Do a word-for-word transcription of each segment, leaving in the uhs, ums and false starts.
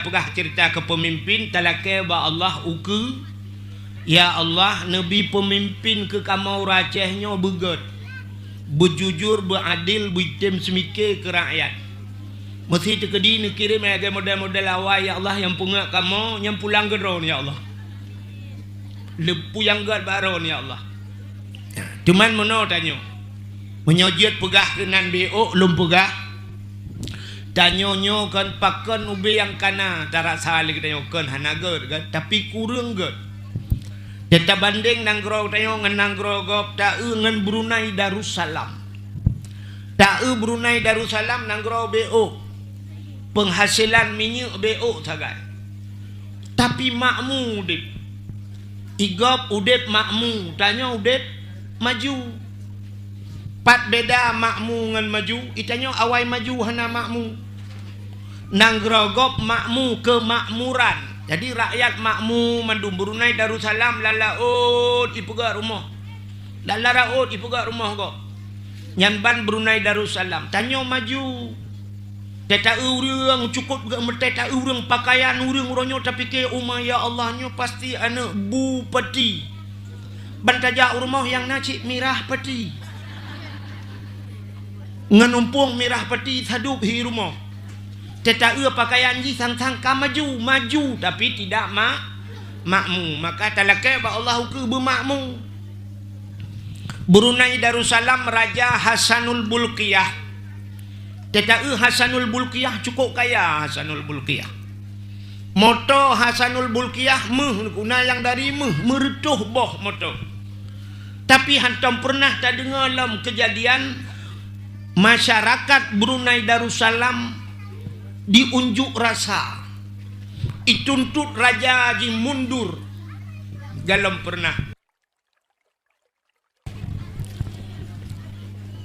peugah ceurita keu peumimpin, talakée bak Allah ukeue, "Ya Allah, neubi peumimpin keu kamoe ureuëng Aceh nyoe beugét, beujujur, beuadil, beuitem seumike keu rakyat. Meusi teukeudi neukirém lagée model-model awai, ya Allah, nyang peungét kamoe, nyang pulang keu droe, ya Allah. Leupeu nyang gét bak droe, ya Allah." Teuma meunoe tanyoe. Meunyoe jeuet peugah keunan B O, lôn peugah, tanyoe nyoe kon pakon ubé nyang kana tarasa lé geutanyoe, kon hana gét kan, tapi kureueng gét. Teutabandeng nanggroe tanyoe ngon nanggroe gob, ta-eu ngon Brunei Darussalam. Ta-eu Brunei Darussalam nanggroe B O. Peunghasilan minyeuk B O sagai. Tapi makmu udeb. I gob udeb makmu, tanyoe udeb maju. Pat beda makmu ngon maju, i tanyoe awai maju hana makmu. Nanggroe gob makmu keumakmuran. Jadi rakyat makmu mandum. Brunei Darussalam lam laôt ipeugah rumoh. Lam laôt ipeugah rumoh gob. Nyan ban Brunei Darussalam. Tanyoe maju. Teuta ureuëng cukôp geumeuteuta ureuëng pakaian ureuëng uroe nyoe tapike, "Uma ya Allah, nyoe pasti aneuëk bupati." Ban tajak u rumoh nyang na cit mirah pati. Ngon umpung mirah pati sadub hi rumoh. Teuta pakaian jih sang-sang ka maju, maju tapi tidak ma-, makmu. Maka talakée bak Allah ukeue beumakmu. Brunei Darussalam Raja Hasanul Bulkiah. Teuta Hasanul Bulkiah cukôp kaya Hasanul Bulkiah. Moto Hasanul Bulkiah méuh, guna nyang dari méuh, meureutoh boh moto. Tapi hántom peureunah tadeungoe lom keujadian masyarakat Brunei Darussalam diunjuk rasa, ituntot raja jih mundur. Galom peureunah.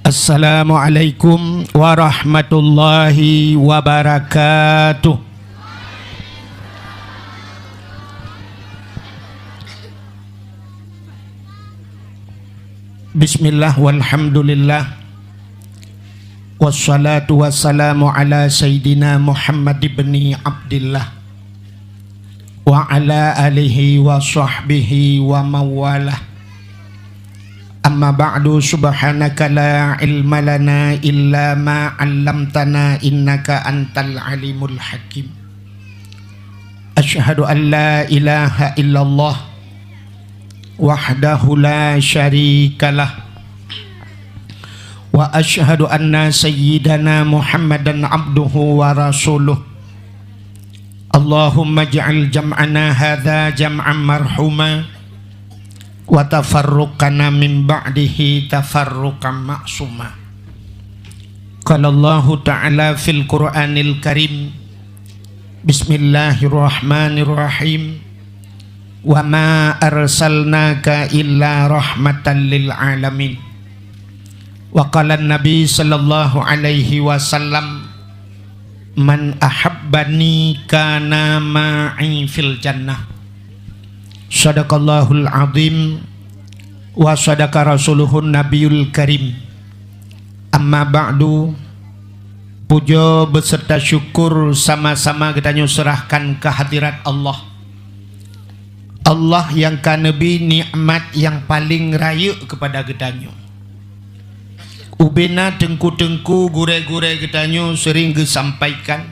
Assalamualaikum warahmatullahi wabarakatuh. Bismillah, walhamdulillah. Wassalatu wassalamu ala Sayyidina Muhammad ibni Abdillah, wa ala alihi wa sahbihi wa mawalah. Amma ba'du, subhanaka la ilma lana illa ma 'allamtana, innaka antal alimul hakim. Asyhadu an la ilaha illallah wahdahu la syarikalah. Wa asyhadu anna sayyidana Muhammadan abduhu wa rasuluh. Allahumma ij'al jam'ana hadza jam'an marhuma, wa tafarruqana min ba'dihi tafarruqan ma'suma. Qala Allahu ta'ala fil Qur'anil Karim, Bismillahirrahmanirrahim. Wa ma arsalnaka illa rahmatan lil alamin. Wa qala Nabi sallallahu alaihi wasallam, "Man ahabbani kana ma'i fil jannah." Sadaqallahul azim wa sadaqa rasuluhun nabiyul karim. Amma ba'du, puja beserta syukur sama-sama geutanyoe serahkan keu hadirat Allah. Allah nyang ka neubi nikmat nyang paleng rayeuk keupada geutanyoe. Ubena teungku-teungku, gurée-gurée geutanyoe seuring geusampaikan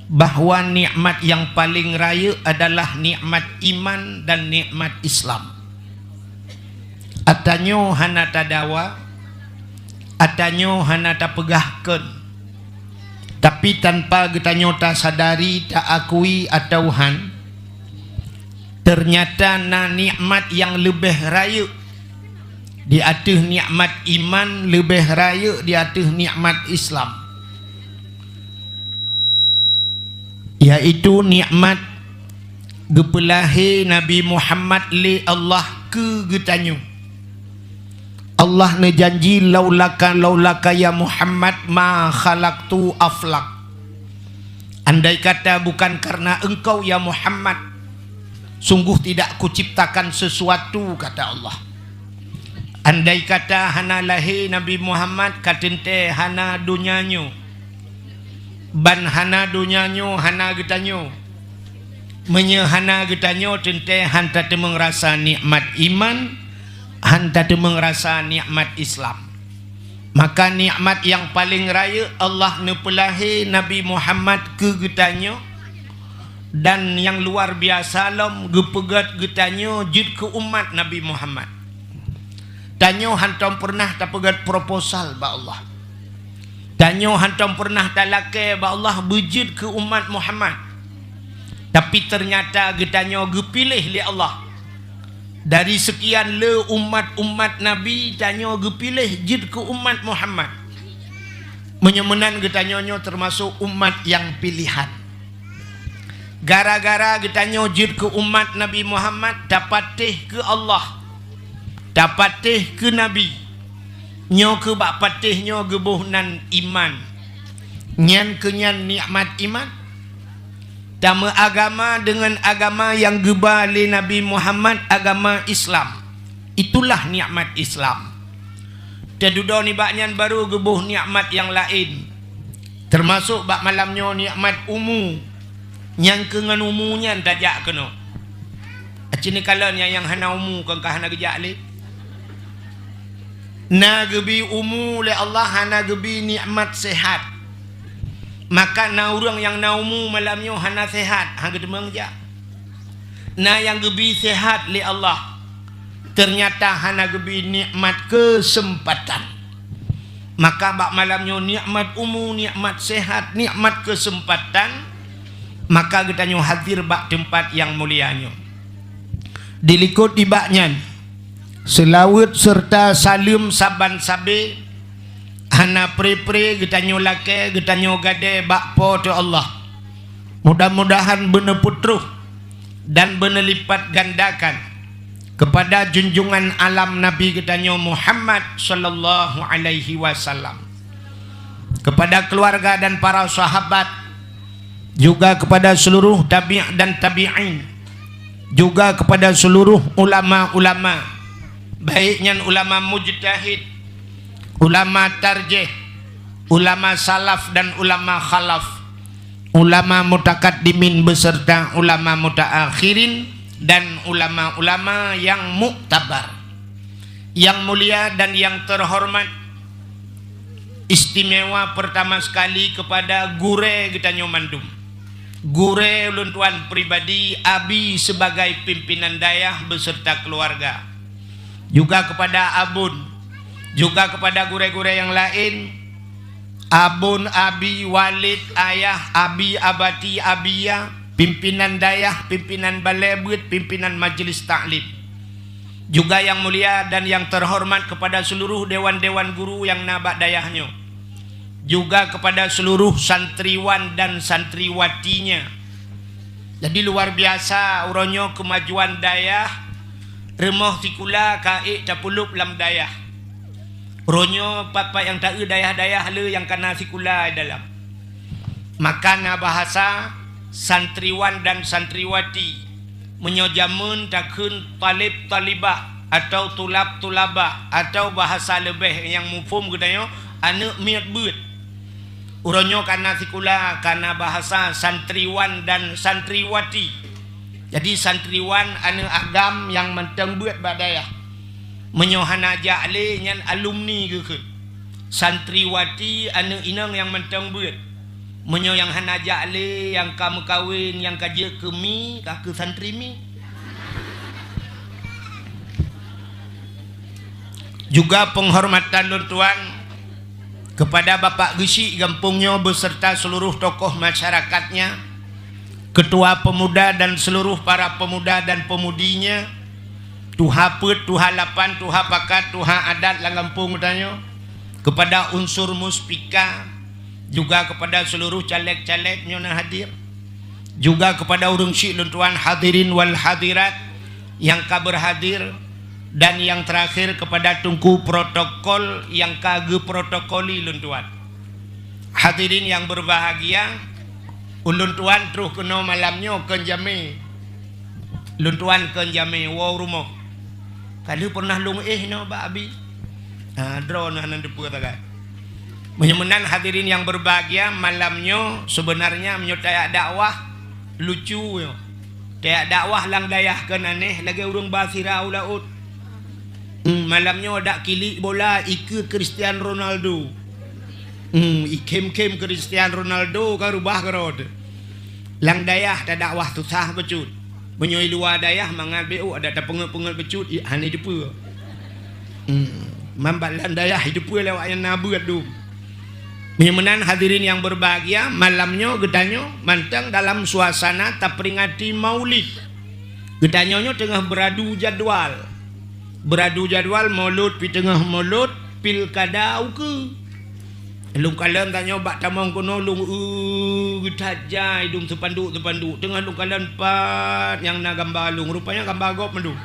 bahwa nikmat nyang paleng rayeuk adalah nikmat iman dan nikmat Islam. Atanyoe hana tadawa, atanyoe hana tapeugah kon. Tapi tanpa geutanyoe tasadari, taakui atawa han, teunyata na nikmat nyang leubeh rayeuk di ateueh nikmat iman, leubeh rayeuk di ateueh nikmat Islam, yaitu nikmat geupeulahé Nabi Muhammad lé Allah keu geutanyoe. Allah neujanji, "Laulaka, laulaka ya Muhammad ma khalaqtu aflak." Andai kata bukan karena engkau, ya Muhammad, sungguh tidak kuciptakan sesuatu, kata Allah. Andai kata hana lahé Nabi Muhammad, ka teuntée hana donya nyoe. Ban hana donya nyoe hana geutanyoe. Meunyoe hana geutanyoe, teuntée han tateumeung rasa nikmat iman, han tateumeung rasa nikmat Islam. Maka nikmat nyang paleng rayeuk Allah neupeulahé Nabi Muhammad keu geutanyoe, dan nyang luar biasa lom geupeugét geutanyoe jeuet keu umat Nabi Muhammad. Tanyoe hantom peureunah tapeugét proposal bak Allah. Tanyoe hantom peureunah talakée bak Allah beujeuet keu umat Muhammad. Tapi teunyata geutanyoe geupiléh lé Allah. Dari seukian le umat-umat Nabi, tanyoe geupiléh jeuet keu umat Muhammad. Meunyoe meunan, geutanyoe nyoe teumasok umat nyang piléhan. Gara-gara geutanyoe jeuet keu umat Nabi Muhammad, tapatéh keu Allah, tapatéh keu Nabi. Nyoe keuh bak patéh nyoe geuboh nan iman. Nyan keuh nyan nikmat iman. Tameuagama deungon agama nyang geuba lé Nabi Muhammad, agama Islam. Itulah nikmat Islam. Teududoe nibak nyan barô geuboh nikmat nyang laén, teumasok bak malam nyoe nikmat umu. Nyang keu ngon umu nyan tajak keunoe. Aci neukalon nyang, nyang hana umu kon ka hana geujak lé. Na geubi umu lé Allah, hana geubi nikmat sehat. Maka na ureuëng nyang na umu malam nyoe hana sehat, hana geuteumeung jak. Na nyang geubi sehat lé Allah, teunyata hana geubi nikmat keuseumpatan. Maka bak malam nyoe nikmat umu, nikmat sehat, nikmat keuseumpatan, maka geutanyoe hadir bak teumpat nyang mulia nyoe. Dilikot nibak nyan, seulaweuet seureuta saleuem saban sabe hana pre-pre geutanyoe lakée, geutanyoe gadée bak Po teu Allah. Mudah-mudahan beuneupeutroh dan beuneulipat gandakan keupada junjungan alam Nabi geutanyoe Muhammad sallallahu alaihi wasallam, keupada keuluwarga dan para sahabat, juga keupada seuluruh tabi' dan tabi'in, juga keupada seuluruh ulama-ulama, baik nyan ulama mujtahid, ulama tarjih, ulama salaf dan ulama khalaf, ulama mutakaddimin beserta ulama mutaakhirin dan ulama-ulama nyang muktabar. Nyang mulia dan nyang teuhoreumat, istimewa peurtama seukali keupada gurée geutanyoe mandum. Gurée ulôn tuan pribadi, Abi sibagai pimpinan dayah beserta keuluwarga, juga keupada Abon, juga keupada gurée-gurée nyang laén, Abon, Abi, Walid, Ayah, Abi, Abati, Abiya, pimpinan dayah, pimpinan balée beuet, pimpinan majelis taklim. Juga nyang mulia dan nyang teuhoreumat keupada seuluruh dewan-dewan guru nyang na bak dayah nyoe, juga keupada seuluruh santriwan dan santriwatinya. Jadi, luar biasa uroe nyoe keumajuan dayah, rumoh sikula ka ék tapeulop lam dayah. Uroe nyoe pat-pat nyang taeu dayah-dayah le nyang ka na sikula di dalam. Maka na bahasa santriwan dan santriwati. Meunyoe jameun takheun talib-talibah atau tulab-tulabah atau bahasa leubeh nyang muphom geutanyoe, aneuëk miet beuet. Uroe nyoe ka na sikula, ka na bahasa santriwan dan santriwati. Jadi, santriwan aneuëk agam nyang mantong beuet bak dayah. Meunyoe hana jak lé, nyan alumni geukheun. Santriwati aneuëk inong nyang mantong beuet. Meunyoe nyang hana jak lé, nyang ka meukawen, nyang ka jeuet keu mi, ka keu santri mi. Juga penghormatan lôn tuan kepada Bapak Geuchik gampông nyoe beserta seluruh tokoh masyarakatnya, ketua pemuda dan seluruh para pemuda dan pemudinya, tuha peuet, tuha lapan, tuha pakat, tuha adat lam gampông geutanyoe, kepada unsur muspika, juga kepada seluruh caleg-caleg nyoe na hadir, juga kepada ureuëng syik lôn tuan hadirin wal hadirat nyang ka berhadir, dan yang terakhir kepada teungku protokol nyang ka geuprotokoli lôn tuan. Hadirin yang berbahagia, ulôn tuan troh keunoe malam nyoe kon jamé. Lôn tuan kon jamé woe rumoh. Ka lheueh pernah lôn éh inoe bak Abi. Ha, droeneuh hana teupeue sagai. Meunyoe meunan hadirin yang berbahagia, malam nyoe sebenarnya meunyoe tajak dakwah lucu nyoe. Tajak dakwah lam dayah keu aneh lagèe ureueng ba sira u laôt. Hmm, malam nyoe dak kilik bola ikeue Cristiano Ronaldo. Hmm, ikhém-khém Cristiano Ronaldo ka rubah keudroe. Lam dayah tadakwah susah bacut. Meunyoe i luwa dayah mangat beu adak tapeungét-peungét bacut, i, hana jiteupeu. Hmm, man bak lam dayah jiteupeu lé awak nyang na beuet dum. Meunyoe meunan hadirin yang berbahagia, malam nyoe geutanyoe mantong dalam suasana taperingati Maulid. Geutanyoe nyoe teungoh beuradu jadwal. Beuradu jadwal Maulud, pi teungoh Maulud, pilkada ukeue. Lôn kalon tanyoe bak tamong keunoe lôn, eu, geutajai dum seupanduk-seupanduk. Teungoh lôn kalon pat nyang na gamba lôn, rupanya gamba gob mandum.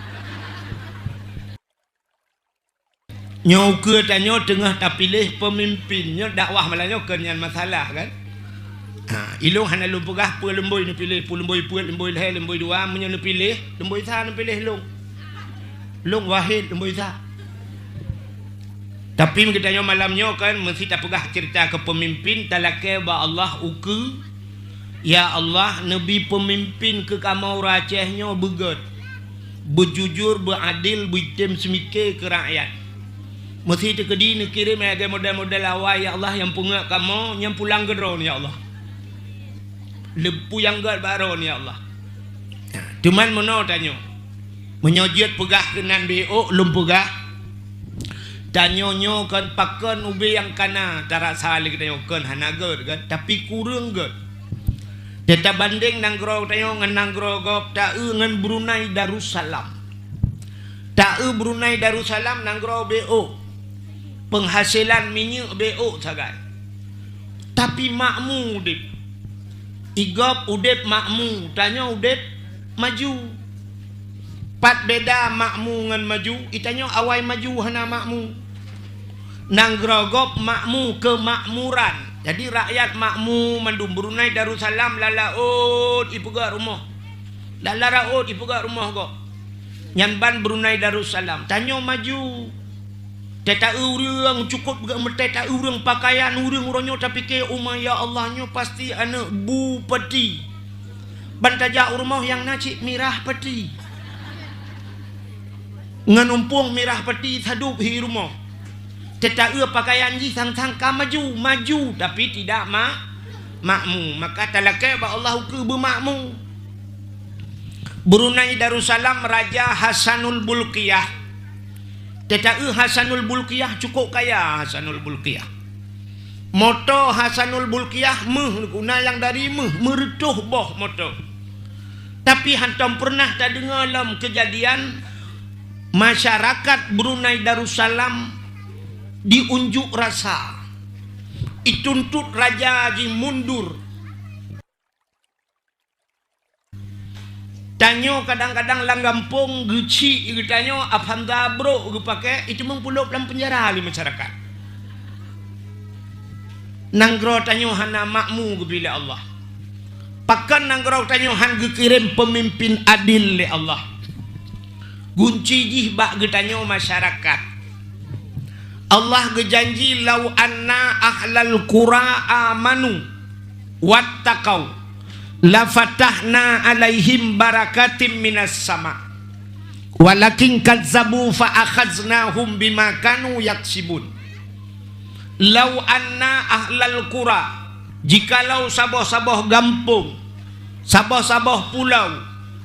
Nyoe ukeue tanyoe teungoh tapiléh peumimpin. Nyoe dakwah malam nyoe kon nyan masalah kan? Ha, ilôn hana lôn peugah peue leumbôi neupiléh, peue leumbôi peuet, leumbôi lhèe, leumbôi dua, meunyoe neupiléh, leumbôi sa neupiléh lôn. Lôn Wahid leumbôi sa. Tapi geutanyoe malam nyoe kan meusti tapeugah ceurita keu peumimpin, talakèe bak Allah ukeue, "Ya Allah, neubi peumimpin keu kamoe ureueng Aceh nyoe beugèt, beujujur, beuadil, beutem seumike keu rakyat." Meusti teukeudi neukirém lagèe model-model awai, ya Allah, nyang peungeuet kamoe, nyang pulang keu Droeneuh, ya Allah. Leupuyang gèt bak Droeneuh, ya Allah. Teuma meunoe tanyoe. Meunyoe jeuet peugah keunan beu, lôn peugah, tanyoe nyoe kon pakon ubé nyang kana tarasa lé geutanyoe, kon hana gèt kan, tapi kureueng gèt. Tatabandeng nanggroe tanyoe ngon nanggroe gob, taeu ngon Brunei Darussalam. Taeu Brunei Darussalam nanggroe beu. Peunghasilan minyeuk beu sagai. Tapi makmu udép. I gob udép makmu, tanyoe udép maju. Pat beda makmu ngon maju, i tanyoe awai maju hana makmu. Nanggroe gob makmu keumakmuran. Jadi rakyat makmu mandum. Brunei Darussalam lam laôt ipeugèt rumoh. Lam laôt ipeugèt rumoh gob. Nyan ban Brunei Darussalam. Tanyoe maju. Teuta ureueng cukôp geumeuteuta ureueng pakaian ureueng uroe nyoe tapike, "Uma ya Allah, nyoe pasti aneuk bupati." Ban tajak u rumoh nyang na cit mirah pati. Ngon umpung mirah pati sadub hi rumoh. Teuta pakaian jih sang-sang ka maju, maju tapi tidak ma-, makmu. Maka talakèe bak Allah ukeue beumakmu. Brunei Darussalam Raja Hasanul Bulkiah. Teuta Hasanul Bulkiah cukôp kaya Hasanul Bulkiah. Moto Hasanul Bulkiah méuh guna nyang dari méuh, meureutôh boh moto. Tapi hántom peureunah tadeungoe lom keujadian masyarakat Brunei Darussalam diunjuk rasa, ituntot raja jih mundur. Tanyoe kadang-kadang lam gampông geuchik geutanyoe Avanza brôk geupakè, iteumèe pulôp lam peunjara lé masyarakat. Nanggroe tanyoe hana makmu geubri lé Allah. Pakon nanggroe tanyoe hán geukirém peumimpin adil lé Allah? Gunci jih bak geutanyoe masyarakat. Allah geujanji, "Lau anna ahlal qura amanu wattaqau, lafatahna alaihim barakatim minas sama. Walakin kazzabu fa akhaznahum bima kanu yaksibun." Lau anna ahlal qura, jikalau saboh-saboh gampông, saboh-saboh pulau,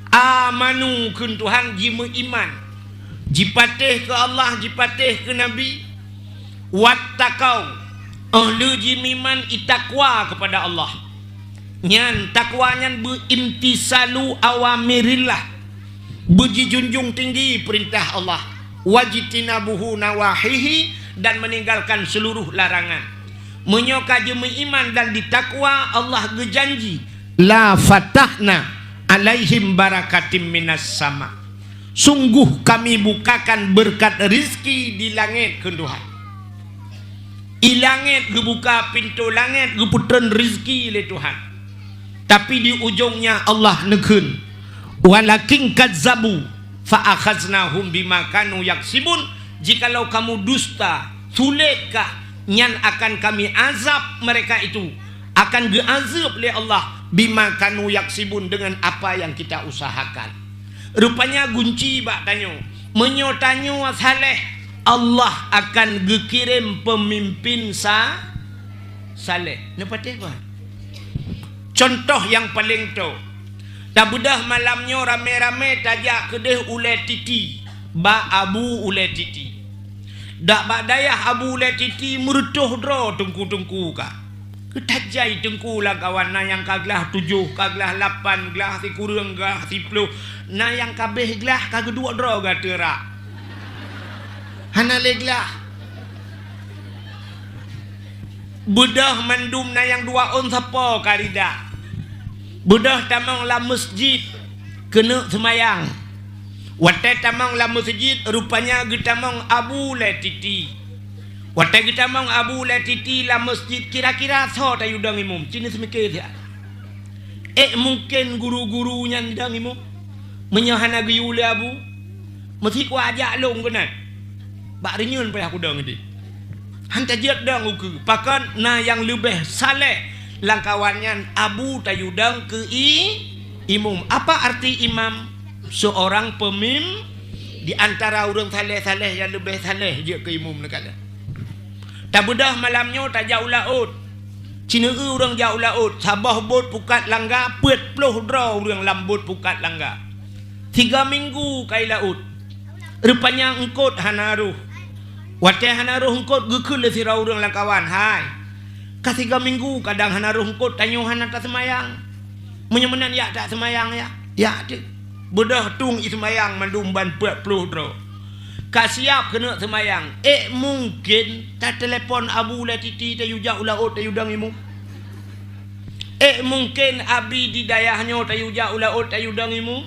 amanu kheun Tuhan jimeuiman, jipatéh keu Allah, jipatéh keu Nabi, wattaqau, óh lheueh jimeuiman itakwa keupada Allah. Nyan takwa nyan beuimtisalu awamirillah, beujijunjung tinggi peurintah Allah, wajtinabuhu nawahihi, dan meninggalkan seluruh larangan. Meunyoe ka jimeuiman dan jitakwa, Allah geujanji, "La fatahna alaihim barakatim minas sama." Sungguh Kami bukakan beureukat rizki di langét kheun Tuhan. I langét geubuka, pintoe langét geupeutreun rizki lé Tuhan. Tapi di ujongnya Allah neukheun, "Walakin kazzabu fa akhaznahum bima kanu yaksibun." Jikalau kamu dusta, sulet kah, Nyan akan Kami azab mereka itu, akan geuazab lé Allah, bima kanu yaksibun, dengan apa yang kita usahakan. Rupanya gunci bak tanyoe, meunyoe tanyoe saleh, Allah akan geukirém peumimpin sa-, saleh. Neupatéh kon? Cuntoh nyang paleng toe, tabeudôh malam nyoe ramé-ramé tajak keudeh Ulée Titi, bak Abu Ulée Titi. Dak bak dayah Abu Ulée Titi meureutôh droe teungku-teungku ka. Keutajai teungku lam kawan, na nyang ka glah tujoh, ka glah lapan, glah sikureueng, glah siploh, na nyang ka abéh glah ka geuduek droe gata rak. Hana lé glah. Beudôh mandum na nyang dua ôn sapo ka rida. Beudôh tamong lam meuseujid keuneuk seumayang. Watée tamong lam meuseujid, rupanya geutamong Abu Ulée Titi. Watée geutamong Abu Ulée Titi lam meuseujid, kira-kira soe tayue dong imum? Ci neuseumiké siat. Ék mungken guru-guru nyan dong imum? Meunyoe hana geuyue lé Abu, meusti kuajak lôn keunan. Bak reunyeun payah kudong idéh. Han tajeuet dong ukeue, pakon na nyang leubeh saleh lam kawan nyan Abu tayue dong keu i-, imum. Apa arti imam? Seorang pemim-, di antara ureuëng saleh-saleh nyang leubeh saleh jeuet keu imum neukalon. Tabeudôh malam nyoe tajak u laôt. Ci neueu ureuëng jak u laôt, saboh bot pukat langga, peuet ploh droe ureuëng lam bot pukat langga. Tiga minggu ka i laôt. Rupanya eungkot hana rhoh. Watée hana rhoh eungkot, geukheun lé sidroe ureuëng lam kawan, "Hai, ka tiga minggu kadang hana rhoh eungkot, tanyoe hana taseumayang. Meunyoe meunan, yak taseumayang, yak." "Yak teuk." Beudôh tueng i seumayang mandum ban peuet ploh droe. Ka siab keuneuk seumayang. Ék mungken tatelepon Abu Ulée Titi tayue jak u laôt tayue dong imum? Ék mungken abi di dayah nyoe tayue jak u laôt tayue dong imum?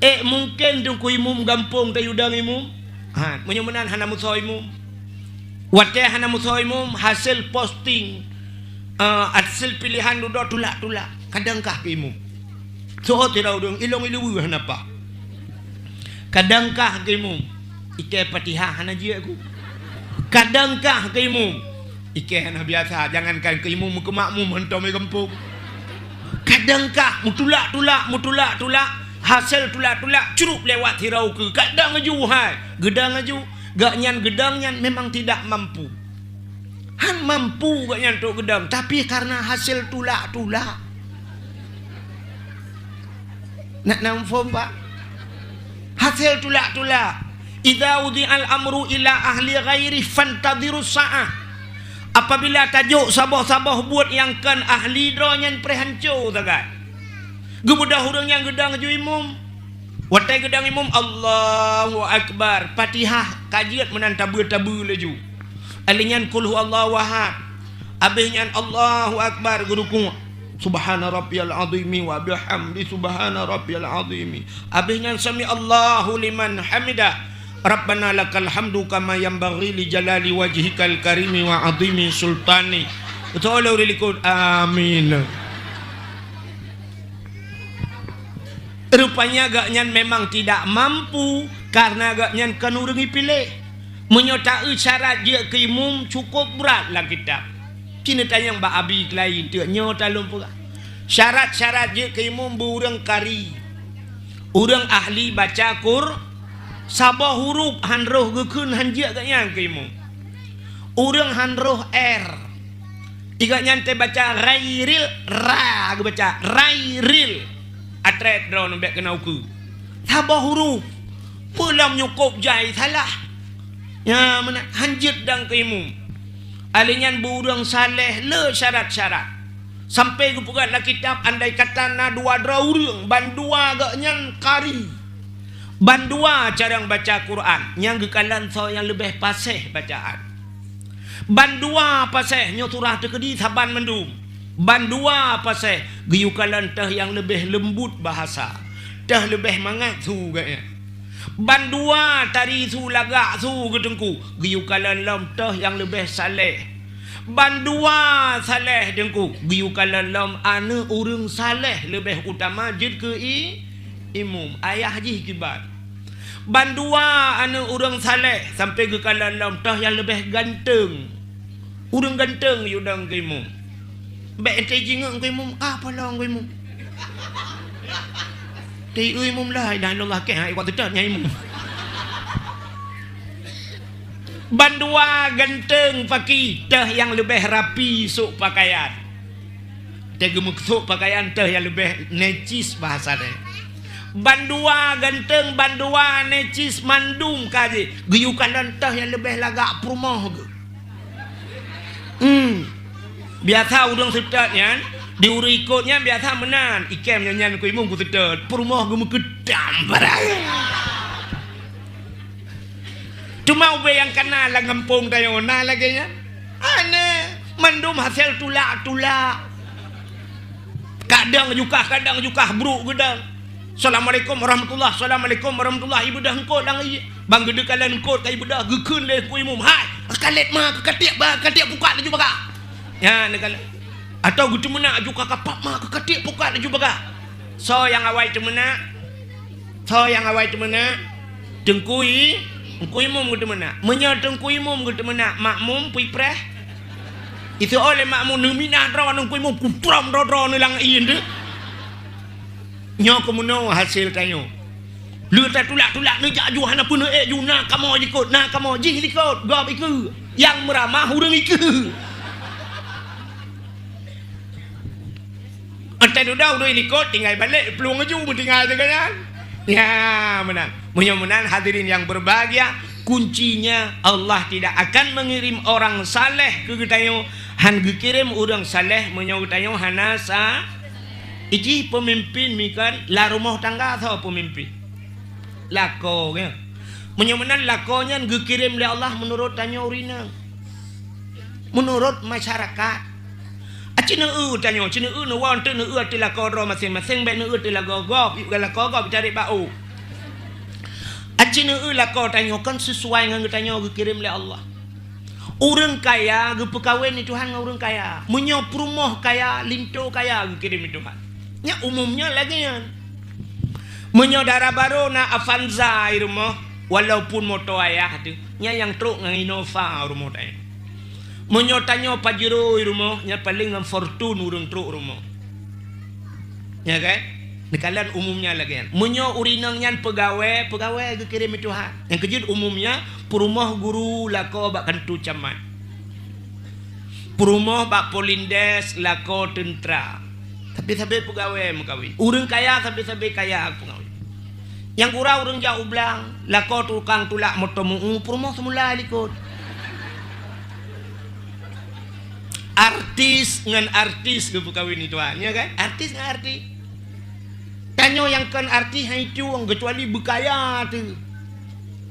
Ék mungken teungku imum gampông tayue dong imum? Ha, meunyoe meunan hana meusoe imum. Watée hana meusoe imum, hasé posting, eh, hasé pilihan dudoe tulak-tulak. Kadang kah keu imum. Soe tira ureuëng ilong iluweue hana paih. Kadang kah keu imum, ikée Fatihah hana jeuet ku. Kadang kah keu imum, ikée hana biasa, jangankan keu imum, keu makmum hantom i gampông. Kadang kah meutulak-tulak, meutulak-tulak, hasé tulak-tulak, curup lewat sidroe ukeue. Kadang laju hai, geudong laju. Gobnyan geudong nyan memang tidak mampu. Han mampu gobnyan trok geudong, tapi karena hasé tulak-tulak. Nak na muphom, Pak? Hasé tulak-tulak. "Idza wudi'al amru ila ahli ghairi fantadhirus sa'ah." Apabila tajok saboh-saboh buet nyang kon ahli droe nyan, preh hanco sagai. Geubeudôh ureuëng nyang geudong laju imum. Watée geudong imum, Allahu Akbar, Fatihah ka jeuet meunan tabeue-tabeue laju. Alheuh nyan Qul huwallahu ahad. Abéh nyan Allahu Akbar, geurukuk. Subhana rabbiyal azimi wa bihamdi, subhana rabbiyal azimi. Abéh nyan sami Allahu liman hamidah. Rabbana lakal hamdu kama yanbaghi li jalali wajhikal karimi wa azimi sultani. Beutôi lé ureuëng likot. Amin. Rupanya gobnyan memang tidak mampu, karena gobnyan kon ureuëng ipiléh. Meunyoe taeu syarat jeuet keu imum, cukup brat lam kitab. Ci neutanyong bak abi keulayi teuk nyoe talôn peugah. Syarat-syarat jeuet keu imum beu ureuëng kari, ureuëng ahli baca Qur-, saboh huruf han rhoh geukheun han jeuet gobnyan keu imum. Ureuëng han rhoh R, i gobnyan teubaca ghairil, ra geubaca ghairil. Atrét droeneuh bék keunoe ukeue. Saboh huruf, peue lom nyukôb jai salah. Nyan meunan, han jeuet dong keu imum. Alheuh nyan beu ureuëng saleh le syarat-syarat. Sampai geupeugah lam kitab, andai kata na dua droe ureuëng, bandua gobnyan kari, bandua carông baca Quran, nyang geukalon soe nyang leubeh paséh bacaan. Bandua paséh nyoe surah teukeudi saban mandum. Bandua paséh geuyue kalon teuh nyang leubeh leumbut bahasa, teuh leubeh mangat su gobnyan. Bandua tari su lagak su geuteungku geuyue kalon lom teuh nyang leubeh saleh. Bandua saleh teungku geuyue kalon lom aneuëk ureuëng saleh leubeh utama jeuet keu i-, imum, ayah jih kiban. Bandua aneuëk ureuëng saleh sampai geukalon lom teuh nyang leubeh ganteueng. Ureuëng ganteng yue dong keu imum. Bék teuingat keu imum, ah, pala keu imum. Teuingat imum, la ilaha illallah, keh hai wat teutot nyan imum. Bandua ganteng paki teuh nyang leubeh rapi sôk pakaian. Teuh geumeukeusôk pakaian teuh nyang leubeh necis bahasa teuh. Bandua ganteng, bandua necis mandum ka jih. Geuyue kalon teuh nyang leubeh lagak peurumoh geuh. Hmm. Biasa ureuëng seutôt nyan, di ureuëng ikot nyan biasa meunan. Ikém nyan, nyan keu imum keu seutôt. Peurumoh geumeukeudam barang. Teuma ubé nyang kana lam gampông tanyoe na lagée nyan. Hana, mandum hasé tulak-tulak. Kadang jukah, kadang jukah brôk geudong. Assalamualaikum warahmatullah, assalamualaikum warahmatullah. Ibeudôh eungkôt lam ié. Ban geudeuk kalon eungkôt ka ibeudôh, geukheun lé keu imum. Hai, ka lét ma, ka tiek ba, ka tiek pukat laju bagah. Nyan neukalon. Atawa geuteumeunak jukah ka pap ma, ka tiek pukat laju bagah. Soe nyang awai teumeunak? Soe nyang awai teumeunak? Teungku i-, Teungku Imum geuteumeunak. Meunyoe Teungku Imum geuteumeunak, makmum peue ipreh? Iseuôt lé makmum neuminah droe Teungku Imum, kutrom droe-droe neulang ié teuh. Nyoe keuh meunoe hasé tanyoe. Lheueh tatulak-tulak neujak ju hana peuneuk ék ju, na kamoe jikot, na kamoe jih likot, gob ikeue. Nyang meuramah ureuëng ikeue. Entah dudoe ureuëng likot, tinggai balek, plueng laju meutinggai lagée nyan. Ya, meunan. Meunyoe meunan, hadirin yang berbahagia, kuncinya Allah tidak akan mengirim orang saleh keu geutanyoe, han geukirém ureuëng saleh meunyoe geutanyoe hana sa-, ijih peumimpin mikan lam rumoh tangga soe peumimpin. Lakoe nyan. Meunyoe meunan lakoe nyan geukirém lé Allah meunurot tanyoe ureuëng inong. Meunurot masyarakat. Aci neueu tanyoe, ci neueu neuwoe teuk neueu ateueh lakoe droe maséng-maséng, bék neueu ateueh lakoe gob, lakoe gob tarek bak u. Aci neueu lakoe tanyoe kon sisuai ngon geutanyoe geukirém lé Allah. Ureuëng kaya geupeukawen lé Tuhan ngon ureuëng kaya. Meunyoe peurumoh kaya, linto kaya geukirém lé Tuhan. Nyan umumnya lagée nyan. Meunyoe dara barô na Avanza i rumoh, walaupun moto ayah teuh, nyan nyang trok ngon Innova rumoh tanyoe. Meunyoe tanyoe Pajero i rumoh, nyan paleng ngon Fortuner ureuëng trok rumoh. Ya kan? Neukalon umumnya lagée nyan. Meunyoe ureuëng inong nyan peugawée, peugawée geukirém lé Tuhan. Nyang keujeuet umumnya, peurumoh guru lakoe bak kantô camat. Peurumoh bak Polindes lakoe teuntra. Tapi sabe peugawée meukawen. Ureuëng kaya sabe-sabe kaya peugawée. Nyang gura ureuëng jak u blang, lakoe tukang tulak moto meu-eu, peurumoh seumula likot. Artis ngon artis geupeukawen lé Tuhan, ya kan? Artis ngon artis. Tanyoe nyang kon artis han itueng, keucuali beukaya teuh.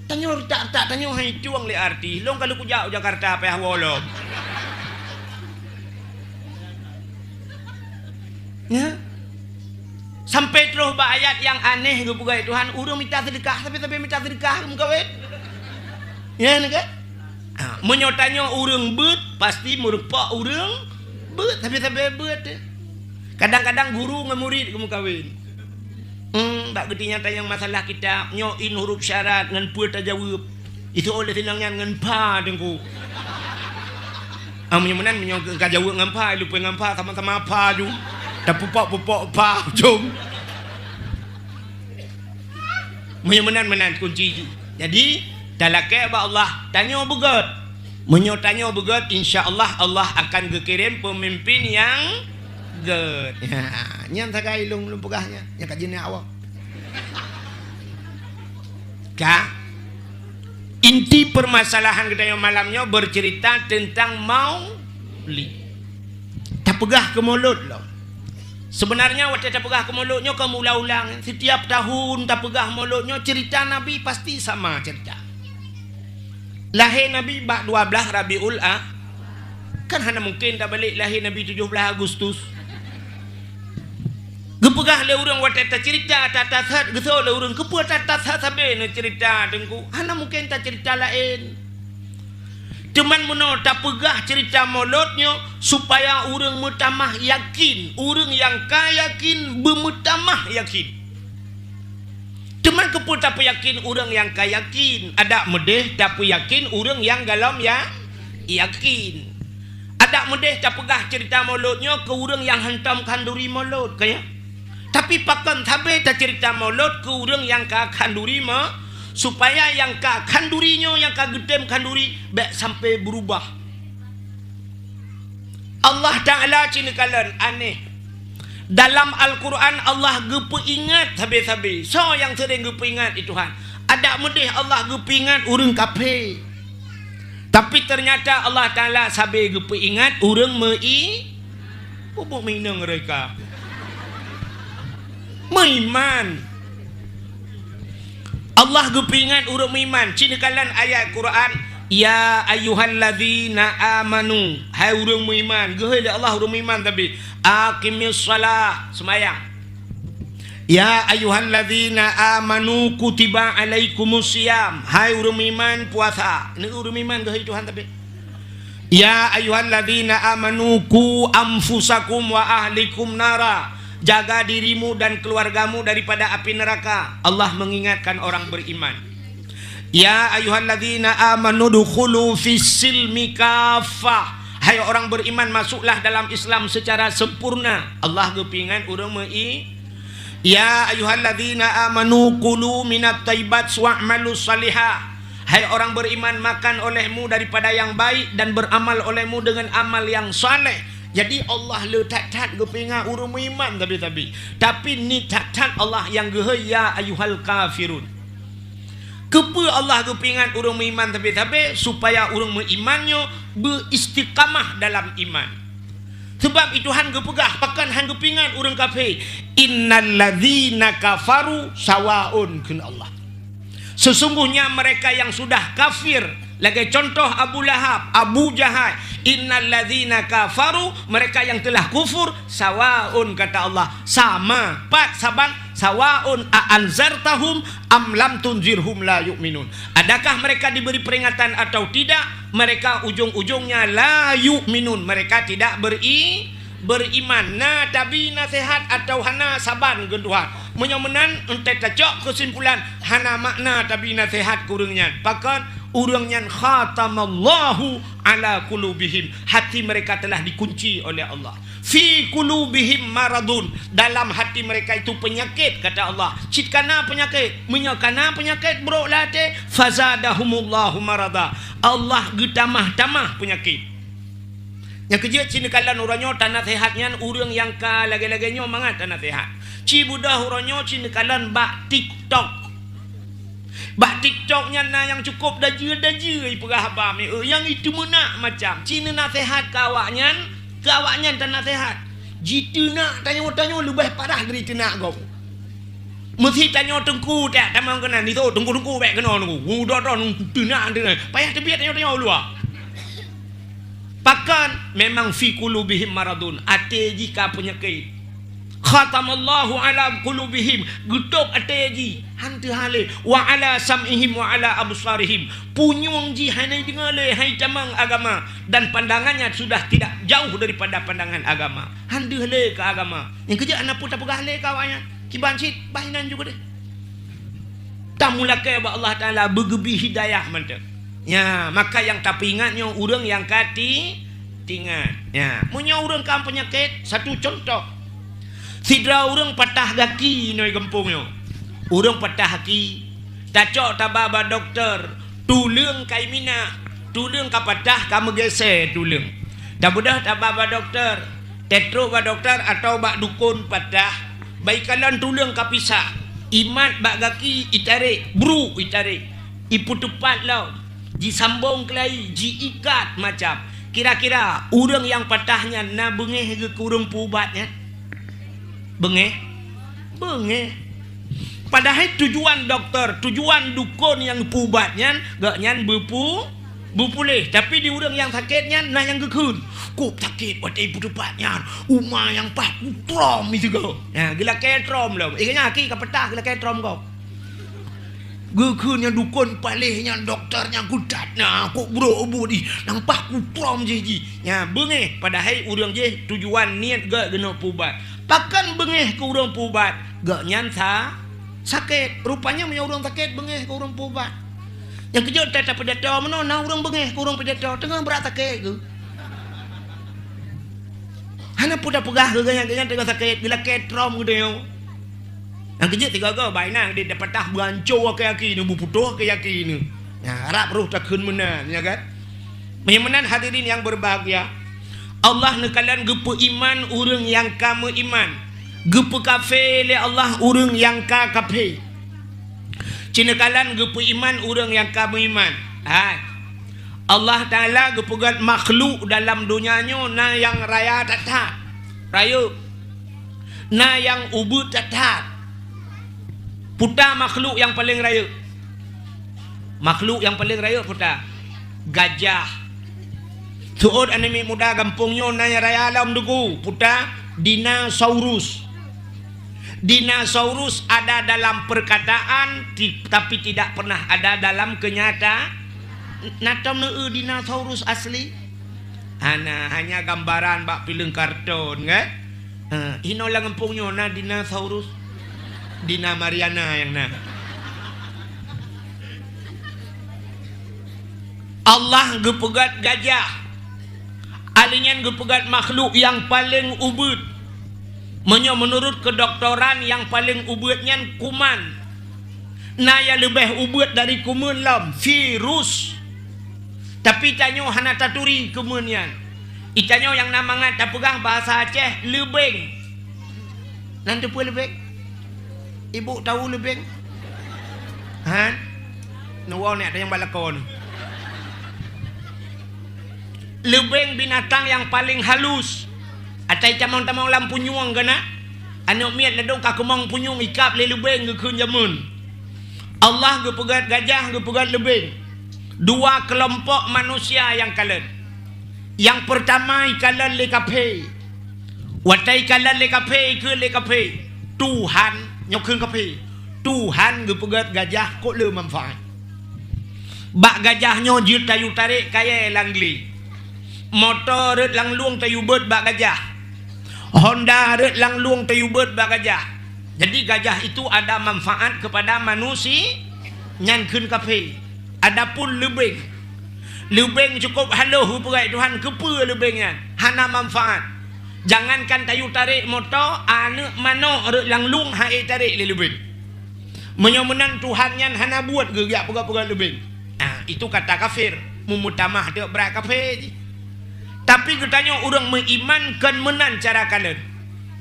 Tanyoe retak-retak, tanyoe han itueng lé artis. Lôn ka lheueh kujak u Jakarta payah woe lom. Ya? Sampai troh bak ayat nyang aneh geupeugah Tuhan, ureuëng mita seudeukah, sabe-sabe mita seudeukah meukawen. Ya, nyan kan? Ha, meunyoe tanyoe ureuëng beuet, pasti meurumpok ureuëng beuet, sabe-sabe beuet. Kadang-kadang guru ngon murit geumeukawen. Hmm, bak geutanyoe tanyong masalah kitab, nyoe in huruf syarat ngon peue tajaweueb. Itu oleh sinong nyan ngon pha teungku. Ah, meunyoe meunan, meunyoe ka jaweueb ngon pha, lupée ngon pha, sama-sama pha ju. Tapupok-pupok pha ujong. Meunyoe meunan, meunan kunci jih. Jadi, talakée bak Allah, tanyoe beugét. Meunyoe tanyoe beugét, insya Allah, Allah akan geukirém peumimpin nyang gét. Ya, nyan sagai lôn, lôn peugah nyan. Nyang ka jinak awak. Ka? Inti permasalahan geutanyoe malam nyoe bercerita tentang maulid. Tapeugah keu mulod lom. Sebenarnya watée tapeugah keu mulod nyoe kon ulang-ulang. Setiap tahun tapeugah mulod nyoe cerita Nabi pasti sama cerita. Lahé Nabi bak dua blaih Rabiul A-, kan hana mungken tabalek lahé Nabi tujoh blaih Agustus. Geupeugah lé ureuëng watée tacerita that-that that, geuseuôt lé ureuëng, "Keupeue that-that that sabe neucerita Teungku? Hana mungken tacerita laén." Teuma meunoe tapeugah cerita mulod nyoe supaya ureuëng meutamah yakin, ureuëng nyang ka yakin beumeutamah yakin. Teuma keupeue tapeuyakin ureuëng nyang ka yakin? Adak meudeh tapeuyakin ureuëng nyang galom ya-, yakin. Dak meudeh tapeugah ceurita Maulud nyoe keu ureuëng nyang hantom khanduri Maulud, ka ya? Tapi pakon sabe taceurita Maulud keu ureuëng nyang ka khanduri ma-, supaya nyang ka khanduri nyoe, nyang ka geutem khanduri, bék sampai beurubah. Allah Taala cit neukalon aneh. Dalam Al-Quran Allah geupeuingat sabe-sabe. Soe nyang seuring geupeuingat, i Tuhan? Adak meudeh Allah geupeuingat ureuëng kafé. Tapi teunyata Allah Taala sabe geupeuingat ureuëng meu-i-, peubuet meuinong reka. Meuiman. Allah geupeuingat ureuëng meuiman. Cit neukalon ayat Quran, "Ya ayyuhallazina amanu." Hai ureuëng meuiman. Geuhôi lé Allah ureuëng meuiman tapi, "Aqimis shalah." Seumayang. "Ya ayyuhallazina amanu kutiba alaikumus siyam." Hai ureuëng meuiman, puasa. Neu ureuëng meuiman geuhôi Tuhan tapi. "Ya ayyuhallazina amanu qu anfusakum wa ahlikum nara." Jaga dirimu dan keluargamu daripada api neraka. Allah mengingatkan orang beriman. "Ya ayyuhallazina amanu dukhulu fis silmi kaffah." Hai orang beriman, masuklah dalam Islam secara sempurna. Allah geupeuingat ureuëng meu-i-, "Ya ayyuhallazina amanu kulu minat thayyibat wa'malus salihah." Hai orang beriman, makan olehmu daripada yang baik dan beramal olehmu dengan amal yang saleh. Jadi Allah le that-that geupeuingat ureuëng meuiman tapi-tapi. Tapi ni that-that Allah nyang geuhôi, "Ya ayyuhal kafirun." Keupeue Allah geupeuingat ureuëng meuiman sabe-sabe? Supaya ureuëng meuiman nyoe beuistiqamah dalam iman. Seubab i Tuhan geupeugah, pakon han geupeuingat ureuëng kafé, "Innal ladzina kafaru sawaun," kheun Allah. Sesungguhnya mereka yang sudah kafir, lagée contoh Abu Lahab, Abu Jahal, "Innal ladzina kafaru," mereka yang telah kufur, "sawaun," kata Allah, sama, pat saban, "sawaun a anzartahum am lam tunzirhum la yu'minun." Adakah mereka diberi peringatan atau tidak? Mereka ujung-ujungnya la yu'minun, mereka tidak beri-, beriman. Na tabi naseuhat atau hana, saban kheun Tuhan. Meunyoe meunan, enteuk tacok keusimpulan, hana makna tabi naseuhat keu ureuëng nyan. Pakon? Ureuëng nyan khatamallahu ala qulubihim. Hati mereka telah dikunci oleh Allah. "Fi qulubihim maradun," dalam hati mereka itu penyakit, kata Allah. Cit kana penyakit, meunyoe kana penyakit brok lam até, "fazadahumullahu marada," Allah geutamah-tamah penyakit. Nyang keujeuet cit neukalon uroe nyoe tanaseuhat nyan ureuëng nyang ka lagée-lagée nyoe mangat tanaseuhat. Ci beudôh uroe nyoe cit neukalon bak TikTok. Bak TikTok nyan na nyang cukôp dajeu-dajeu ipeugah haba mi, eh, nyang itu meunak macam. Ci neunaseuhat keu awaknyan, keu awaknyan tanaseuhat. Jiteunak tanyoe-tanyoe leubeh parah dari teunak gob. Meusi tanyoe teungku tak tamong keunan, itu teungku-teungku bék keunoe teungku. Udah dah teunak, teunak. Payah teubiet tanyoe-tanyoe u luwa. Pakon? Memang fi qulubihim maradun, até jih ka peunyakét. Khatamallahu ala qulubihim, geutôb até jih, han teuhah lé, wa ala sam'ihim wa ala absarihim, punyueng jih hana deungoe lé, hai tamong agama, dan pandangannya sudah tidak jauh daripada pandangan agama. Han deuh lé keu agama. Nyang keujeuet hana peue tapeugah lé keu awaknyan. Kiban cit, bah inan juga deh. Tamulakée bak Allah Taala beugeubri hidayah mantong. Nya, maka nyang tapeuingat nyoe ureuëng nyang ka ti-, tingat. Nya, meunyoe ureuëng ka peunyakét, satu contoh. Sidroe ureuëng patah gaki inoe gampông nyoe. Ureuëng patah gaki, tacok taba bak dokto, tuleueng kai minah, tuleueng ka patah ka meugeusé tuleueng. Tabeudôh taba bak dokto, tatrok bak dokto atau bak dukon patah, bak ikalon tuleueng ka pisah, imat bak gaki itarék, bruk itarék, ipeuteupat lom, jisambong keulai, jiikat macam. Kira-kira ureuëng nyang patah nyan na beungéh geuh keu ureuëng peuubat nyan? Beungéh? Beungéh. Padahai tujuan dokto, tujuan dukon nyang peuubat nyan, gobnyan beupu-, beupuléh. Tapi di ureuëng nyang sakét nyan na nyang geukheun. Kok sakét watée ipeuteupat nyan, uma nyang paih kutrom sigoe. Nya, geulakée trom lom. Eh, nyan aki ka patah geulakée trom gob. Geukheun nyang dukon paléh nyan dokto nyang kutat na kok brok ubit ih, nyang paih kutrom jih jih. Nya beungéh, padahai ureuëng jih tujuan niet geuh keuneuk peuubat. Pakon beungéh keu ureuëng peuubat? Gobnyan sa-, sakét. Rupanya meunyoe ureuëng sakét beungéh keu ureuëng peuubat. Nyang keujeuet that tapeujato meunoe na ureuëng beungéh keu ureuëng peujato, teungoh brat sakét geuh. Hana peue tapeugah keu geuhnyan, geuhnyan teungoh sakét, geulakée trom geutanyoe. Nyang keujeuet sigoe-goe, bah inan dipatah beuanco kaki-kaki neuh, beuputôh kaki-kaki neuh. Nyan, harab roh takheun meunan, ya kan? Meunyoe meunan hadirin yang berbahagia, Allah neukalon geupeuiman ureuëng nyang ka meuiman, geupeukafé lé Allah ureuëng nyang ka kafé. Ci neukalon geupeuiman ureuëng nyang ka meuiman. Hai. Allah Taala geupeugét makhluk dalam donya nyoe na nyang raya that-that. Rayeuk. Na nyang ubeuet that-that. Peue ta makhluk nyang paleng rayeuk? Makhluk nyang paleng rayeuk peue ta? Gajah. Seuôt aneuk miet muda gampông nyoe na nyang raya lom Teungku, peue ta? Dinosaurus. Dinosaurus ada dalam perkataan, ti-, tapi tidak pernah ada dalam kenyata-, na tom neueu dinosaurus asli? Hana, hanya gambaran bak filem karton, kan? Ha, inoe lam gampông nyoe na dinosaurus. Dina Mariana nyang na. Allah geupeugét gajah. Ahli nyan geupeugét makhluk nyang paleng ubeuet. Meunyoe meunurot keudoktoran, nyang paleng ubeuet nyan kuman. Na nyang leubeh ubeuet dari kuman lom, virus. Tapi tanyoe hana taturi kuman nyan. Itanyoe nyang na mangat tapeugah bahasa Aceh, leubeng. Nan teupeue leubeng? Ibu tahu leubeng? Han? Neuwoe nyak tanyong bak lakoe. Leubeng binatang nyang paleng halus. Asai tamong-tamong lam punyueng keunan. Aneuk miet ladôm ka keumong punyueng ikab lé leubeng geukheun jameun. Allah geupeugét gajah, geupeugét leubeng. Dua keulompok manusia nyang kalon. Nyang peurtama ikalon lé kafé. Watée ikalon lé kafé, ikheun lé kafé, "Tuhan," nyoe kheun kafé, "Tuhan geupeugét gajah kok le manfaat. Bak gajah nyoe jeuet tayue tarek kayée lam glé. Moto rhot lam lueng tayue beuet bak gajah. Honda rhot lam lueng tayue beuet bak gajah. Jadi gajah itu ada manfaat kepada manusia," nyan kheun kafé. Adapun leubeng, leubeng cukup halôh geupeugét Tuhan, keupeue leubeng nyan? Hana manfaat. Jangankan tayue tarek moto, aneuk manok rhot lam lueng han ék tarek lé leubeng. Meunyoe meunan Tuhan nyan hana buet geujak peugah-peugah leubeng. Ah, itu kata kafir, meumeutamah teuk brat kafé jih. Tapi geutanyoe ureuëng meuiman kon meunan cara kalon.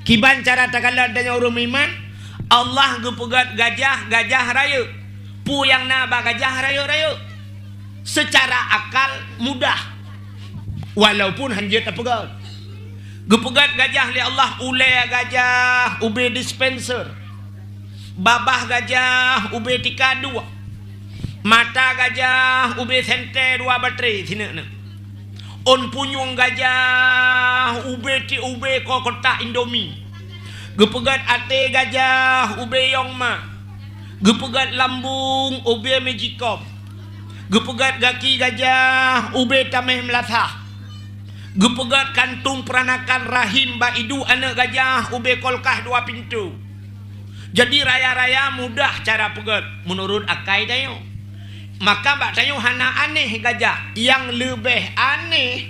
Kiban cara takalon tanyoe ureuëng meuiman, Allah geupeugét gajah, gajah rayeuk. Peue nyang na bak gajah rayeuk-rayeuk? Seucara akal mudah. Walaupun hanjeuet tapeugét. Geupeugét gajah lé Allah ulée gajah ubé dispenser. Babah gajah ubé tika dua. Mata gajah ubé sentée dua batré sineuk-neuk. Ôn punyueng gajah ubé tiek ubé ko-, kotak Indomie. Geupeugét até gajah ubé yong ma. Geupeugét lambung ubé magicom. Geupeugét gaki gajah ubé tameh meulasah. Geupeugét kantong peuranakan rahim bak iduek aneuk gajah ubé kolkah dua pintoe. Jadi raya-raya mudah cara peugét meunurot akai tanyoe. Maka bak tanyoe hana aneh gajah, nyang leubeh aneh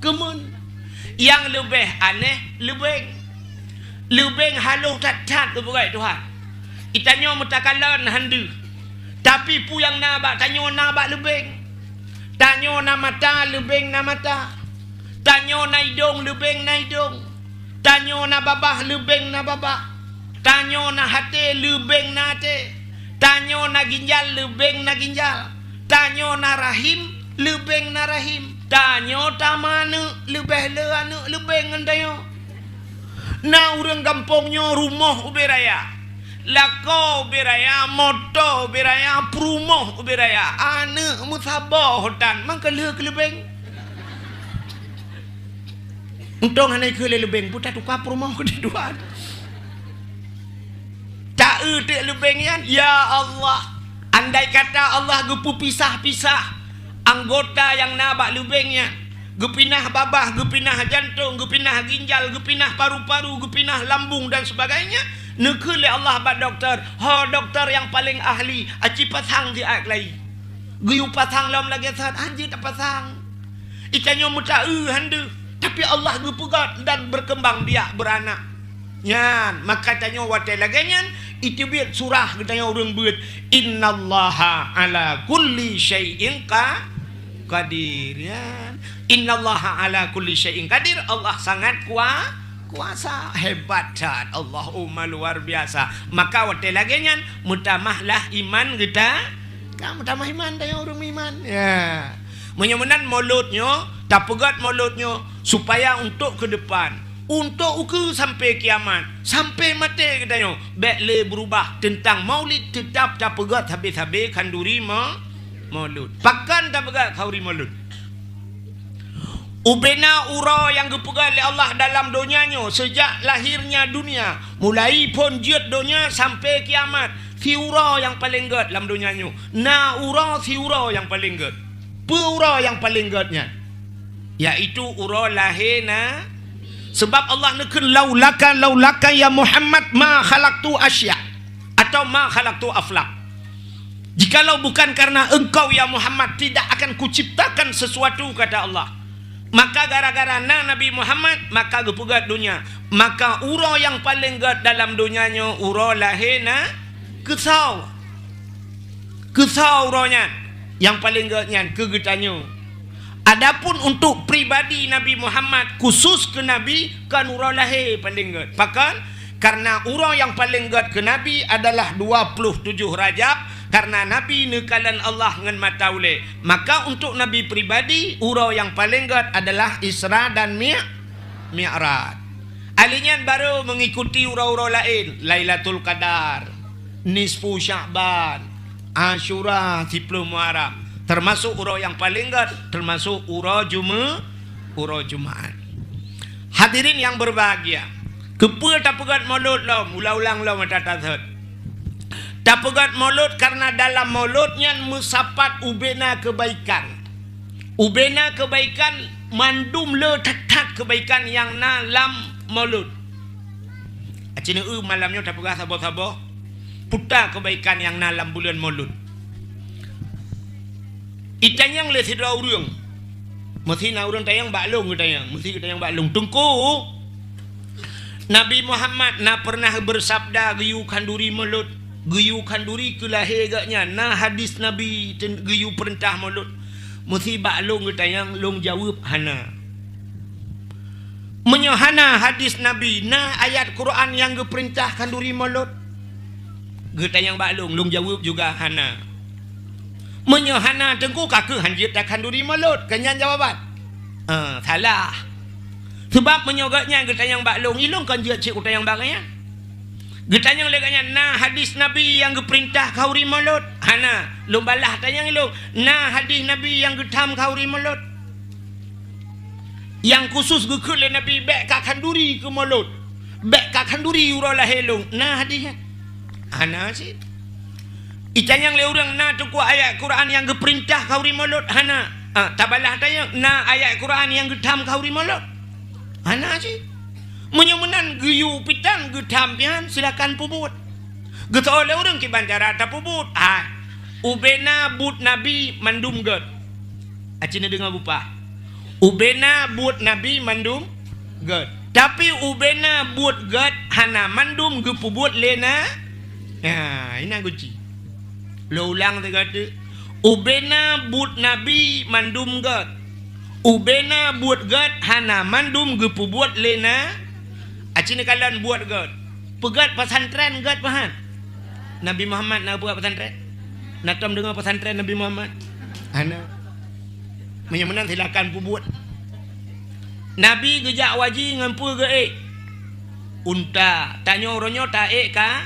keumeun. Nyang leubeh aneh leubeng. Leubeng halôh that-that geupeugét Tuhan. Itanyoe meutakalon han deuh. Tapi peue nyang na bak tanyoe na bak leubeng. Tanyoe na mata, leubeng na mata. Tanyoe na idong, leubeng na idong. Tanyoe na babah, leubeng na babah. Tanyoe na até, leubeng na até. Tanyoe na ginjal, leubeng na ginjal. Tanyoe na rahim, leubeng na rahim. Tanyoe tameuaneuk, leubeh le aneuk leubeng ngon tanyoe. Na ureuëng gampông nyoe rumoh ubé raya, lakoe ubé raya, moto ubé raya, peurumoh ubé raya, aneuk meusaboh tan, mangka lheueh keu leubeng. Untông hana ikheun lé leubeng, peue tatuka peurumoh keu dua. Ta-eu teuk leubeng nyan, ya Allah. Andai kata Allah geupeupisah-pisah anggota nyang na bak leubeng nyan, geupinah babah, geupinah jantong, geupinah ginjal, geupinah paru-paru, geupinah lambung dan sebagainya, neukheun lé Allah bak dokto, "Ho dokto nyang paleng ahli, aci pasang siat keulayi." Geuyue pasang lom lagée that, han jeuet tapasang. Itanyoe meuta-eu han deuh. Tapi Allah geupeugét dan berkembang biak beranak. Nyan, maka tanyoe watée lagée nyan, iteubiet surah geutanyoe ureuëng beuet, "Innallaha ala kulli syai'in qa-, qadir." Nyan. "Innallaha ala kulli syai'in qadir." Allah sangat kua-, kuasa, hebat that. Allahumma luar biasa. Maka watée lagée nyan, meutamahlah iman geuta-, ka meutamah iman, tanyoe ureuëng meuiman. Ya. Meunyoe meunan mulod nyoe, tapeugét mulod nyoe supaya untuk keu depan, untuk ukeue sampai kiamat, sampai maté geutanyoe, bék lé beurubah teuntang maulid, teutab tapeugét sabe-sabe khanduri ma-, mulod. Pakon tapeugét khanduri mulod? Ubena uroe nyang geupeugét lé Allah dalam donya nyoe, seujak lahirnya dunia, mulai phon jeuet donya sampai kiamat, siuroe nyang paleng gét lam donya nyoe. Na uroe siuroe nyang paleng gét. Peue uroe nyang paleng gét nyan? Yaitu uroe lahé na-, sabab Allah neukheun, "Laulaka, laulaka ya Muhammad ma khalaqtu asya," atau "Ma khalaqtu aflak." "Jikalau bukan karena engkau ya Muhammad, tidak akan kuciptakan sesuatu," kata Allah. Maka gara-gara na Nabi Muhammad, maka geupeugét donya. Maka uroe nyang paleng gét dalam donya nyoe uroe lahé na-, keusoe. Keusoe uroe nyan, nyang paleng gét nyan keu geutanyoe. Adapun untuk pribadi Nabi Muhammad, khusus keu Nabi, kon uroe lahé paleng gét. Pakon? Karena uroe nyang paleng gét keu Nabi adalah dua puluh tujoh Rajab, karena Nabi neukalon Allah ngon mata ulée. Maka untuk Nabi pribadi, uroe nyang paleng gét adalah Isra dan Mi-, Mi'raj. Ahli nyan baru mengikuti uroe-uroe laén, Lailatul Qadar, Nisfu Sya'ban, Asyura, siploh Muharram, termasuk uroe nyang paleng gét, termasuk uroe Jume-, uroe Jumaat. Hadirin yang berbahagia, keupeue tapeugét mulod lom, ulang-ulang lom ata tasot. Tapeugét mulod karena dalam mulod nyan meusapat ubena kebaikan. Ubena kebaikan, mandum le that-that kebaikan nyang na lam mulod. Aci neu malam nyoe tapeugah saboh-saboh puta kebaikan nyang na lam buleuen mulod. Itanyong lé sidroe ureuëng. Meusi na ureuëng tanyong bak lôn geutanyong. Meusi geutanyong bak lôn. "Teungku, Nabi Muhammad na pernah bersabda geuyue khanduri mulod, geuyue khanduri keu lahé geuh nyan. Na hadis Nabi ten-, geuyue peurintah mulod?" Meusi bak lôn geutanyong, lôn jaweueb hana. "Meunyoe hana hadis Nabi, na ayat Quran nyang geupeurintah khanduri mulod?" Geutanyong bak lôn, lôn jaweueb juga hana. "Meunyoe hana, Teungku, ka kheueh hanjeuet takhanduri mulod," keu nyan jawaban. Eh, salah. Sabab meunyoe geuh nyan geutanyong bak lôn, ilôn kon jeuet cit kutanyong bak geuh nyan. Geutanyong lé geuh nyan, "Na hadis Nabi nyang geupeurintah khanduri mulod?" Hana. Lôn balaih tanyong ilôn, "Na hadis Nabi nyang geutham khanduri mulod?" Nyang khusus geukheun lé Nabi, "Bék ka khanduri keu mulod, bék ka khanduri uroe lahé lôn." Na hadis nyan? Hana cit. Itanyong lé ureuëng, "Na teungku ayat Quran nyang geupeurintah khanduri mulod?" Hana. Ah, tabalah tanyong, "Na ayat Quran nyang geutham khanduri mulod?" Hana cit. Meunyoe meunan geuyue pitan geutham nyan, silakan peubuet. Geuteu'oh lé ureuëng kiban cara tapeubuet. Ah, ubena buet Nabi mandum gét. Aci neudeungoe bupah. Ubena buet Nabi mandum gét. Tapi ubena buet gét hana mandum geupeubuet lé na-, ya, inan kunci. Lôn ulang sigoe teuk. Ubena buet Nabi mandum gét. Ubena buet gét hana mandum geupeubuet lé na-, aci neukalon buet gét. Peugét pesantren gét pahan? Nabi Muhammad na peugét pesantren? Na tom deungoe pesantren Nabi Muhammad? Hana. Meunyoe meunan silakan peubuet. Nabi geujak u haji ngon peue geuék? Unta. Tanyoe uroe nyoe taék ka-,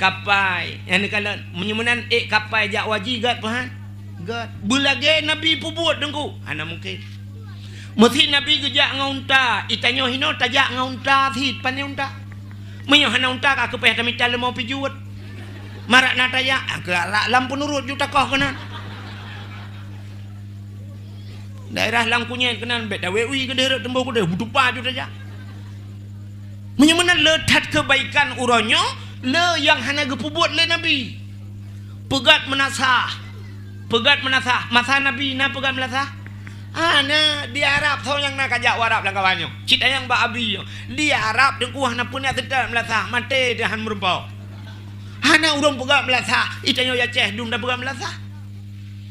kapai. Nyang neukalon, meunyoe meunan ék kapai jak u haji gét pahan? Gét. Beulagée Nabi peubuet Teungku? Hana mungken. Meusi Nabi geujak ngon unta, itanyoe hinoe tajak ngon unta cit, pane unta. Meunyoe hana unta ka keupéh tamita leumô pijuet. Marak na tajak, ah, keu arak lam peunurut ju takoh keunan. Daerah lam kunyét keunan bék dawé ui keudeh rot teumbôh keudeh, beutupa ju tajak. Meunyoe meunan le that keubaikan uroe nyoe, le nyang hana geupeubuet lé Nabi. Peugét meunasah. Peugét meunasah. Masa Nabi na peugét meunasah? Hana, di Arab soe nyang na kajak u Arab lam kawan nyoe. Cit ayang bak Abi nyoe. Di Arab teungku hana peue na seutôt meulasah, maté teuh han meureumpok. Hana ureuëng peugah meulasah, itanyoe Aceh dum tapeugah meulasah.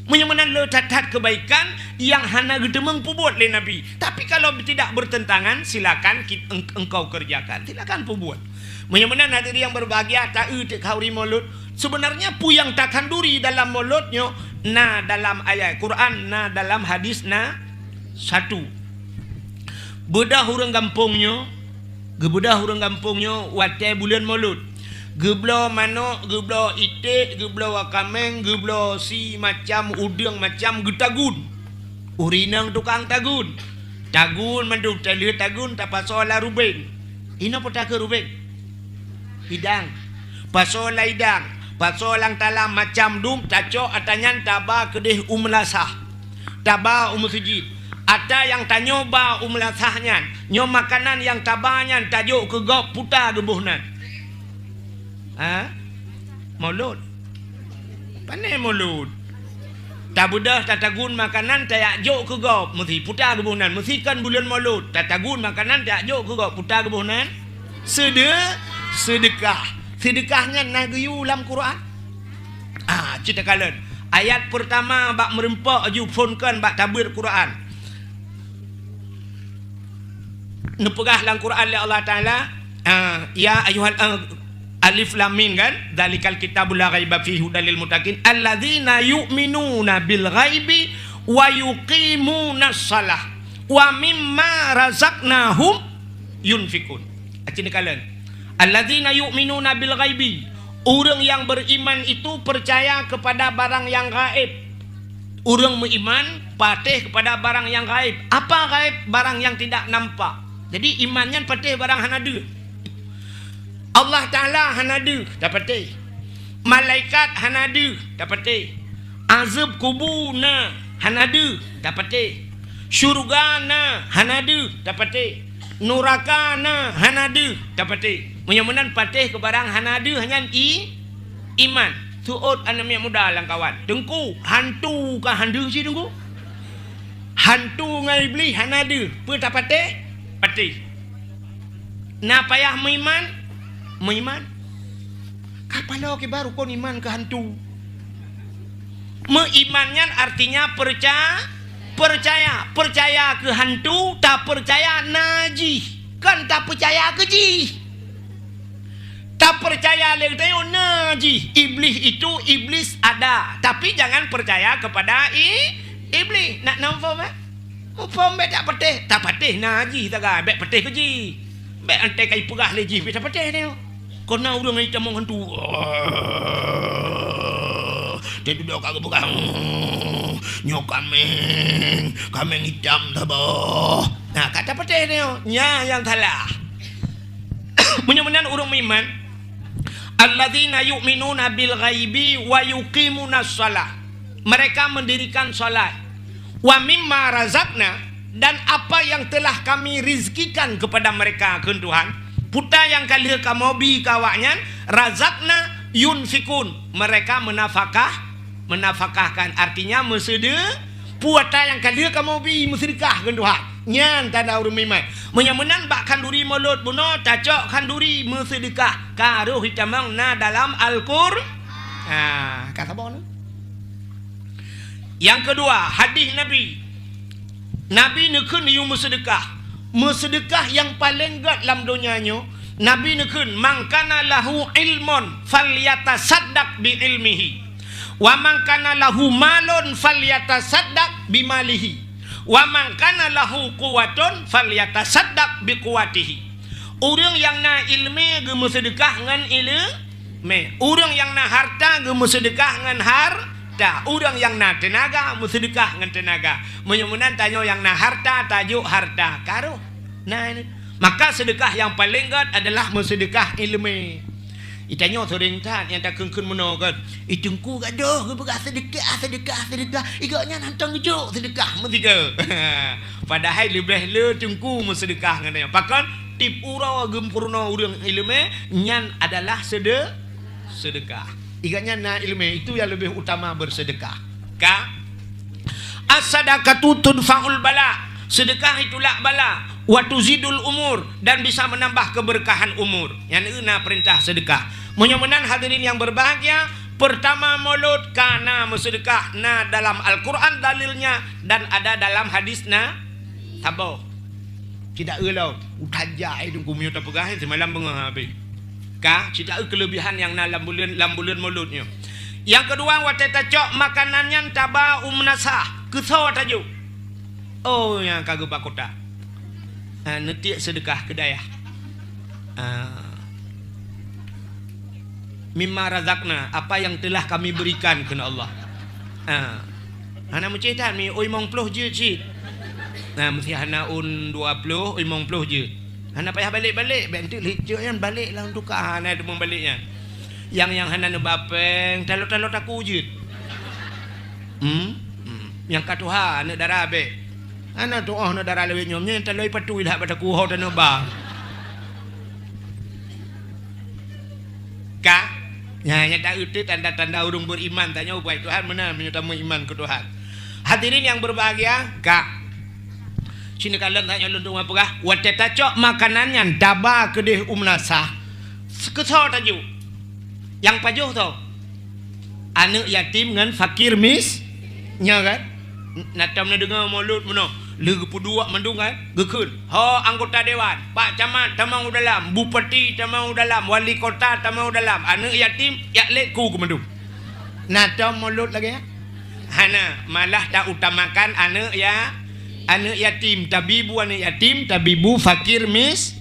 Meunyoe meunan le that-that keubaikan nyang hana geuteumeung peubuet lé Nabi. Tapi kalau tidak bertentangan, silakan kit-, eng-, engkau kerjakan. Silakan peubuet. Meunyoe meunan hadirin yang berbahagia, ta-eu teuk khanduri Maulud. Sebenarnya peue nyang takhanduri dalam Maulud nyoe na dalam ayat Quran, na dalam hadis na satu. Beudôh ureuëng gampông nyoe, geubeudôh ureuëng gampông nyoe watée buleuen Maulud. Geubloe manok, geubloe iték, geubloe wakaméng, geubloe si macam udeueng macam geutagun. Ureuëng inong tukang tagun. Tagun mandum, talheueh tagun tapasoe lam rubeng. Inoe peue takheun rubeng? Idang. Pasoe lam idang, pasoe lam talam macam dum, tacok atra nyan taba keudeh u meulasah. Taba u meuseujid. Atra nyang tanyoe ba u meulasah nyan, nyoe makanan nyang taba nyan tajok keu gob puta geuboh nan. Ha? Maulud. Pane Maulud? Tabeudôh tatagun makanan tajak jok keu gob, meusi puta geuboh nan. Meusi kon buleuen Maulud, tatagun makanan tajak jok keu gob, puta geuboh nan. Seude-, seudeukah. Seudeukah nyan na geuyue lam Quran? Ah, cit takalon. Ayat peurtama bak meureumpok aju phon kon bak tabeuet Quran. Neupeugah lam Quran lé Allah Taala, ah, ya ayuhal, ah, alif lam mim kan? Dzalikal kitabu la raiba fihi hudal lil muttaqin alladzina yu'minuna bil ghaibi wa yuqimunas shalah wa mimma razaqnahum yunfiqun. Aci neukalon. Alladzina yu'minuna bil ghaibi. Ureuëng nyang beriman itu percaya kepada barang yang gaib. Ureuëng meuiman patéh kepada barang yang gaib. Apa gaib? Barang yang tidak nampak. Jadi iman nyan patéh barang hana deuh. Allah Taala hana deuh, tapatéh. Malaikat hana deuh, tapatéh. Azeueb kubu na, hana deuh, tapatéh. Syeuruga na, hana deuh, tapatéh. Nuraka na, hana deuh, tapatéh. Meunyoe meunan patéh keu barang hana deuh nyan i-, iman. Seuôt aneuk miet muda lam kawan. Teungku, hantu ka han deuh cit Teungku? Hantu ngon Iblih hana deuh. Peue tapatéh? Patéh. Na payah meuiman? Meuiman. Ka paloe kiban rukon iman keu hantu. Meuiman nyan artinya perca-, percaya. Percaya keu hantu, tapeucaya na jih. Kon tapeucaya keu jih. Tapeucaya lé geutanyoe na jih. Iblih itu, iblis ada. Tapi jangan percaya kepada i-, iblih. Nak na muphom, eh? Muphom bék tapatéh. Tapatéh na jih taga, bék patéh keu jih. Bék anté ka ipeugah lé jih, bék tapatéh nyoe. Kon na ureuëng itamong hantu. Teududoe ka geupeugah, "Nyoe kaméng, kaméng itam saboh." Nah, ka tapatéh nyoe. Nyan nyang salah. Meunyoe meunan ureuëng meuiman, alladzina yu'minuna bil ghaibi wa yuqimunas shalah. Mereka mendirikan salat. Wa mimma razaqna, dan apa yang telah Kami rizkikan kepada mereka, kheun Tuhan. Puta nyang ka lheueh Kamoe bi keu awaknyan, razaqna yunfikun, mereka menafakah, menafakahkan, artinya meuseude-, puta nyang ka lheueh Kamoe bi meuseudeukah, kheun Tuhan. Nyan tanda ureuëng meuiman. Meunyoe meunan bak khanduri mulod bunoe tacok khanduri meuseudeukah, ka rhoh itamong na dalam Al-Qur-, ha, ka saboh nyoe. Nyang keudua, hadih Nabi. Nabi neukheun yue meuseudeukah. Meuseudeukah nyang paleng gét lam donya nyoe, Nabi neukheun, "Man kana lahu ilmun falyatasaddaq bi ilmihi. Wa man kana lahu malun falyatasaddaq bi malihi. Wa man kana lahu quwwatun falyatasaddaq bi quwwatihi." Ureuëng nyang na iéleumé geumeuseudeukah ngon iéleumé. Ureuëng nyang na hareuta geumeuseudeukah ngon hareuta. Ureuëng nyang na teunaga meuseudeukah ngon teunaga. Meunyoe meunan tanyoe nyang na hareuta, tajok hareuta. Ka rhoh. Nah, ini. Maka seudeukah nyang paleng gét adalah meuseudeukah iéleumé. Itanyoe seuring that nyang takheun-kheun meunoe kan. "Ih, teungku gadôh geupeugah seudeukah, seudeukah, seudeukah." Igok nyan hantom geujok seudeukah meusigoe. Padahai leubeh le teungku meuseudeukah ngon nyan. Pakon? Tiep uroe geupeurunoe ureuëng iéleumé, nyan adalah seude-, seudeukah. Igok nyan na iéleumé, itu yang lebih utama bersedekah. Ka? "As-sadaqatu tudfa'ul bala." Sedekah itu lak bala. "Wa tuzidul umur." Dan bisa menambah keberkahan umur. Nyan na peurintah sedekah. Meunyoe meunan hadirin yang berbahagia, pertama mulod ka na meusedekah, na dalam Al-Quran dalilnya dan ada dalam hadis na saboh. Tidak elok. Utajak ai dengku meunyoe tapeugah, eh, semalam beungoh habéh. Ka, cit taeu keulebihan nyang na lam buleuen, lam buleuen Maulud nyoe. Nyang keudua, watée tacok makanan nyan taba u meunasah, keusoe tajok. Oh, nyang ka geuba kota. Ah, neutiek seudeukah keu dayah. Ah. "Mimma razaqna," apa yang telah kami berikan, kheun Allah. Ah. Hana meucéh that, mi, oi, limong ploh jeuet cit. Nah, meusé hana ôn dua ploh, oi, limong ploh jeuet. Hana payah balek-balek, bék enteuk lheueh jeuet nyan balek lam tuka, hana teuma balek nyan. Nyang, nyang hana neuba péng, talo-talo taku jeuet. Hmm? Hmm. Nyang ka tuha, aneuk dara bék. Hana tuha aneuk dara lawét nyoe, nyan talo ipatui that bak taku ho taneuba. Ka? Nyan, nyan taeu tanda-tanda ureuëng beriman, tanyoe buet Tuhan meunan meunyoe tameuiman keu Tuhan. Hadirin yang berbahagia, ka. Sini kalon tanyoe lôn tuan peugah, watée tacok makanan nyan taba keudeh u meunasah, keusoe tajok. Nyang pajoh soe? Aneuk yatim ngon fakir mis-, nya kan? Na tom neudeungoe Maulud meunoe, lheueh geupeuduek mandum kan? Geukheun, "Ho anggota dewan, pak camat tamong u dalam, bupati tamong u dalam, wali kota tamong u dalam, aneuk yatim jak lét ku keu mandum." Na tom Maulud lagée nyan? Hana, malah tautamakan aneuk ya-, aneuk yatim, tabibu aneuk yatim, tabibu fakir mis-,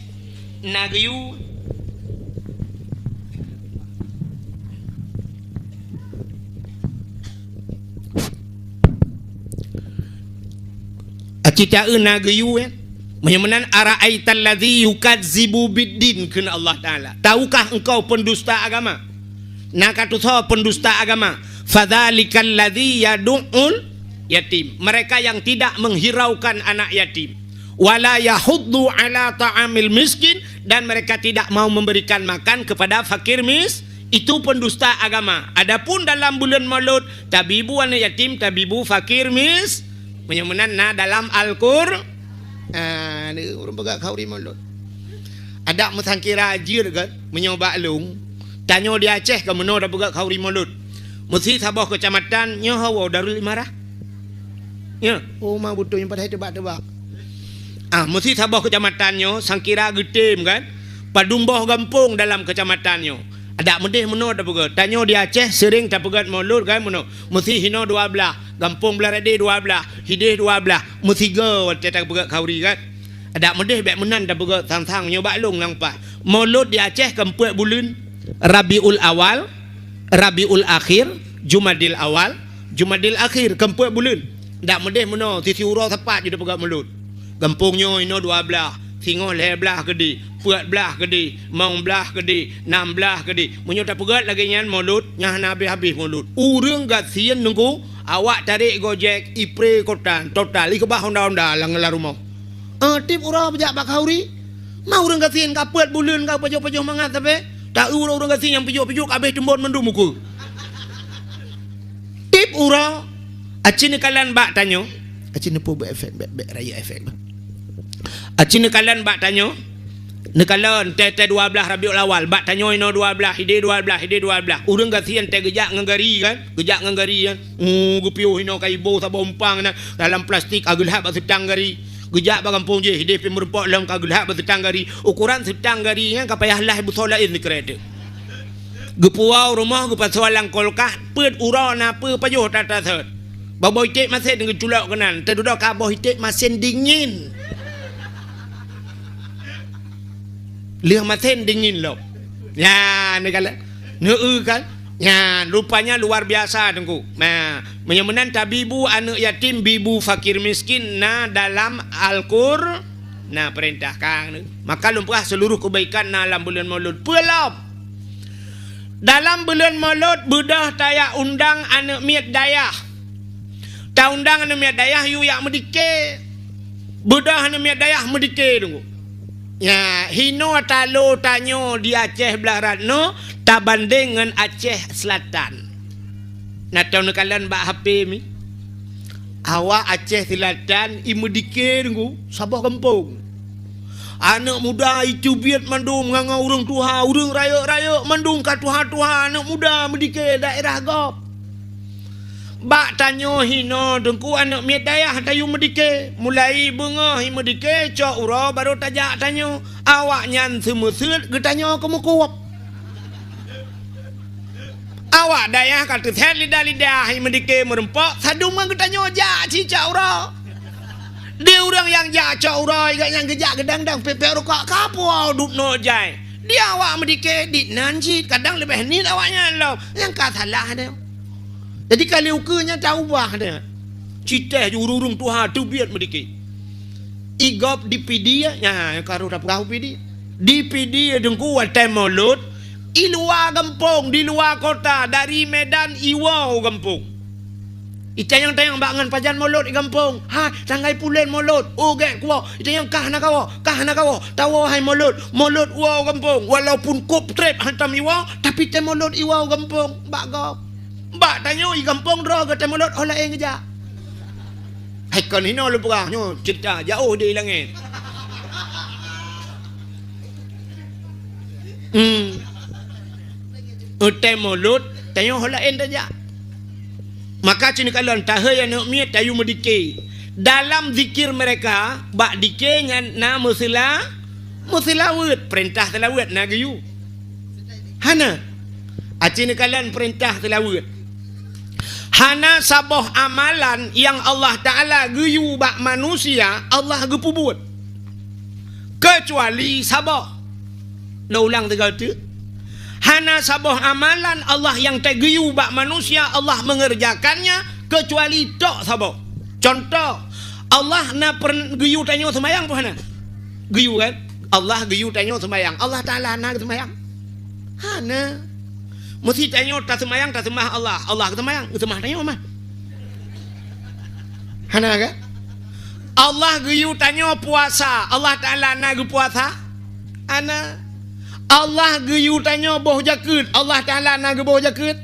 na geuyue. Aci taeu na geuyue, eh? Meunyoe meunan, "Ara'aital ladzi yukazzibu biddin," kheun Allah Taala. "Tahukah engkau pendusta agama?" Na ka tusoe pendusta agama. "Fadzalikal ladzi yadu'ul yatim." Mereka yang tidak menghiraukan anak yatim. "Wala yahuddu ala ta'amil miskin," dan mereka tidak mau memberikan makan kepada fakir mis-, itu pendusta agama. Adapun dalam bulan Maulud, tabibu anak yatim, tabibu fakir mis-, meunyoe meunan na dalam Al-Qur-, ah, ni ureuëng peugah khauri Maulud. Adak meusangkira jeuet kan, meunyoe bak lôn, tanyoe di Aceh ka meunoe tapeugah khauri Maulud. Meusi saboh keucamatan nyoe hawa Darul Imarah. Ya, oh, ma beutôi nyang padahai teuba-teuba. Ah, meusi saboh keucamatan nyoe sangkira geutem kan, padum boh gampông dalam keucamatan nyoe. Adak meudeh meunoe tapeugah. Tanyoe di Aceh sering tapeugah Maulud kan meunoe. Meusi hinoe dua blah, gampông blah radé dua blah, hideh dua blah, meusigoe watée tapeugah khauri kan. Adak meudeh bék meunan tapeugah sang-sang nyoe bak lôn nyang paih. Maulud di Aceh keumpeuet buleuen Rabiul Awal, Rabiul Akhir, Jumadil Awal, Jumadil Akhir, keumpeuet buleuen. Dak meudeh meunoe, sisi uroe sapat jeuet tapeugah Maulud. Gampông nyoe inoe dua blah, singoh lhée blah keudeh, peuet blah keudeh, limong blah keudeh, nam blah keudeh. Meunyoe tapeugah lagée nyan Maulud, nyan hana habéh-habéh Maulud. Ureuëng gasien nunggu, awak tarek Gojek, ipre kota, total, ikeubah honda-honda lam, lam rumoh. Ah, tieb uroe beujak bak khauri. Ma ureuëng gasien ka peuet buleuen ka pajoh-pajoh mangat sabe. Taeu ureuëng gasien nyang pijoh-pijoh ka abéh teumbon mandum ukeue. Tieb uroe, aci neukalon bak tanyoe. Aci neupeu beu efek, bék, bék rayeuk efek bah. Aci neukalon bak tanyoe. Neukalon tée-tée dua blah Rabiul Awal, bak tanyoe inoe dua blah, hideh dua blah, hideh dua blah. Ureuëng gasien tée geujak ngon gari kan? Geujak ngon gari kan? Uh, geupiôh inoe ka iboh saboh umpang na dalam plastik, ka geulhab bak seutang gari. Geujak bak gampông jih, hideh pih meureumpok lom ka geulhab bak seutang gari. Ukuran seutang gari nyan ka payah lah beusoe laén sikrek teuh. Geupuwoe u rumoh geupasoe lam kulkas, peuet uroe na peue pajoh that-that sot. Bak boh iték masen geuculok keunan, teududoe ka boh iték masen dingin. Lheueh masen dingin lom. Nyan, neukalon. Neu-eu kan? Nyan, rupanya luar biasa, Teungku. Nah, meunyoe meunan tabibu aneuk yatim, bibu fakir miskin na dalam Al-Qur-, na peurintah kang. Maka lôn peugah seluruh keubaikan na lam buleuen Maulud. Peue lom? Dalam buleuen Maulud beudôh tajak undang aneuk miet dayah. Taundang aneuk miet dayah yue jak meudike. Beudôh aneuk miet dayah meudike, Teungku. Nya, hinoe talo tanyoe di Aceh Blah Ratno tabandeng ngon Aceh Selatan. Na tom neukalon bak H P mi. Awak Aceh Selatan i meudike deungoe saboh gampông. Aneuk muda i teubiet mandum ngon ureueng tuha, ureueng rayeuk-rayeuk mandum ka tuha-tuha, aneuk muda meudike daerah gob. Bak tanyoe hinoe Teungku aneuk miet dayah tayue meudike, mulai beungoh i meudike cok uroe barô tajak tanyoe. Awaknyan seumeuseut geutanyoe keumeukueb. Awak dayah ka teusét lidah-lidah i meudike meureumpok, sadum ngon geutanyoe jak cicak uroe. Di ureueng nyang jak cok uroe, gobnyan geujak geudang-dang peuet-peuet rukok, ka puwoe dubnoe jai. Di awak meudike dit nan cit, kadang leubeh nit awaknyan lom. Nyang ka salah deh. Jadi kali ukeue nyan taubah deh. Citeh ju ureueng tuha teubiet meudike. I gob di Pidie, nya, ka rôh tapeugah u Pidie. Di Pidie Teungku watèe Molot, i luwa gampông, di luwa kota, dari Medan iwoe u gampông. Itanyong-tanyong bak ngon pajan Molot i gampông. Ha, tanggai pulen Molot. Oh, gèt kuwoe. Itanyong kah na kawoe, kah na kawoe. Tawoe hai Molot. Molot woe u gampông. Walaupun kôb trép hantom iwoe, tapi teuh Molot iwoe u gampông. Bak gob. Bak tanyoe i gampông droe geutanyoe Molot, oh laén geujak. Hai kon hinoe lôn peugah nyoe cerita jauh di langèt. Hmm. Watèe Molot, tanyoe ho laén tajak. Maka cit neukalon tahei aneuk miet tayue meudike. Dalam zikir mereka, bak dike nyan na meuseula-, meuseulaweuet, peurintah seulaweuet na geuyue. Hana. Aci neukalon peurintah seulaweuet. Hana saboh amalan nyang Allah Taala geuyue bak manusia, Allah geupeubuet. Keucuali saboh. Lôn ulang sigoe teuk. Hana saboh amalan Allah nyang teugeuyue bak manusia, Allah mengerjakannya, keucuali tok saboh. Contoh, Allah na per-, geuyue tanyoe seumayang peu hana? Geuyue kan? Allah geuyue tanyoe seumayang. Allah Taala na geuseumayang? Hana. Meusti tanyoe taseumayang, taseumah Allah. Allah geuseumayang, geuseumah tanyoe mah. Hana kan? Allah geuyue tanyoe puasa. Allah Taala na geupuasa? Hana. Allah geuyue tanyoe boh jakeuet. Allah Taala na geuboh jakeuet?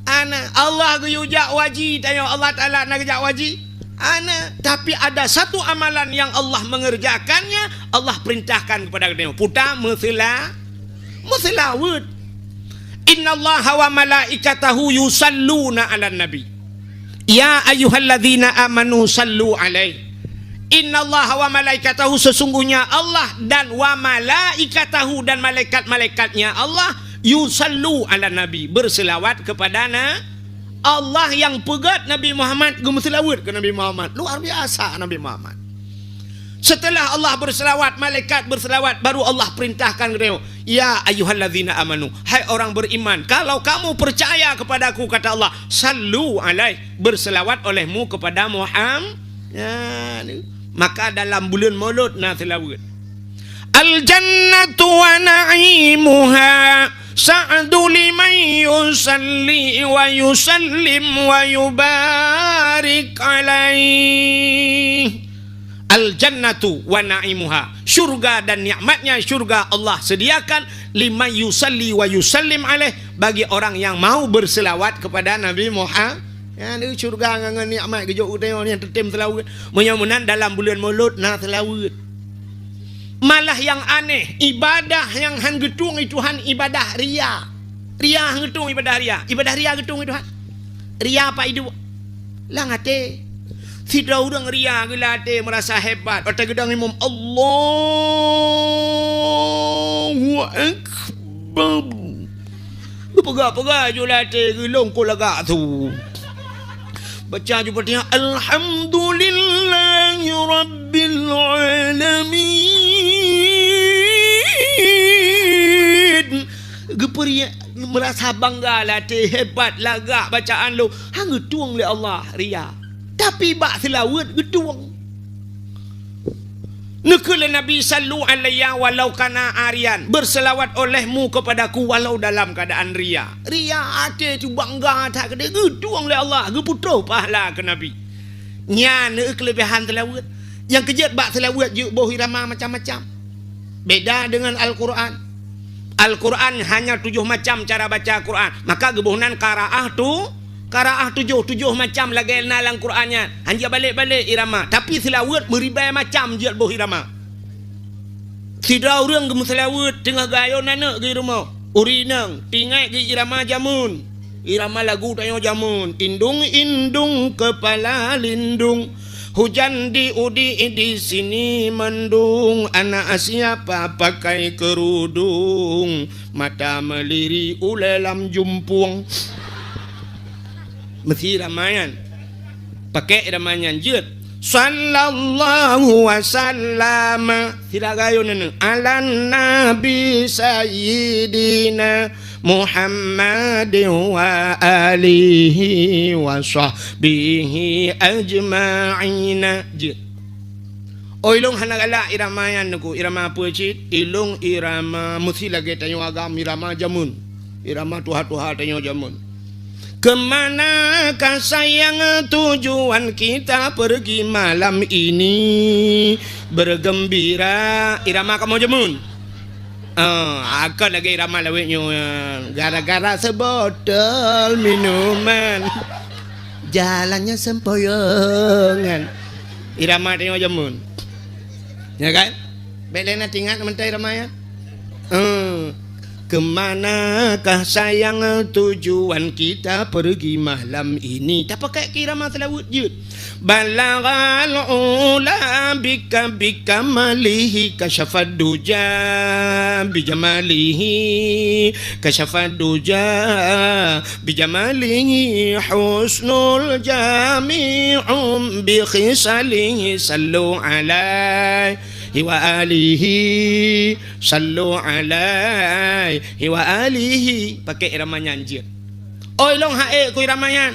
Hana. Allah geuyue jak waji tanyoe. Allah Taala na geujak waji? Hana. Tapi ada satu amalan yang Allah mengerjakannya, Allah perintahkan kepada geutanyoe. Puta meuseula-, meuseulaweuet. Innallaha wa malaikatahu yusalluna 'alan nabi. Ya ayyuhalladzina amanu sallu 'alaihi. Innallaha wa malaikatahu, sesungguhnya Allah dan wa malaikatahu, dan malaikat-malaikatnya Allah, yusallu 'alan nabi, berselawat kepada na-, Allah nyang peugét Nabi Muhammad, geumeuseulaweuet keu Nabi Muhammad. Luar biasa Nabi Muhammad. Setelah Allah berselawat, malaikat berselawat, baru Allah perintahkan geutanyoe, "Ya ayyuhalladzina amanu, hai orang beriman, kalau kamu percaya kepadaku," kata Allah, "sallu 'alaihi, berselawat olehmu kepada Muhammad." Ya, ni. Maka dalam buleuen Molot na seulaweuet. Al-jannatu wa na'imuha sa'du liman yusalli wa yusallim wa yubarik alaih. Al-jannatu wa na'imuha. Syurga dan nikmatnya syurga Allah sediakan liman yusalli wa yusallim alaih, bagi orang yang mau berselawat kepada Nabi Muhammad. Ya, ni syurga ngon, ngon nikmat geujok u tanyoe nyang teutem seulaweuet. Meunyoe meunan dalam buleuen Molot na seulaweuet. Malah nyang aneh, ibadah nyang han geutueng i Tuhan ibadah ria. Ria han geutueng ibadah ria. Ibadah ria geutueng i Tuhan. Ria apa iduek? Lam até. Sidroe ureueng ria geuh lam até meurasa hebat. Watèe geudong imum, "Allahu Akbar." Geupeugah-peugah ju lam até geulong kon lagak su. Baca ju Fatihah, "Alhamdulillahi rabbil alamin." Geupeuriak, meurasa bangga lam até, hebat lagak bacaan lôn. Han geutueng lé Allah, ria. Tapi bak seulaweuet geutueng. Neukheun lé Nabi, "Sallu alayya walau kana ariyan." Berselawat olehmu kepadaku walau dalam keadaan ria. Ria até teuh bangga that keudéh, geutueng lé Allah, geupeutroh pahala keu Nabi. Nyan keuh keuleubehan seulaweuet. Nyang keujeuet bak seulaweuet jeuet boh irama macam-macam. Beda dengan Al-Quran. Al-Quran hanya tujoh macam cara baca Quran. Maka geuboh nan qaraah tu Qiraah tujoh, tujoh macam lagée na lam Quran nyan. Hana balek-balek irama, tapi seulaweuet meuribai macam jeuet boh irama. Sidroe ureuëng geumeuseulaweuet teungoh geuayon aneuëk geuh rumoh. Ureuëng inong, tingat geuh irama jameun. Irama lagu tanyoe jameun. Indung-indung keupala lindung. Hujan di udi di sini mendung. Anak siapa pakai kerudung? Mata meliri ulée lam jumpueng. Meusi irama nyan. Pakai irama nyan jeuet. Sallallahu wasallam. Sira gayon neuneu. Alan Nabi Sayyidina Muhammad wa alihi wa sahbihi ajma'ina. Jeuet. Oh, ilong hana galak irama nyan Teungku, irama peue cit? Ilong irama meusi lagée tanyoe agam, irama jameun. Irama tuha-tuha tanyoe jameun. Kemanakah sayang tujuan kita pergi malam ini? Bergembira. Irama kamoe jameun. Ah, kon lagée irama lawét nyoe, gara-gara sebotol minuman. Jalannya sempoyongan. Irama tanyoe jameun. Ya kan? Bék lé na tingat mantong irama nyan. Eh, kemanakah sayang tujuan kita pergi malam ini? Tapakai keu irama seulaweuet jeuet. Balaghal ula bika, bikamalihi kasyafad duja bijamalihi, kasyafad duja bijamalihi, husnul jami'un bi khisalihi. Sallu alaihi wa alihi, sallu alaihi wa alihi. Pakai irama nyan jeuet. Oi, ilong ha'e ku irama nyan.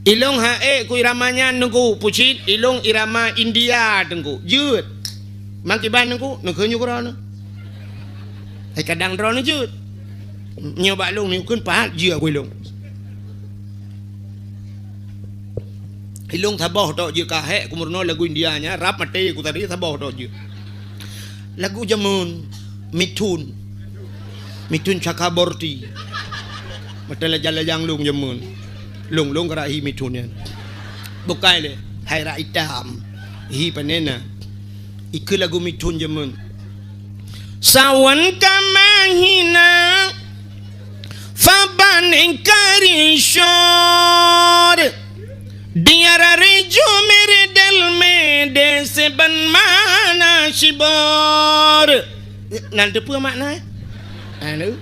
Ilong ha'e ku irama nyan Teungku, pucit ilong irama India Teungku. Jeuet. Makiban Teungku, neukheun nyoe keudroe. Hai kadang droeneuh jeuet. Nyoe bak lôn ni kheun pahat jeuet ku ilong. Ilong saboh tok jeuet ka hek ku meurunoe lagu India nyan, rab maté ku tadi saboh tok jeuet. Lagu jameun, Mithun. Mithun Chakraborty. Mata lajang-lajang lôn jameun. Lôn, lôn keurak hi Mithun nyan. Bukai lé, hai rak itam. Hi panena. Ikeu lagu Mithun jameun. Sawan ka mahina, faban ka risor. Diara reju meredel mede seban mana sibor. Nan teupeue makna? Anu,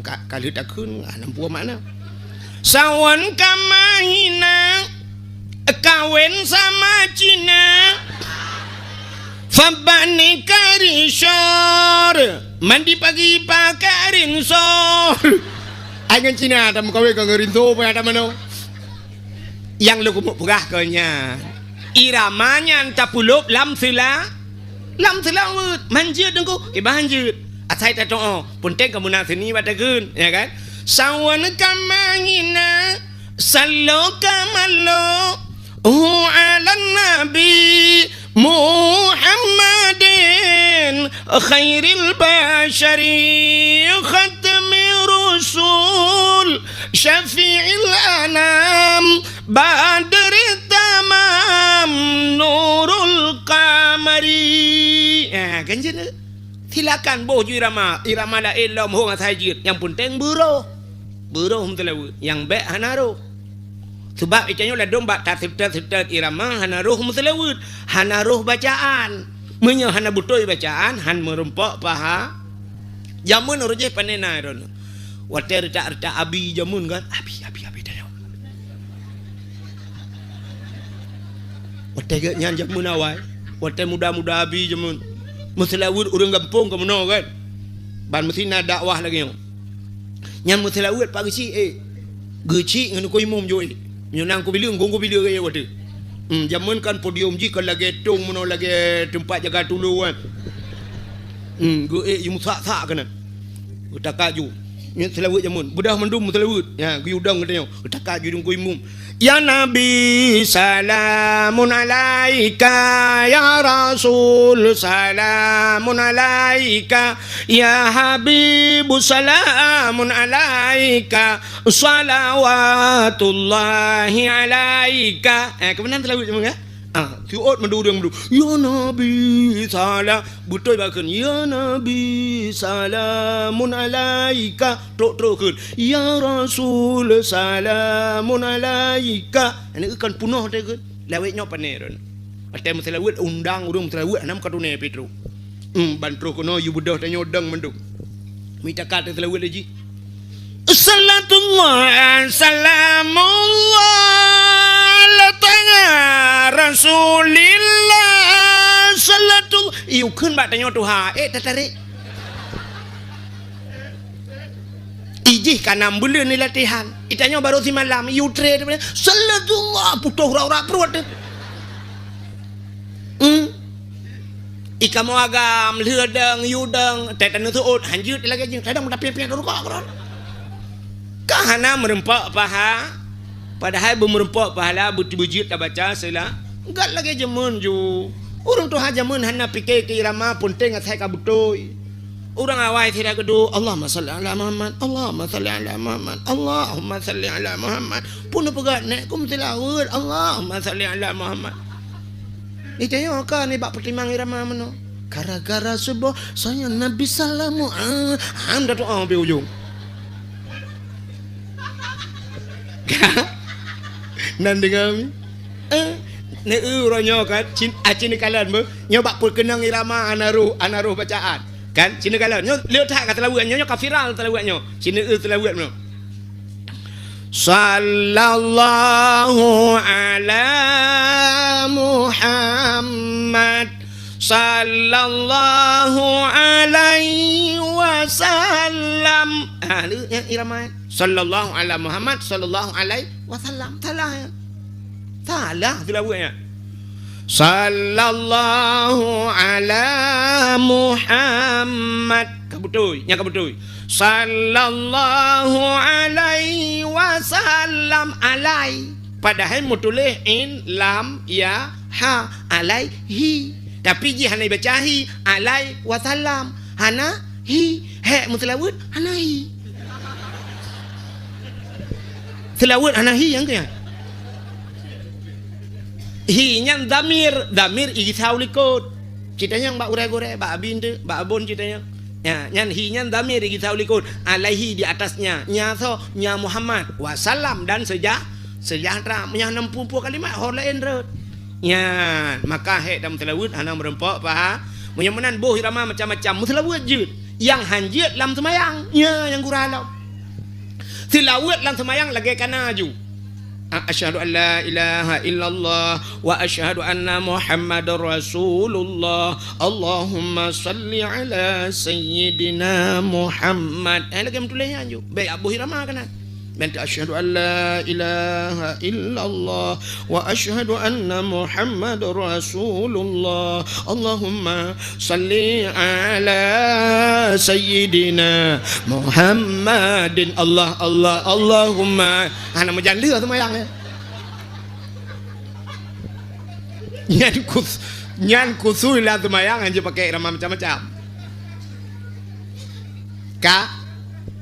ka, ka lheueh takheun, ah, nan peue makna? Sawan ka mahina, kawen sama Cina. Fabani karisor, mandi pagi pakai rinsor. Ai ngon Cina tameukawen ka ngon rinso payah tamanoe. Nyang lôn keumeuk peugah keu nyan, irama nyan tapulop lam seula-, lam seulaweuet. Man jeuet Teungku, kiban jeuet. Asai tatoe, peunteng ka meunan seuni bak takheun, ya kan? Sawan ka mahina, salo ka malo, hu alan nabi Muhammadin khairil basyari khatmi rusul syafi'il anam badri tamam nurul qamari. Ah, kan jeuet. Silakan boh ju irama, irama laén lom hong asai jeuet. Nyang peunteng beuroh. Beuroh meuseulaweuet. Nyang bék hana roh. Sabab ita nyoe ladom bak taseutôt-seutôt irama hana roh meuseulaweuet, hana roh bacaan. Meunyoe hana beutôi bacaan, han meurumpok paha. Jameun roh jih pane na droeneuh. Watée reutak-reutak abi jameun kan, abi, abi, abi tanyoe. Watée gét nyan jameun awai, watée muda-muda abi jameun. Meuseulaweuet ureuëng gampông ka meunoe kan. Ban meusi na dakwah lagée nyoe. Nyan meuseulaweuet Pak Geuchik, eh. Geuchik ngon Teungku Imum jok, eh. Meunyoe na Teungku Bileu, ngon Teungku Bileu, eh, watée. Hmm, jameun kan podium jih kan lagée tong meunoe, lagée teumpat jaga tulu kan. Hmm, geu-, eh, meusak-sak keunan. Geutakak ju. Nyan seulaweuet jameun. Beudah mandum meuseulaweuet. Ya, geuyue dong geutanyoe. Geutakak ju Teungku Imum. Ya Nabi, salamun alaika. Ya Rasul, salamun alaika. Ya Habibu, salamun alaika. Salawatullahi alaika. Eh, keumeunang teulaweuet cuma, kan? Ah, siôt mandum ureuëng mandum, "Ya Nabi, salam." Beutôi bak kheun, "Ya Nabi, salamun alaika." Trok-trok kheun, "Ya Rasul, salamun alaika." Aneuk kan punoh teuh kheun. Lawét nyoe pané ron. Watée meuseulaweuet, undang ureuëng meuseulaweuet, hana meukaduné Petrus. Hmm, ban troh keunoe yue beudôh tanyoe deueng mandum. Mita ka teuseulaweuet lé jih. Salatullah, salamullah, ala taha Rasulillah, salatullah. Yue kheun bak tanyoe tuha, eh, tatarek. Ijih ka nam buleuen latihan. Itanyoe barô simalam, yue tré, salatullah, putôh urat-urat pruet. Hmm. Ikamoe agam, lheueh deueng, yue deueng, tét taneuseuôt, hanjeuet lagée jeuet, kadang tapiet-piet rukok keudroe. Ka hana meureumpok paha, padahai beumeurumpok pahala beuteubeujeuet tabaca seula. Gat lagée jameun ju. Ureuëng tuha jameun hana pike keu irama, peunteng asai ka beutôi. Ureuëng awai sira geuduek, "Allahumma salli ala Muhammad, Allahumma salli ala Muhammad, Allahumma salli ala Muhammad." Pun neupeugah, "Nek kum seulaweuet, Allahumma salli ala Muhammad." Itanyoe ka nibak peutimang irama meunoe. Gara-gara suboh, saya Nabi salamu, ah, ah, dah doa di ujung. Nan deungoe mi? Eh, neu uroe nyoe kan, cin, ah, cin kalon beuh. Nyoe bak peukeunong irama ana roh, ana roh bacaan. Kan, cin kalon. Nyoe leuet that ka seulaweuet nyoe, nyoe ka viral seulaweuet nyoe. Cin eu seulaweuet nyoe. Sallallahu ala Muhammad. Sallallahu alaihi wasallam. Ha, ni yang irama, eh. Sallallahu ala Muhammad, sallallahu alaihi wasallam. Salah, ya. Salah seulaweuet, ya. Sallallahu ala Muhammad. Ka beutôi, nyang ka beutôi. Sallallahu alaihi wasallam, alai. Padahai meutuléh in, lam, ya, ha, alaihi. Tapi jih hana ibaca hi, alai wasallam. Hana hi, hék meuseulaweuet, hana hi. Seulaweuet hana hi nyang keu nyan. Hi nyan dhamir, dhamir igisa u likot. Cit nyang bak gurée-gurée, bak abi eunteuk, bak abon cit nyang. Ya, nyan hi nyan dhamir igisa u likot. Alaihi di atasnya. Nya soe? Nya Muhammad. Wasallam dan seja-, sejahtera. Meunyo hana meuphom-phom kalimat, ho laén rhot. Nyan, maka hék dan meuseulaweuet hana meurumpok paha. Meunyo meunan boh irama macam-macam, meuseulaweuet jeuet. Nyang han jeuet lam seumayang. Nya nyang gura lom. Seulaweuet lam seumayang lagée kana ju. A-, asyhadu an la ilaha illallah wa asyhadu anna Muhammadar Rasulullah. Allahumma salli ala sayyidina Muhammad. Eh, lagée meutuléh nyan ju. Bék aboh irama kana. Ban asyhadu an la ilaha illallah wa asyhadu anna Muhammadar Rasulullah. Allahumma salli ala sayyidina Muhammadin. Allah, Allah, Allahumma. Hana meujan lheueh seumayang, ya. Nyan kus-, nyan khusus lam seumayang hana jipakai irama macam-macam. Ka?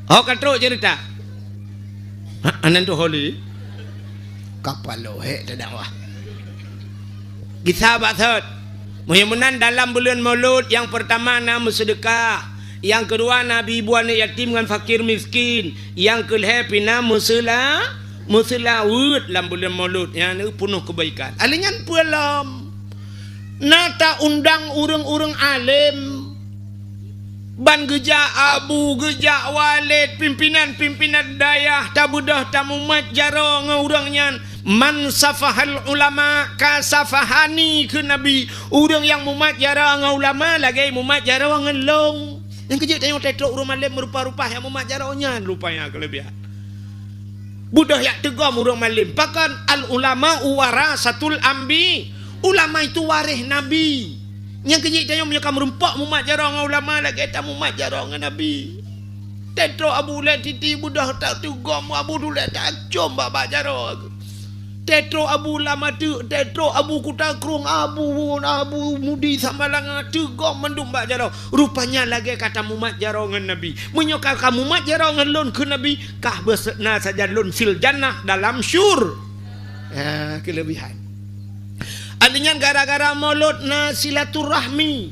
Ho ka trok cerita. Ha, anan tu holi. Kapalo hék teudakwah. Gisa bak sot. Meunyo meunan dalam buleuen Maulud, nyang peurtama na meuseudeukah, nyang keudua na bi ibu aneuk yatim ngon fakir miskin, nyang keulhée pih na meuseula-, meuseulaweuet lam buleuen Maulud, nyan peunoh keubaikan. Alheuh nyan peue lom? Na taundang ureuëng-ureuëng além. Ban geujak abu, geujak walét, pimpinan-pimpinan dayah, tabeudôh tamumat jaroe ngon ureuëng nyan. Man safahal ulama, ka safahani kheun Nabi. Ureuëng nyang mumat jaroe ngon ulama lagée mumat jaroe ngon lông. Nyang keujeuet tanyoe teutrok ureuëng malém meurupa-rupa nyang mumat jaroe nyan rupanya keuleubihan. Beudôh jak teugom ureuëng malém. Pakon al ulama warasatul ambi. Ulama itu waréh nabi. Nyang keujeuet tanyoe meunyoe ka meurumpok mumat jaroe ngon ulama lagée tamumat jaroe ngon nabi. Teutrok Abu Dulé Titi beudôh tateugom Abu Dulé tacom bak-bak jaroe. Teutrok Abu Lam Ateuk, teutrok Abu Kuta Krueng, Abu, Abu Mudi Samalanga, teugom mandum bak jaroe. Rupanya lagée ka tamumat jaroe ngon Nabi. Meunyoe ka kamumat jaroe ngon lôn keu Nabi, kah beusena sajan lôn fil jannah dalam syur. Ha, keulebihan. Alinyan gara-gara molot na silaturahmi.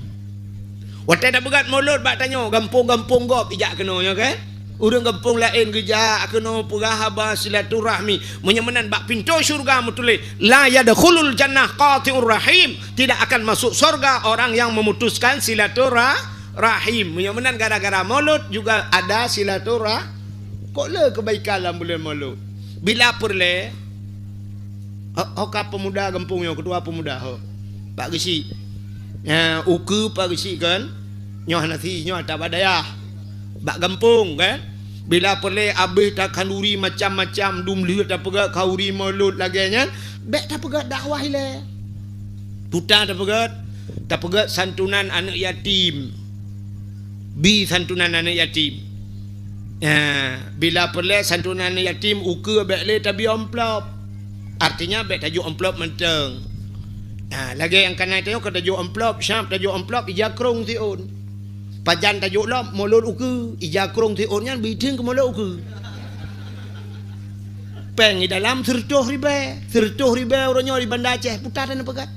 Watée tapeugét molot bak tanyoe, gampông-gampông gob ijak keunoe nyoe kan? Ureuëng gampông laén geujak keunoe peugah haba silaturahmi. Meunyoe meunan bak pintoe syurga meutuléh, "La yadkhulul jannah qati'ur rahim." Tidak akan masuk surga orang yang memutuskan silaturahim. Meunyoe meunan gara-gara molot juga ada silaturah-, kok le kebaikan lam buleuen molot. Bila peureulée, ho, ho ka pemuda gampông nyoe, ketua pemuda ho. Pak Geuchik. Ya, ukeue Pak Geuchik kan. Nyoe hana si, nyoe ata bak dayah. Bak gampông kan. Bila peureulée abéh takhanduri macam-macam, dum lheueh tapeugét khanduri molot lagée nyan, bék tapeugét dakwah ilée. Puta tapeugét, tapeugét santunan aneuëk yatim. Bi santunan aneuëk yatim. Ha, bila peureulée santunan aneuëk yatim, ukeue bék lé tabi amplop. Artinya bék tajok amplop mantong. Ha, lagée nyang kana tanyoe ka tajok amplop, siab tajok amplop, ija krong siôn. Pajan tajok lom, molot ukeue, ija krong siôn nyan beuitheun keu molot ukeue. Péng di dalam sireutôh ribée, sireutôh ribée uroe nyoe di Banda Aceh, puta dan peugét.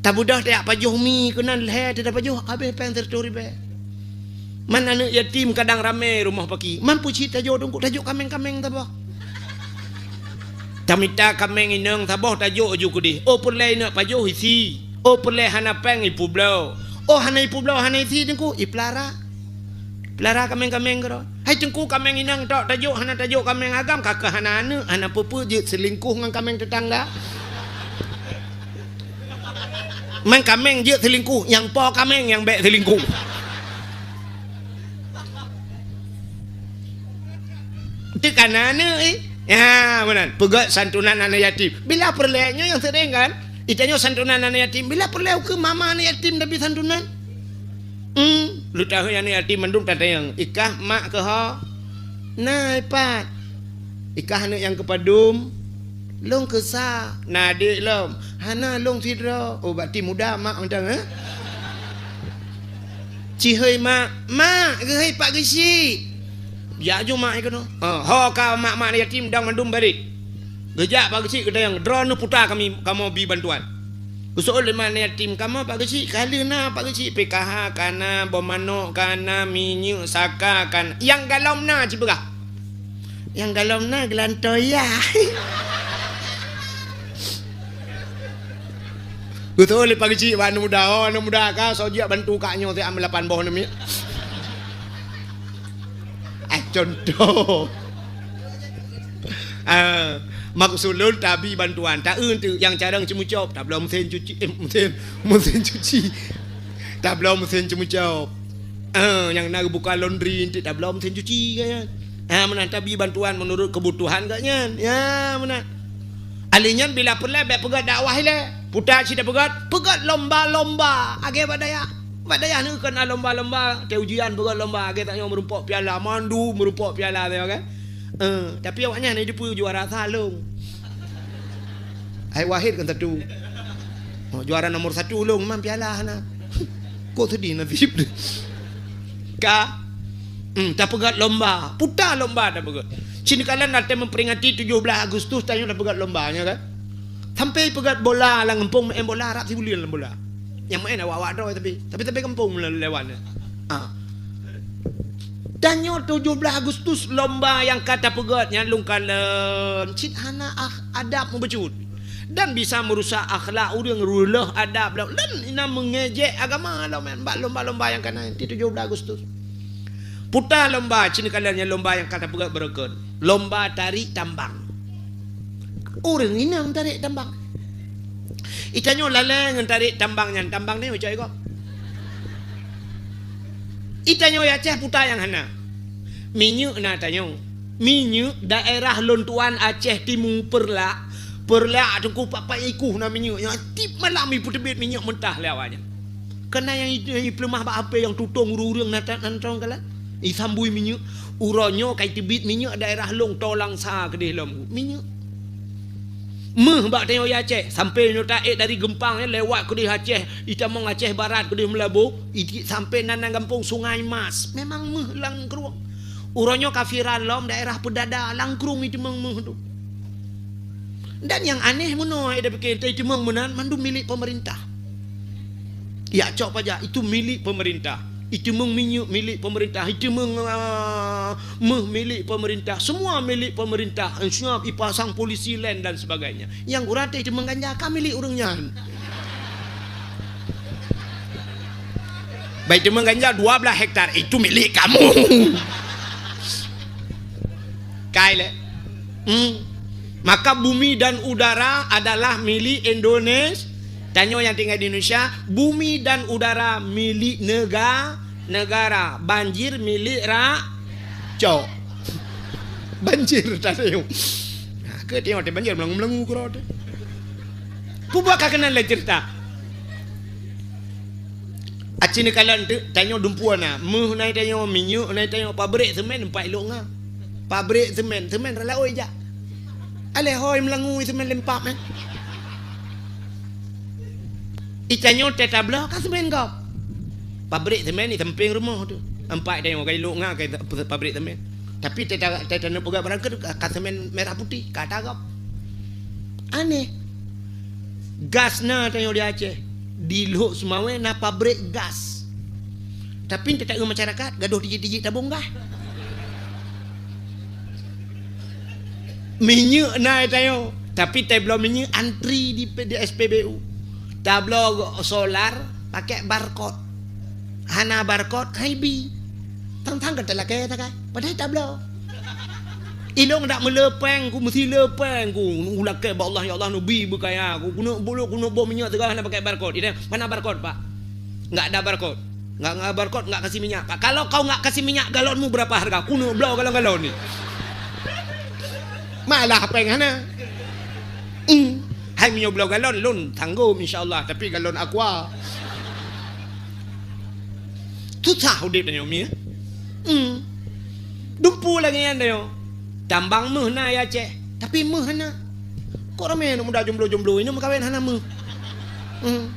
Tabeudôh tajak pajoh mi keunan lhée teuh tapajoh, habéh péng sireutôh ribée. Man aneuëk yatim kadang ramé rumoh paki. Man peucit tajok teungku, tajok kaméng-kaméng saboh. Tamita kaméng inong saboh tajok ju keudeh. Oh peureulée inong pajoh isi. Oh peureulée hana péng ipubloe. Oh hana ipubloe hana isi teungku, ipeulara. Peulara kaméng-kaméng keudroe. Hai teungku kaméng inong tok tajok hana tajok kaméng agam ka keuh hana aneuëk, hana peue-peue jeuet seulingkoh ngon kaméng teutangga. Man kaméng jeuet seulingkoh, nyang po kaméng nyang bék seulingkoh. Teuka na aneuëk, eh. Ya, meunan. Peugét santunan aneuëk yatim. Bila peureulée nyoe nyang seuréng kan? Itanyoe santunan aneuëk yatim. Bila peureulée ukeue mama aneuëk yatim tabi santunan? Hmm, lutaheueng aneuëk yatim mandum tatanyong. Ikah mak keuh ho? Na ipat. Ikah aneuëk nyang keupadum? Lôn keusa. Na adék lom? Hana lôn sidroe. Oh, berarti muda mak mantong, eh? Cihôi mak, "Mak, geuhôi Pak Geuchik." Jak ju mak keunoe. Ha, ho ka mak-mak yatim dang mandum barit. Geujak Pak Geuchik geutanyong, "Droeneuh puta kami, kamoe bi bantuan." Geuseuôt lé mak yatim, "Kamoe Pak Geuchik?" "Ka lheueh na Pak Geuchik, P K H ka na, boh manok ka na, minyeuk saka ka na." "Nyang galom na?" Cipeugah. "Nyang galom na geulantoe ya." Beutôi lé Pak Geuchik bak aneuk muda. Oh, aneuk muda ka, soe jijak bantu kak nyoe siat meulapan boh aneuk miet. Ah, contoh. Ah, maksud lôn tabi bantuan. Ta-eu teuk nyang carông ceumeucop, tabloe meusén cuci, eh, meusén, meusén cuci. Tabloe meusén ceumeucop. Ah, nyang na geubuka laundry enteuk tabloe meusén cuci kan. Ah, meunan tabi bantuan meunurot keubutuhan gobnyan. Ya, meunan. Alèh nyan bila peureulèe bèk peugöt dakwah ilèe. Puta cit tapeugöt, peugöt lomba-lomba. Agè bak dayah. Bak dayah nyoe kon na lomba-lomba, teu ujian peugöt lomba. Agè tanyoe meurumpok piala, mandum meurumpok piala tanyoe kan. Eh, tapi awaknyan hana jiteupeue juara sa lôn. Hai Wahid kan satu. Oh, juara nomor satu lôn, memang piala hana. Kok sedih nasib. Ka, hmm, tapeugöt lomba, puta lomba tapeugöt. Cit neukalon watèe memperingati tujuh belas Agustus, tanyoe tapeugöt lomba nyoe kan. Sampai peugöt bola lam gampông, meu'en bola rab sibuleuen lam bola. Nyang meu'en awak-awak droe tapi, tapi, tapi gampông lewat. Ah. Tanyoe tujuh belas Agustus lomba nyang ka tapeugöt nyan lôn kalon cit hana ah, adab meubacut. Dan bisa meurusak akhlak ureueng, reuloh adab lom. Dan inan meungejek agama lom bak lomba-lomba nyang ka na di tujuh belas Agustus. Puta lomba, cit neukalon nyan lomba nyang ka tapeugöt beureugon. Lomba tarék tambang. Ureueng inong tarék tambang. Itanyoe lalè ngon tarék tambang nyan, tambang nyoe cok igoe. Itanyoe Aceh puta nyang hana. Minyeuk na tanyoe. Minyeuk daerah lôn tuan Aceh Timu Peureulak. Peureulak teungku pat-pat iku na minyeuk nyang tiep malam ipeuteubiet minyeuk mentah lé awaknyan. Keunan nyang i-, ipeuleumah bak hapé nyang tutong ureueng-ureueng na ta-, na nantong kalon. Isambui minyeuk. Uroe nyoe ka iteubiet minyeuk daerah lôn, toe Langsa keudeh lom. Minyeuk. Méuh bak tanyoe di Aceh, sampoe nyoe taék dari Geumpang, ya, lewat keudéh Aceh, itamong Aceh Barat keudéh Meulaboh, itiek sampoe nan, nan gampông Sungai Mas. Memang méuh lam krueng. Uroe nyoe ka viral lom daerah Peudada, lam krueng iteumeung méuh tu. Dan nyang aneh meunoe, ida pikée, ita iteumeung meunan mandum milék pemerintah. Ya, cok pajak, itu milék pemerintah. Iteumeung minyeuk milék pemerintah, iteumeung, ah, méuh milék pemerintah, semua milék pemerintah. Siap ipasang polisi laén dan sebagainya. Nyang gura teuh iteumeung ganja ka milék ureuëng nyan. Baik, iteumeung ganja dua belas hektar, itu milék kamu. Kai lé. Hmm. Maka bumi dan udara adalah milik Indonesia. Tanyoe nyang tinggai di Indonesia, bumi dan udara milik nega-, negara, banjir milik ra-, cok. Banjir tadi. Nah, ke tengok teh banjir meulanggu-meulanggu keudroe teh. Peue buet ka keunan lé cerita. Aci neukalon teuk, tanyoe dumpeue na, méuh na tanyoe, minyeuk na tanyoe, pabrik semen empat ilok nga. Pabrik semen, semen rot laôt jak. Aléh hôi meulangui semen lempap, eh. Itanyoe teutabloe ka semen gob. Pabrik semen di sampéng rumoh tu. Empat tanyoe ka ilok nga ka pabrik semen. Tapi teuta-, teutanyoe peugah barang ka, ka semen merah putih, ka tagap. Aneh. Gas na tanyoe di Aceh. Di Lhok Seumawé na pabrik gas. Tapi teuta-, masyarakat gadoh tijik-tijik tabong gas. Minyeuk na tanyoe, tapi tabloe minyeuk antri di, di S P B U. Tabloe solar pakai barcode. Hana barcode, hai bi. Tang-tang ka talakée takai. Padahai tabloe. Ilong dak meulé péng ku, meusi lé péng ku. Ulakée bak Allah, ya Allah, neubi beukaya ku. Kuneuk buluk, kuneuk boh minyeuk teuga hana pakai barcode. Ida, mana barcode, Pak? Enggak ada barcode. Enggak, enggak barcode, enggak kasih minyak. Kalau kau enggak kasih minyak, galonmu berapa harga? Kuneuk bloe galon-galon ni. Malah péng hana. Hmm. Hai meunyoe bloe galon, lôn tanggom insya Allah, tapi galon aqua. Susah udép tanyoe mi. Hmm. Dumpeue lagée nyan tanyoe. Tambang méuh na ya Aceh, tapi méuh hana. Kok ramé aneuk muda jomblo-jomblo, ineuk meukawen hana méuh. Hmm.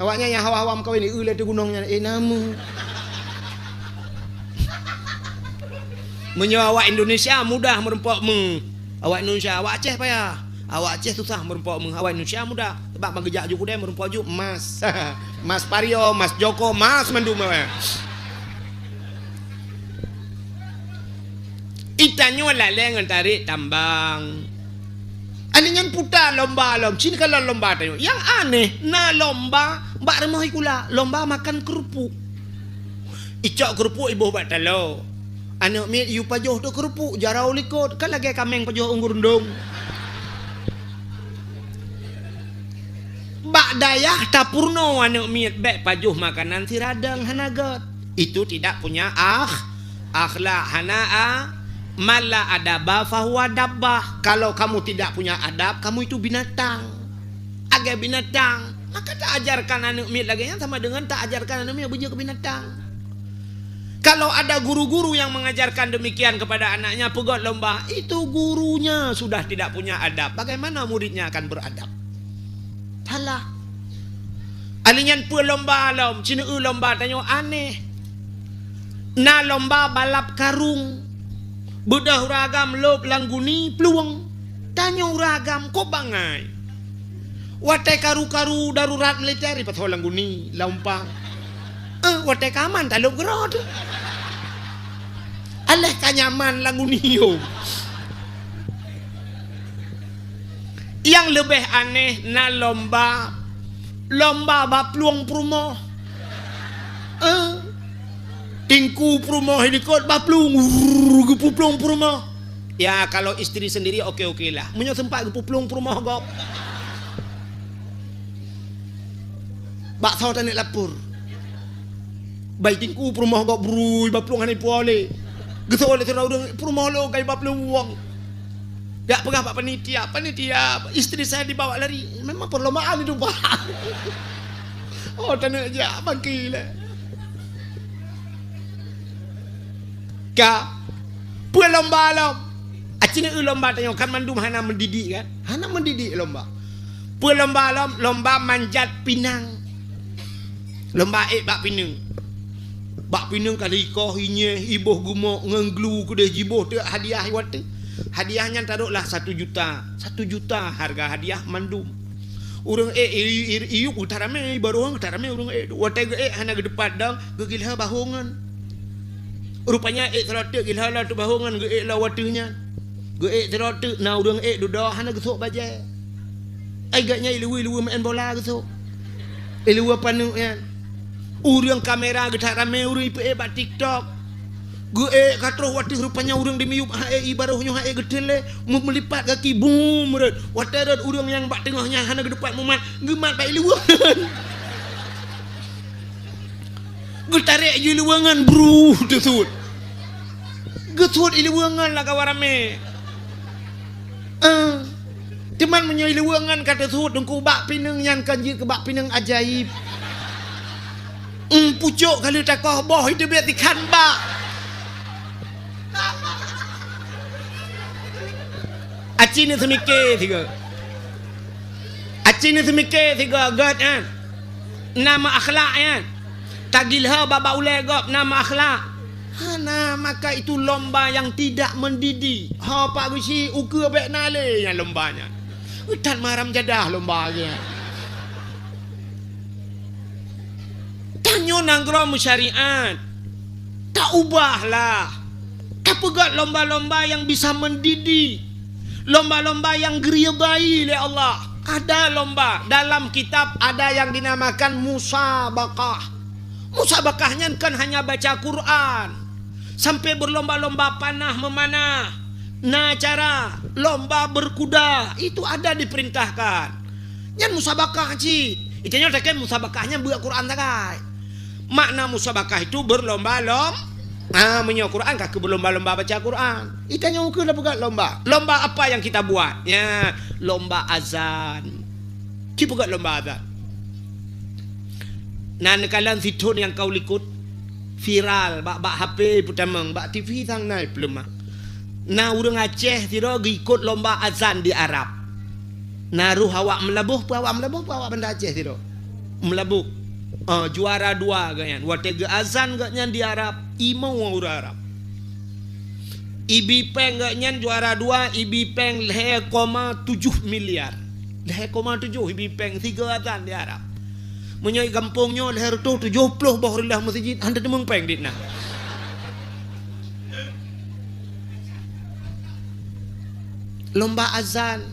Awaknyan nyang hawa-hawa meukawen, eu lé teuh gunong nyan, eh, na méuh. Meunyoe awak Indonesia mudah meurumpok méuh. Awak Indonesia, awak Aceh payah. Awak Aceh susah meurumpok méuh, awak Indonesia mudah. Sebab ban geujak ju keudè meurumpok ju emas. Emas Pario, emas Joko, emas mandum awak. Itanyoe lalée ngon tarek tambang. Aneuëk nyan puta lomba lom, cit ka lom lomba tanyoe. Nyang aneh, na lomba bak rumoh sikula, lomba makan keurupuk. Icok keurupuk iboh bak taloe. Aneuëk miet yue pajoh teuh keurupuk, jarau likot, ka lagée kaméng pajoh unggur undong. Bak dayah tapeurunoe aneuëk miet bék pajoh makanan siradang hana gét. Itu tidak punya akh-, akhlak, hana a-, man la adaba fahuwa dabbah. Kalau kamu tidak punya adab, kamu itu binatang. Agak binatang. Maka taajarkan aneuëk miet lagée nyan sama dengan taajarkan aneuëk miet beujeuet keu binatang. Kalau ada guru-guru yang mengajarkan demikian kepada anaknya, peugét lomba, itu gurunya sudah tidak punya adab. Bagaimana muridnya akan beradab? Salah. Aneuëk nyan peue lomba lom, cit eu lomba tanyoe aneh. Na lomba balap karung. Beudôh ureuëng agam lôb lam guni plueng. Tanyoe ureuëng agam kok bangai. Watée karu-karu darurat militer ipasoe lam guni, lam umpang. Eh, watée ka aman talôb keudroe teuh. Aléh ka nyaman lam guni yo. Nyang leubeh aneh na lomba, lomba bak plueng peurumoh. Eh, tingku peurumoh ilikot bak plueng, wurr, geupuplueng peurumoh. Ya, kalau istri sendiri oke-oke lah. Meunyoe sempat geupuplueng peurumoh gob. Bak soe taneuk lapor. Bai tingku peurumoh gob brui bak plueng hana ipuwoe lé. Geusoe lé sidroe ureuëng peurumoh lôn kai bak plueng wong. Jak peugah bak panitia, "Panitia, istri saya dibawa lari." Memang perlombaan itu, Pak. Oh, taneuk jak bangki lé. Ka, peue lomba lom. Aci neu lomba tanyoe kan mandum hana mendidik kan? Hana mendidik lomba. Peue lomba lom-, lomba manjat pinang. Lomba ék bak pineung. Bak pineung ka lheuh ikoh, inyeh, iboh gumok ngon glu keudeh jiboh teuk hadiah watèe. Hadiah nyan taruhlah satu juta. Satu juta harga hadiah mandum. Ureueng ék i-, i-, iyup geutak ramé, barô geutak ramé ureueng ék. Watèe geuék hana geuteupat dong, geugilhö bahô ngon. Rupanya ék sidroe teuk gilhö lom teuk bahô ngon geuék lom watèe nyan. Geuék sidroe teuk na ureueng ék dudoe hana geusôk bajèe. Ai gobnyan iluweue-iluweue meu'en bola geusôk. Iluweue paneuk nyan. Ureueng kamera geutak ramé ureueng ipeuék bak TikTok. Geuék ka troh watèe rupanya ureueng dimiyup ha'ék i barô nyoe ha'ék geuteun lé, meu-, meulipat gaki bum rhot. Watèe rhot ureueng nyang bak teungoh nyan hana geuteupat mumat, geumat bak iluweue. Geutarek ju iluweue ngon bruh teusut. Geusut iluweue ngon lam kawan ramé. Eh, teuma meunyoe iluweue ngon ka teusut teungku bak pineung nyan kan jeuet keu bak pineung ajaib. Em, pucôk ka lheuh takoh boh iteubiet sikhan bak. Aci neu seumike sigoe. Aci neu seumike sigoe gèt nyan. Na meuakhlak nyan. Tagilhö bak-bak ulèe gob na meuakhlak. Hana, maka itu lomba yang tidak mendidik. Ho pak geusi ukeue bèk na lé nyan lomba nyan. That maram jadah lomba nyan. Tanyoe nanggroe meusyariat. Taubahlah. Tapeugöt lomba-lomba yang bisa mendidik. Lomba-lomba yang geuridai lé Allah. Ada lomba, dalam kitab ada yang dinamakan musabaqah. Musabaqah nyan kan hanya baca Quran. Sampai berlomba-lomba panah memanah. Na acara lomba berkuda, itu ada diperintahkan. Nyan musabaqah cit. Itanyoe takheun musabaqah nyan beuet Quran sagai. Makna musabaqah itu berlomba-lom-, ah, meunyoe Quran ka keu berlomba-lomba baca Quran. Itanyoe keu peugöt lomba. Lomba apa yang kita buat? Ya, lomba azan. Ci peugöt lomba azan. Na neukalon sithon nyang ka u likot viral bak, bak H P peutamong, bak T V sang na ipeuleumah. Na ureueng Aceh sidroe geuikot lomba azan di Arab. Na roh awak meulaboh, peue awak meulaboh, peue awak Banda Aceh sidroe. Meulaboh. Ah, juara dua gobnyan. Watèe geuazan gobnyan di Arab, imoe ureueng Arab. Ibi péng gobnyan juara dua, ibi péng lhèe koma tujoh miliar. Lhèe koma tujoh ibi péng sigoe azan di Arab. Meunyoe gampông nyoe lhèe reutôh tujoh ploh boh reulah meuseujid, hana teumeung péng dit na. Lomba azan.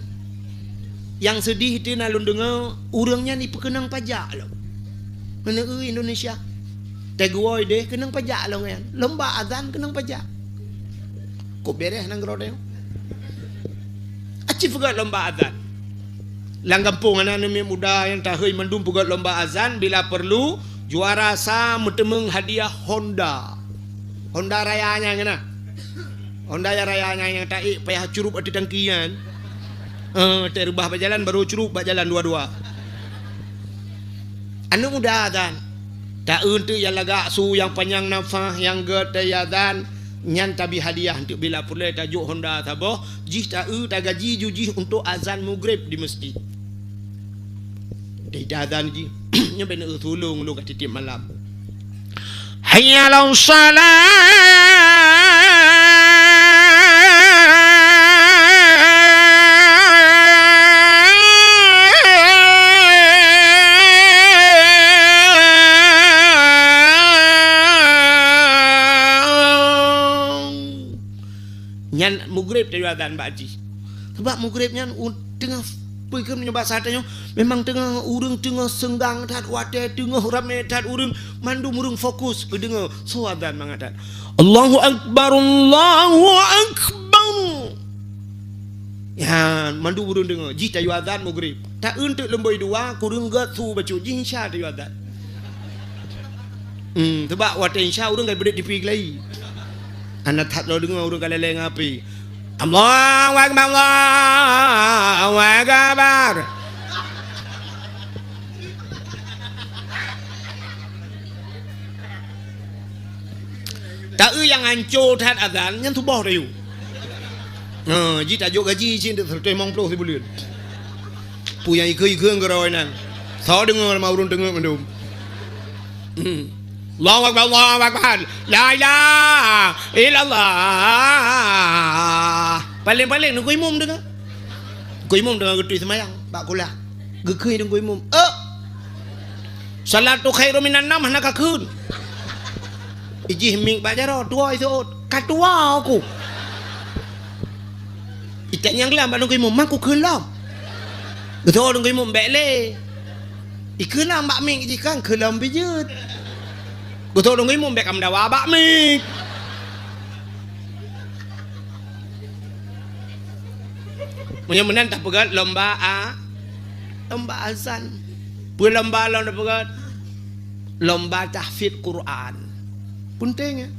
Nyang seudeh teuh na lôn deungö, ureueng nyan ipeukeunong pajak lom. Ngon eu Indonesia. Teugeuwoe deh keunong pajak lom nyan. Lomba azan keunong pajak. Kok beres nanggroe tanyoe? Aci peugöt lomba azan. Lam gampông hana aneuk muda nyang tahôi mandum peugöt lomba azan, bila perlu juara sa meuteumeung hadiah Honda. Honda raya nyan keunan. Honda nyang raya nyan nyang taék payah curup ateueh tangki nyan. Eh, teuk reubah bak jalan baru curup bak jalan dua-dua. Aneuk muda azan. Taeu teuk nyang lagak su nyang panyang nafah nyang gèt teuazan nyan tabi hadiah teuk bila peureulèe tajok Honda saboh, jih taeu tagaji ju jih untuk azan mugrib di meuseujid. Dai azan jih, nyoe bèk neueu tulông lôn ka tiep-tiep malam. Hayya 'alas shalah. Nyan mugrib teuazan bak jih. Sabab mugrib nyan u-, teungoh Peue keuh meunyoe basa tanyoe, memang teungoh ureueng teungoh seunggang that watèe, teungoh ramé that ureueng, mandum ureueng fokus geudeungö soe azan mangat that. Allahu Akbar, Allahu Akbar. Ya, mandum ureueng deungö. Jih tayue azan mugrib. Taeu teuk leumbôi dua, kureueng gèt su bacut jih insya tayue azan. Hmm, teubak watèe insya ureueng ka beudeuh tipi geulai. Hana that lôn deungö ureueng ka lé-lé ngon api. Allahu Akbar, Allahu Akbar. Taeu nyang hanco that azan, nyan tuboh tayue. Ha, jih tajok gaji cit seureutoh limong ploh sibuleuen. Peue nyang ikheun-ikheun keurôi nan. Soe deungoe lam ureueng teungeut mandum. Hmm. Allahu Akbar, Allahu Akbar. La ilaha illallah. Paléng-paléng Teungku Imum deungoe. Teungku Imum deungoe geutui seumayang bak kulah. Geukheun Teungku Imum, "Eh! Salatu khairum minan naum hana kakheun." Ijih mieng bak jaroe, tuwoe iseuôt. "Ka tuwoe ku." Itanyong lom bak Teungku Imum, "Man kukheun lom?" Geutanyong Teungku Imum, "Bék lé." Ikheun lom bak mieng, ijih kan kheun lom pih jeuet. Geutanyong Teungku Imum, "Bék kameudawa bak mieng." Meunyoe meunan tapeugah lomba a-, lomba azan. Peue lomba lom tapeugah? Lomba tahfidz Quran. Peunteng, ya?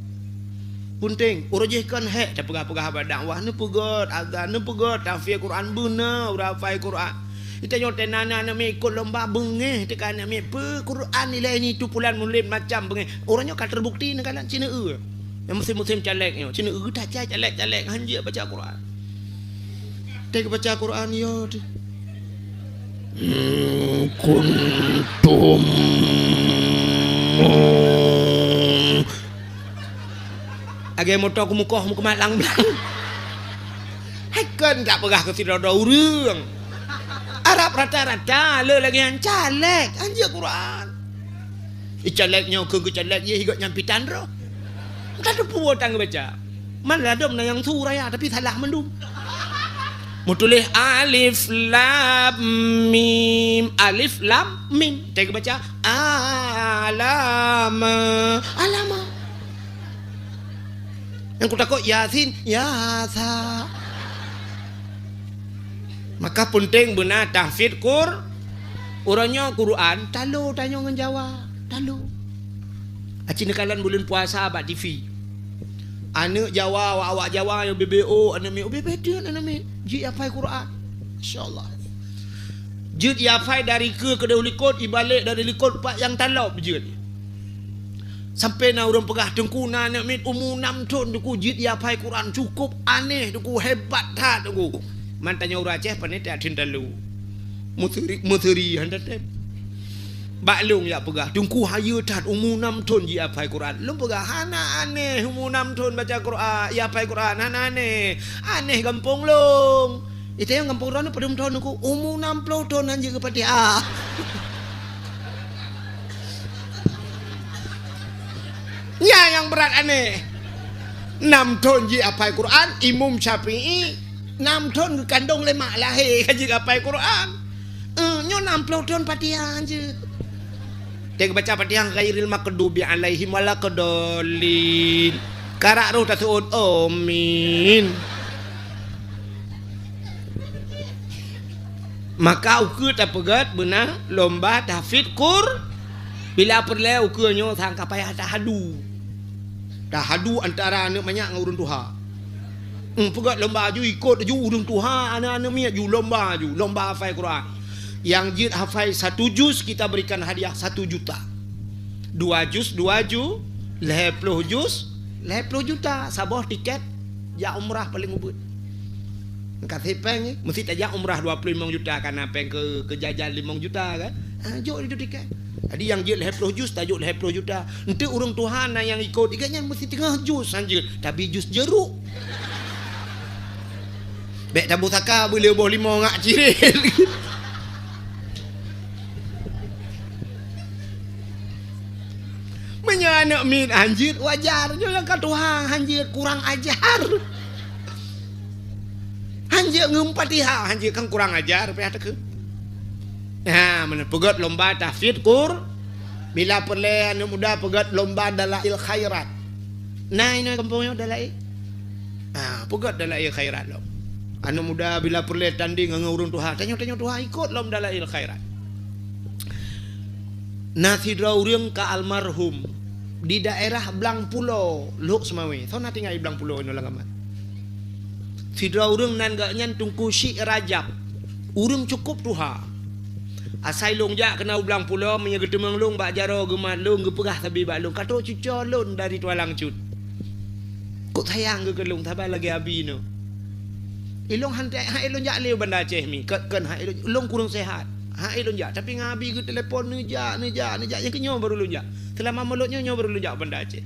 Peunteng. Uroe jih kon hék tapeugah-peugah bak dakwah, neupeugah azan, neupeugah tahfidz Quran, beuna ureueng hafai Quran. Geutanyoe teuh na aneuk miet ikot lomba beungéh teuka aneuk miet, peue Quran ilée nyan itu pulan mulod macam beungéh. Uroe nyoe ka teubukti neukalon cit neu-eu. Nyang musém-musém caleg nyoe, cit neu-eu that cai caleg-caleg hanjeuet baca Quran. Teuka baca Quran, ya, tu. Hmm, kuntum. Lagée moto keumukoh meukeumah lang-blang. Hai kon tapeugah keu sidroe-droe ureueng. Arab rata-rata le lagée nyan caleg, hanjeuet Quran. Icaleg nyoe keu geucaleg, ye higot nyang pitan roh. Entah teupeu tang baca. Man ladom na nyang su raya, tapi salah mandum. Meutuléh alif lam mim, alif lam mim. Teuka baca alama, alama. Nyang kutakot Yasin, yasa. Maka peunteng beuna tahfidz Qur-, uroe nyoe Quran, talo tanyoe ngon Jawa, talo. Aci neukalon buleuen puasa bak T V. Aneuk Jawa, awak-awak Jawa nyang B B O, aneuk miet, B B O aneuk miet, jeuet hafai Quran. Masya Allah. Jeuet hafai dari keue keudeh likot, ibalek dari likot pat nyang talop jeuet. Sampai na ureueng peugah, "Teungku, na aneuk miet umu nam thon, Teungku, jeuet hafai Quran, cukup aneh, Teungku, hebat that, Teungku." Man tanyoe ureueng Aceh, pane that thon talo. Meuseri, meuseri, hana tem. Bak lôn jak peugah, "Teungku, hayeue that, umu nam thon jeuet hafai Quran." Lôn peugah, "Hana aneh, umu nam thon baca Quran, hafai Quran, hana aneh. Aneh gampông lôn." Itanyong gampông droeneuh padum thon, Teungku? "Umu nam ploh thon hanjeuet geufatihah." Nyan nyang brat aneh. Nam thon jeuet hafai Quran, Imam Syafi'i, nam thon geukandong lé mak lahé ka jeuet hafai Quran. Eh, nyoe nam ploh thon Fatihah hanjeuet. Teuka baca Fatihah, "Ghairil maghdubi alaihim waladdallin." Karak roh taseuôt, "Amin." Maka ukeue tapeugét beuna lomba tahfidz Qur-, bila peureulée ukeue nyoe sang ka payah tahadu. Tahadu antara aneuk manyak ngon ureueng tuha. Hmm, peugét lomba aju, ikot aju ureueng tuha, aneuk-aneuk miet aju, lomba aju, lomba hafai Quran. Nyang jeuet hafai satu juz, kita berikan hadiah satu juta. Dua juz, dua ju-, lhée ploh juz, lhée ploh juta. Saboh tiket jak umrah paléng ubit. Ka sipéng, eh, meusti tajak umrah dua ploh limong juta, kana péng keu, keu jajan limong juta kan. Ha, jok itu tiket. Jadi nyang jeuet lhée ploh juz, tajok lhée ploh juta. Enteuk ureueng tuha na nyang ikot, ikat nyan meusti teungoh juz hanjeuet, tapi juz jeruk. Bék tapusaka beuleuboh limo ngak cirét. Meunyoe aneuk miet hanjeuet wajar, nyoe nyang ka tuha hanjeuet kurang ajar. Hanjeuet ngon Fatihah, hanjeuet kan kurang ajar, payah takheun. Ha, meunan peugét lomba tahfidz Qur-, bila peureulée aneuk muda peugét lomba dalail khairat. Na inoe gampông nyoe dalail? Ha, peugét dalail khairat lom. Aneuk muda bila peureulée tandeng ngon ureueng tuha, tanyoe-tanyoe tuha ikot lom dalail khairat. Na sidroe ureueng ka almarhum di daerah Blang Pulo, Lhok Seumawé. Soe na tinggai di Blang Pulo inoe lam gaman? Sidroe ureueng nan geuh nyan Teungku Syik Rajab. Ureueng cukôp tuha. Asai lôn jak keunoe u Blang Pulo, meunyoe geuteumeung lôn bak jaroe geumat lôn, geupeugah sabe bak lôn, "Ka trok cucoe lôn dari Tualang Cut." Kok sayang geuh keu lôn, saban lagée abi nyoe. Ilôn han, han ilôn jak lé Banda Aceh mi, kon, kon han ilôn, ilôn kureueng sehat. Han ilôn jak, tapi ngon Abi geutelepon, neujak, neujak, neujak, nyang keu nyoe baru lôn jak. Seulama mulod nyoe, nyoe baru lôn jak Banda Aceh.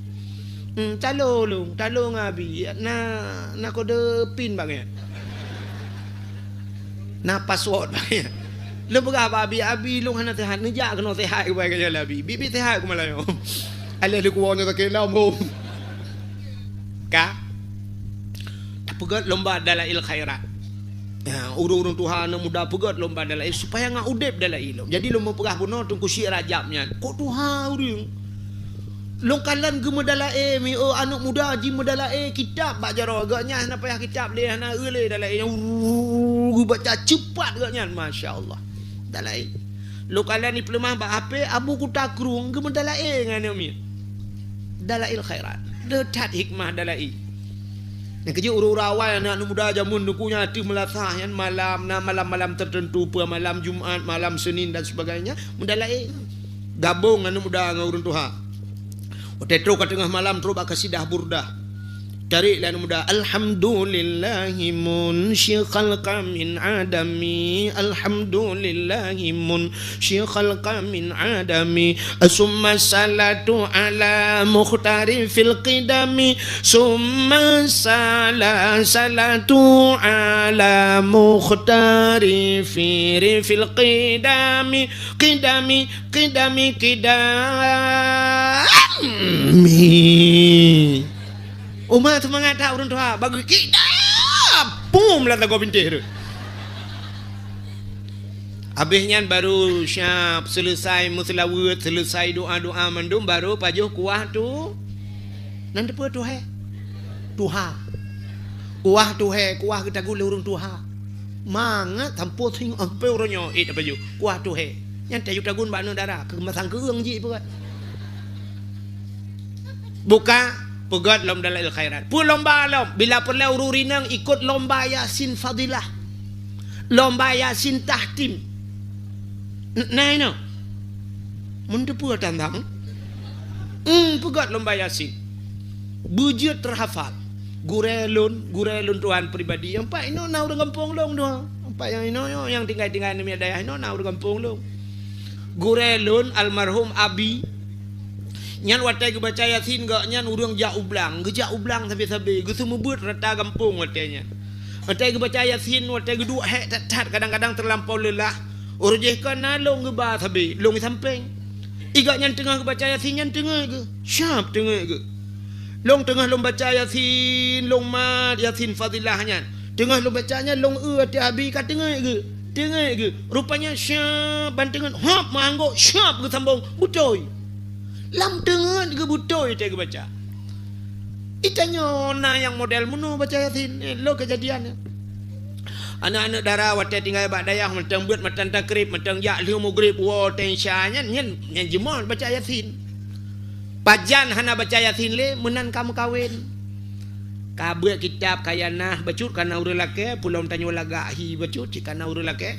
Hmm, talo lôn, talo ngon Abi, na, na kode pin bak nyan. Na password bak nyan. Lôn peugah bak Abi, "Abi, lôn hana sehat, neujak keunoe sehat keubai keu jalan Abi. Biet-biet sehat keu malam nyoe." Alah lôn kuwoe nyoe sakét lom, hom. Ka? Tapeugét lomba dalail khairat. Ya, ureueng-ureueng tuha aneuk muda peugét lomba dalail supaya ngat udeb dalail lom. Jadi lôn meupeugah bunoe Teungku Syik Rajab nyan. Kok tuha ureueng? Lôn kalon geumeudalail, mi, oh, aneuk muda jimeudalail kitab bak jaroe. Geuh nyan hana payah kitab lé, hana eu lé dalail nyan. Urr, geubaca ceupat geuh nyan, masya Allah. Dalail. Lôn kalon di peuleumah bak H P, Abu Kuta Krueng geumeudalail ngon aneuk miet. Dalail khairat. Le that hikmah dalail. Nyang keujeuet ureueng-ureueng awai aneuk-aneuk muda jameun Teungku nyan ateueh meulasah nyan malam, na malam-malam tertentu, peue malam Jumat, malam Senin dan sebagainya, meudalail. Gabong aneuk muda ngon ureueng tuha. Watée trok ka teungoh malam, trok bak kasidah Burdah. Tarék lé aneuk muda, "Alhamdulillahi munsyi khalqa min adami, alhamdulillahi munsyi khalqa min adami, summa salatu ala mukhtari fil qidami, summa sala-, salatu ala mukhtari fi, fil qidami, qidami, qidami, qidami." Uma seumangat that ureueng tuha, bagus kitab. Pum, lam sagoe bintéh tu. Habéh nyan baru siap, selesai meuseulaweuet, selesai doa-doa mandum, baru pajoh kuah tu. Nan teupeue tuhé? Tuha. Kuah tuhé, kuah geutagun lé ureueng tuha. Mangat sampoe sing ampe uroe nyoe, eh, tapajoh. Kuah tuhé. Nyan tayue tagun bak aneuk dara, keu masang keueung jih peugah. Buka, peugét lom dalail khairat. Peue lomba lom? Bila peureulée ureueng rineng ikot lomba Yasin fadilah. Lomba Yasin tahtim. N-, na inoe. Mun teupeue tantang? Hmm, peugét lomba Yasin. Beujeuet teuhafal. Gurée lôn, gurée lôn tuan pribadi. Nyang pat inoe na ureueng gampông lôn tu. Nyang pat nyang inoe, nyang tinggai-tinggai namiet dayah inoe na ureueng gampông lôn. Gurée lôn almarhum Abi. Nyan watée geubaca Yasin geuh nyan ureueng jak u blang, geujak u blang sabe-sabe, geuseumeubeuet rata gampông watée nyan. Watée geubaca Yasin, watée geuduek hék that-that, kadang-kadang teulampau leulah. Uroe jih kon na lôn geuba sabe, lôn di sampéng. I geuh nyan teungoh geubaca Yasin nyan teungeut geuh, siap teungeut geuh. Lôn teungoh lôn baca Yasin, lôn mat Yasin fadilah nyan. Teungoh lôn baca nyan lôn eu ateueh Abi ka teungeut geuh, teungeut geuh. Rupanya siap ban teungeut, hop meuanggôk siap geusambông, beutôi. Lam teungeut geuh beutôi teuh geubaca. Itanyoe na nyang model meunoe baca Yasin, eh, lôn keujadian nyan. Aneuk-aneuk dara watée tinggai bak dayah mantong beuet matan takrib, mantong jak lheueh mugrib woe teuh Isya nyan, nyan, nyan jeumoe baca Yasin. Pajan hana baca Yasin lé meunan ka meukawen. Ka beuet kitab kaya nah bacut kana ureueng lakée, pulom tanyoe lagak hi bacut cit kana ureueng lakée.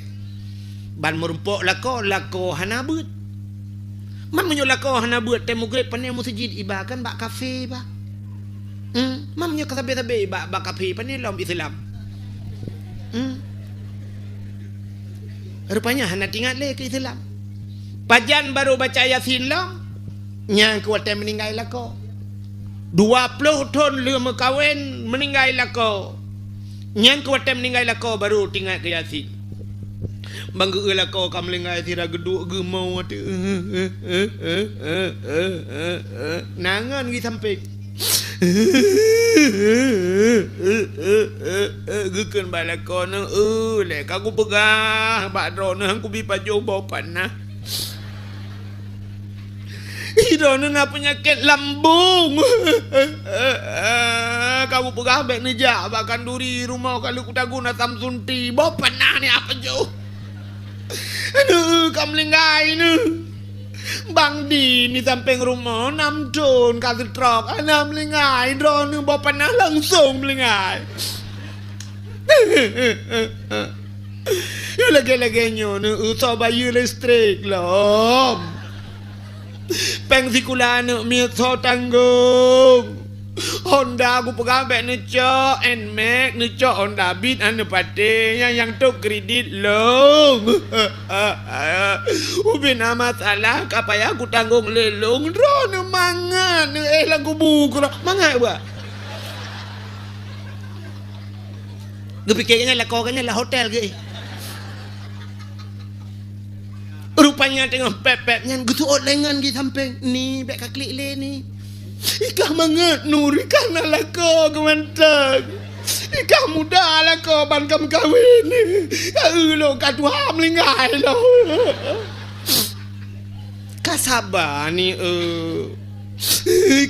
Ban meurumpok lakoe, lakoe hana beuet. Man meunyoe lakoe hana beuet, teuh mugrib pané meuseujid iba kan bak kafe bah. Hmm, man meunyoe ka sabe-sabe bak, bak kafe pané lom Islam. Hmm. Rupanya hana tingat lé keu Islam. Pajan baru baca Yasin lom, nyang keu watée meuninggai lakoe. Dua ploh thon lheueh meukawen meuninggai lakoe. Nyang keu watée meuninggai lakoe baru tingat keu Yasin. Ban geu-eu lakoe ka meuninggai sira geuduek geumoe watée. Nangon geuh sampéng. Geukheun bak lakoe neuh, "Eh, lé ka kupeugah bak droeneuh kubi pajoh boh panah. Droeneuh na peunyakét lambông. Ka kupeugah bék neujak bak kanduri rumoh ka lheueh kutagun asam sunti. Boh panah ni apa jôh?" Aduh, ka meuninggai neuh. Bang Din di sampéng rumoh, nam thon ka seutrok, hana meuninggai, droeneuh boh panah langsong meuninggai. Lagée-lagée nyoe neuh, eu, soe bayeue listrik lom. Péng sikula aneuk miet soe tanggong. Honda kupeugah bèk neucok Nmax, neucok Honda Beat, hana neupatéh, nyang, nyang tôb kredit lôn. Ubé na masalah ka payah kutanggong lé lôn, droeneuh mangat, neuéh lam kubu keudroe, mangat bah. Geupike geuh nyan lakoe geuh nyan lam hotel geuh. Rupanya teungoh pép-pép nyan geuseuôt lé ngon di sampéng. "Ni, bèk ka klik lé ni." "I kah mangat, Nur, i kah na lakoe keu mantong. I kah muda lakoe ban ka meukawen. Ka eu lôn ka tuha meuninggai lôn." Ka saba ni, eu.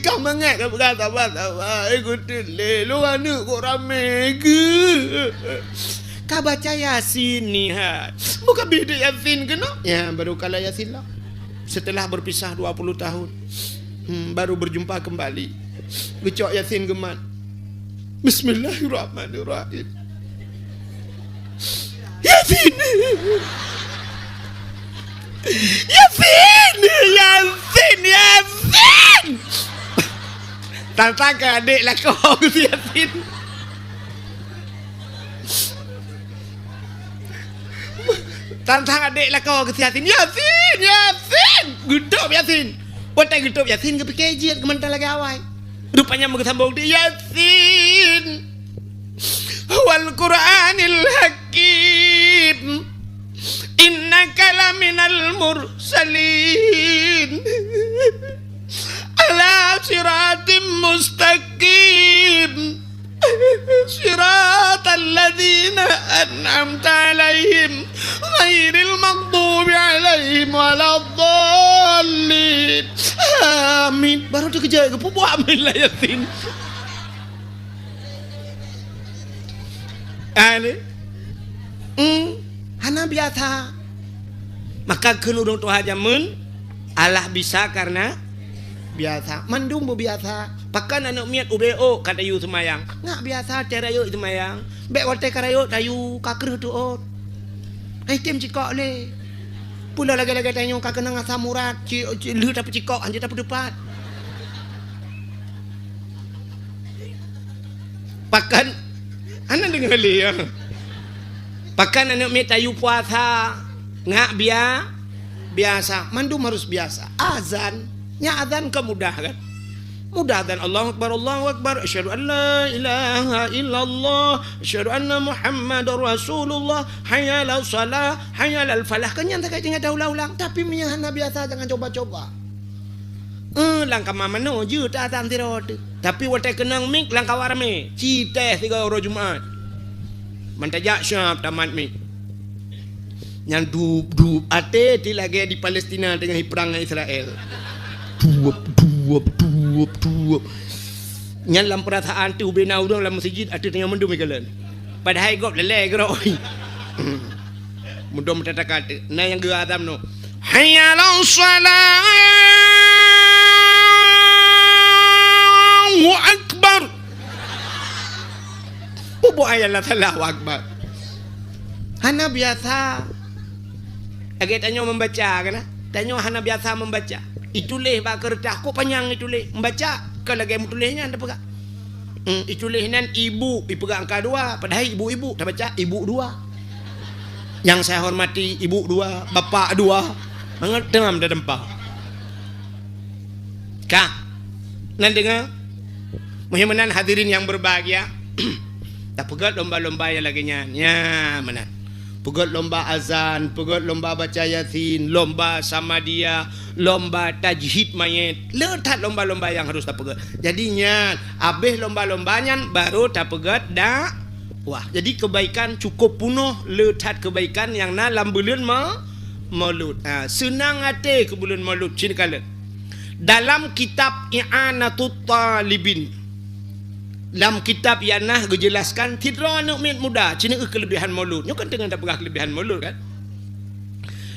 Ka mangat ka peugah saba-saba, eh, geuteuk lé lôn aneuk kok ramé geuh. Ka baca Yasin ni hai. Buka bidek Yasin keunoe. Ya, baru kala Yasin lah. Setelah berpisah dua puluh tahun, hmm, baru berjumpa kembali. Geucok Yasin geumat. Bismillahirrahmanirrahim. Yasin! Yasin! Yasin! Yasin! Tang-tang ka adek lakoe keu Yasin. Tang-tang adek lakoe keu Yasin. "Yasin! Yasin!" Geutôb Yasin. Watèe geutôb Yasin, geupike jeuet keu mantong lagèe awai. Rupanya meugeusambông di Yasin. "Wal Qur'anil Hakim. Innaka laminal mursalin. Ala siratim mustaqim. Siratal ladzina an'amta 'alaihim, ghairil maghdubi 'alaihim waladdallin. Amin." Baru teukeujot geupeubuet amin lam Yasin. Ah, ni. Hmm, hana biasa. Maka kheun ureueng tuha jameun, Allah bisa karena biasa. Mandum beubiasa. Pakon aneuk miet ubé ôk ka tayue seumayang. Ngat biasa watèe rayeuk seumayang. Bèk watèe ka rayeuk tayue, ka kreueh teuôt. Ai tem cikok lé. Pula lagèe-lagèe tanyoe ka keunong asam urat, ci-, ci-, lheueh tapeucikok, hanjeuet tapeuteupat. Pakon, hana deungoe lé, ya. Pakon aneuk miet tayue puasa, ngat bia-, biasa. Mandum harus biasa. Azan, nyan azan ka mudah, kan? Mudah azan, "Allahu Akbar, Allahu Akbar, asyhadu an la ilaha illallah, asyhadu anna Muhammadar Rasulullah, hayya 'alas shalah, hayya 'alal falah." Kan nyan sagai tinggai taulang-ulang, tapi meunyo hana biasa, jangan coba-coba. Eh, lam kama manoe jeuet azan sidroe teuk. Tapi watèe keunong mik, lam kawan ramé. Ci teh sigoe uroe Jumat. Meutajak siap tamat mik. Nyan dup-dup, até ti lagèe di Palestina teungoh jiprang ngon Israel. Dup, dup, dup, dup. Nyan lam peurasaan teuh ubé na ureueng lam meuseujid, até teungoh mandum ikalon. Padahai gob lé-lé keudroe. Mudom tataka teuk. Na nyang geuazan nyoe. "Hayya 'alas shalah, Allahu Akbar." Peubuet ayat la salah, Allahu Akbar. Hana biasa. Lagèe tanyoe membaca, kan? Tanyoe hana biasa membaca. Ituléh bak keureutah, kok panyang ituléh. Membaca, kon lagèe meutuléh nyan tapeugah. Hmm, ituléh nan ibu, ipeugah angka dua, padahai ibu-ibu, tabaca ibu dua. Yang saya hormati, ibu dua, bapak dua. Mangat teunam tatampa. Ka. Nan deungoe? Meuheuman hadirin yang berbahagia, tapeugöt lomba-lomba nyang lagèe nyan. Nya, meunan. Peugöt lomba azan, peugöt lomba baca Yasin, lomba samadiyah, lomba tajhid mayét. Le that lomba-lomba nyang harus tapeugöt. Jadi nyan, abéh lomba-lomba nyan baru tapeugöt dakwah. Jadi kebaikan cukup punoh, le that kebaikan nyang na lam buleuen ma-, Maulud. Ha, seunang até keu buleuen Maulud, cit kalon. Dalam kitab I'anatut Talibin, lam kitab nyang na geujelaskan sidroe aneuk miet muda, cit nyoe keulebihan Maulud. Nyoe kan teungoh tapeugah keulebihan Maulud, kan?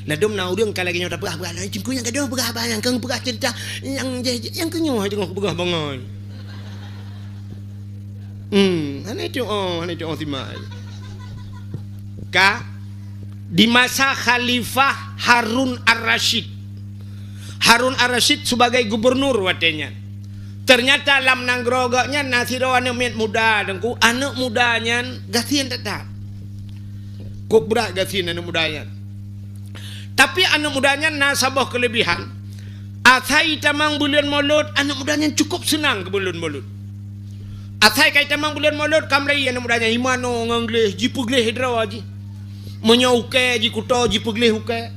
Ladôm na ureueng ka lagèe nyoe tapeugah, peugah, "Hai, Teungku nyang gadôh peugah bah, nyang keuh peugah ceurita nyang jeh-, nyang keu nyoe hai teungoh peugah bangai." Hmm, hana itu, oh, hana itu, oh, simak. Ka, di masa Khalifah Harun Ar-Rasyid. Harun Ar-Rasyid sebagai gubernur watèe nyan. Teunyata lam nanggroe geuh nyan na sidroe aneuk miet muda, Teungku. Aneuk muda nyan gasien that-that. Kok brat gasien aneuk muda nyan. Tapi aneuk muda nyan na saboh keulebihan. Asai tamong buleuen Molot, aneuk muda nyan cukup seunang keu buleuen Molot. Asai ka tamong buleuen Molot, ka meurayeuk aneuk muda nyan, imano ngon gleh, jipeugleh droe jih. Meunyoe ukée jikuto, jipeugleh ukée.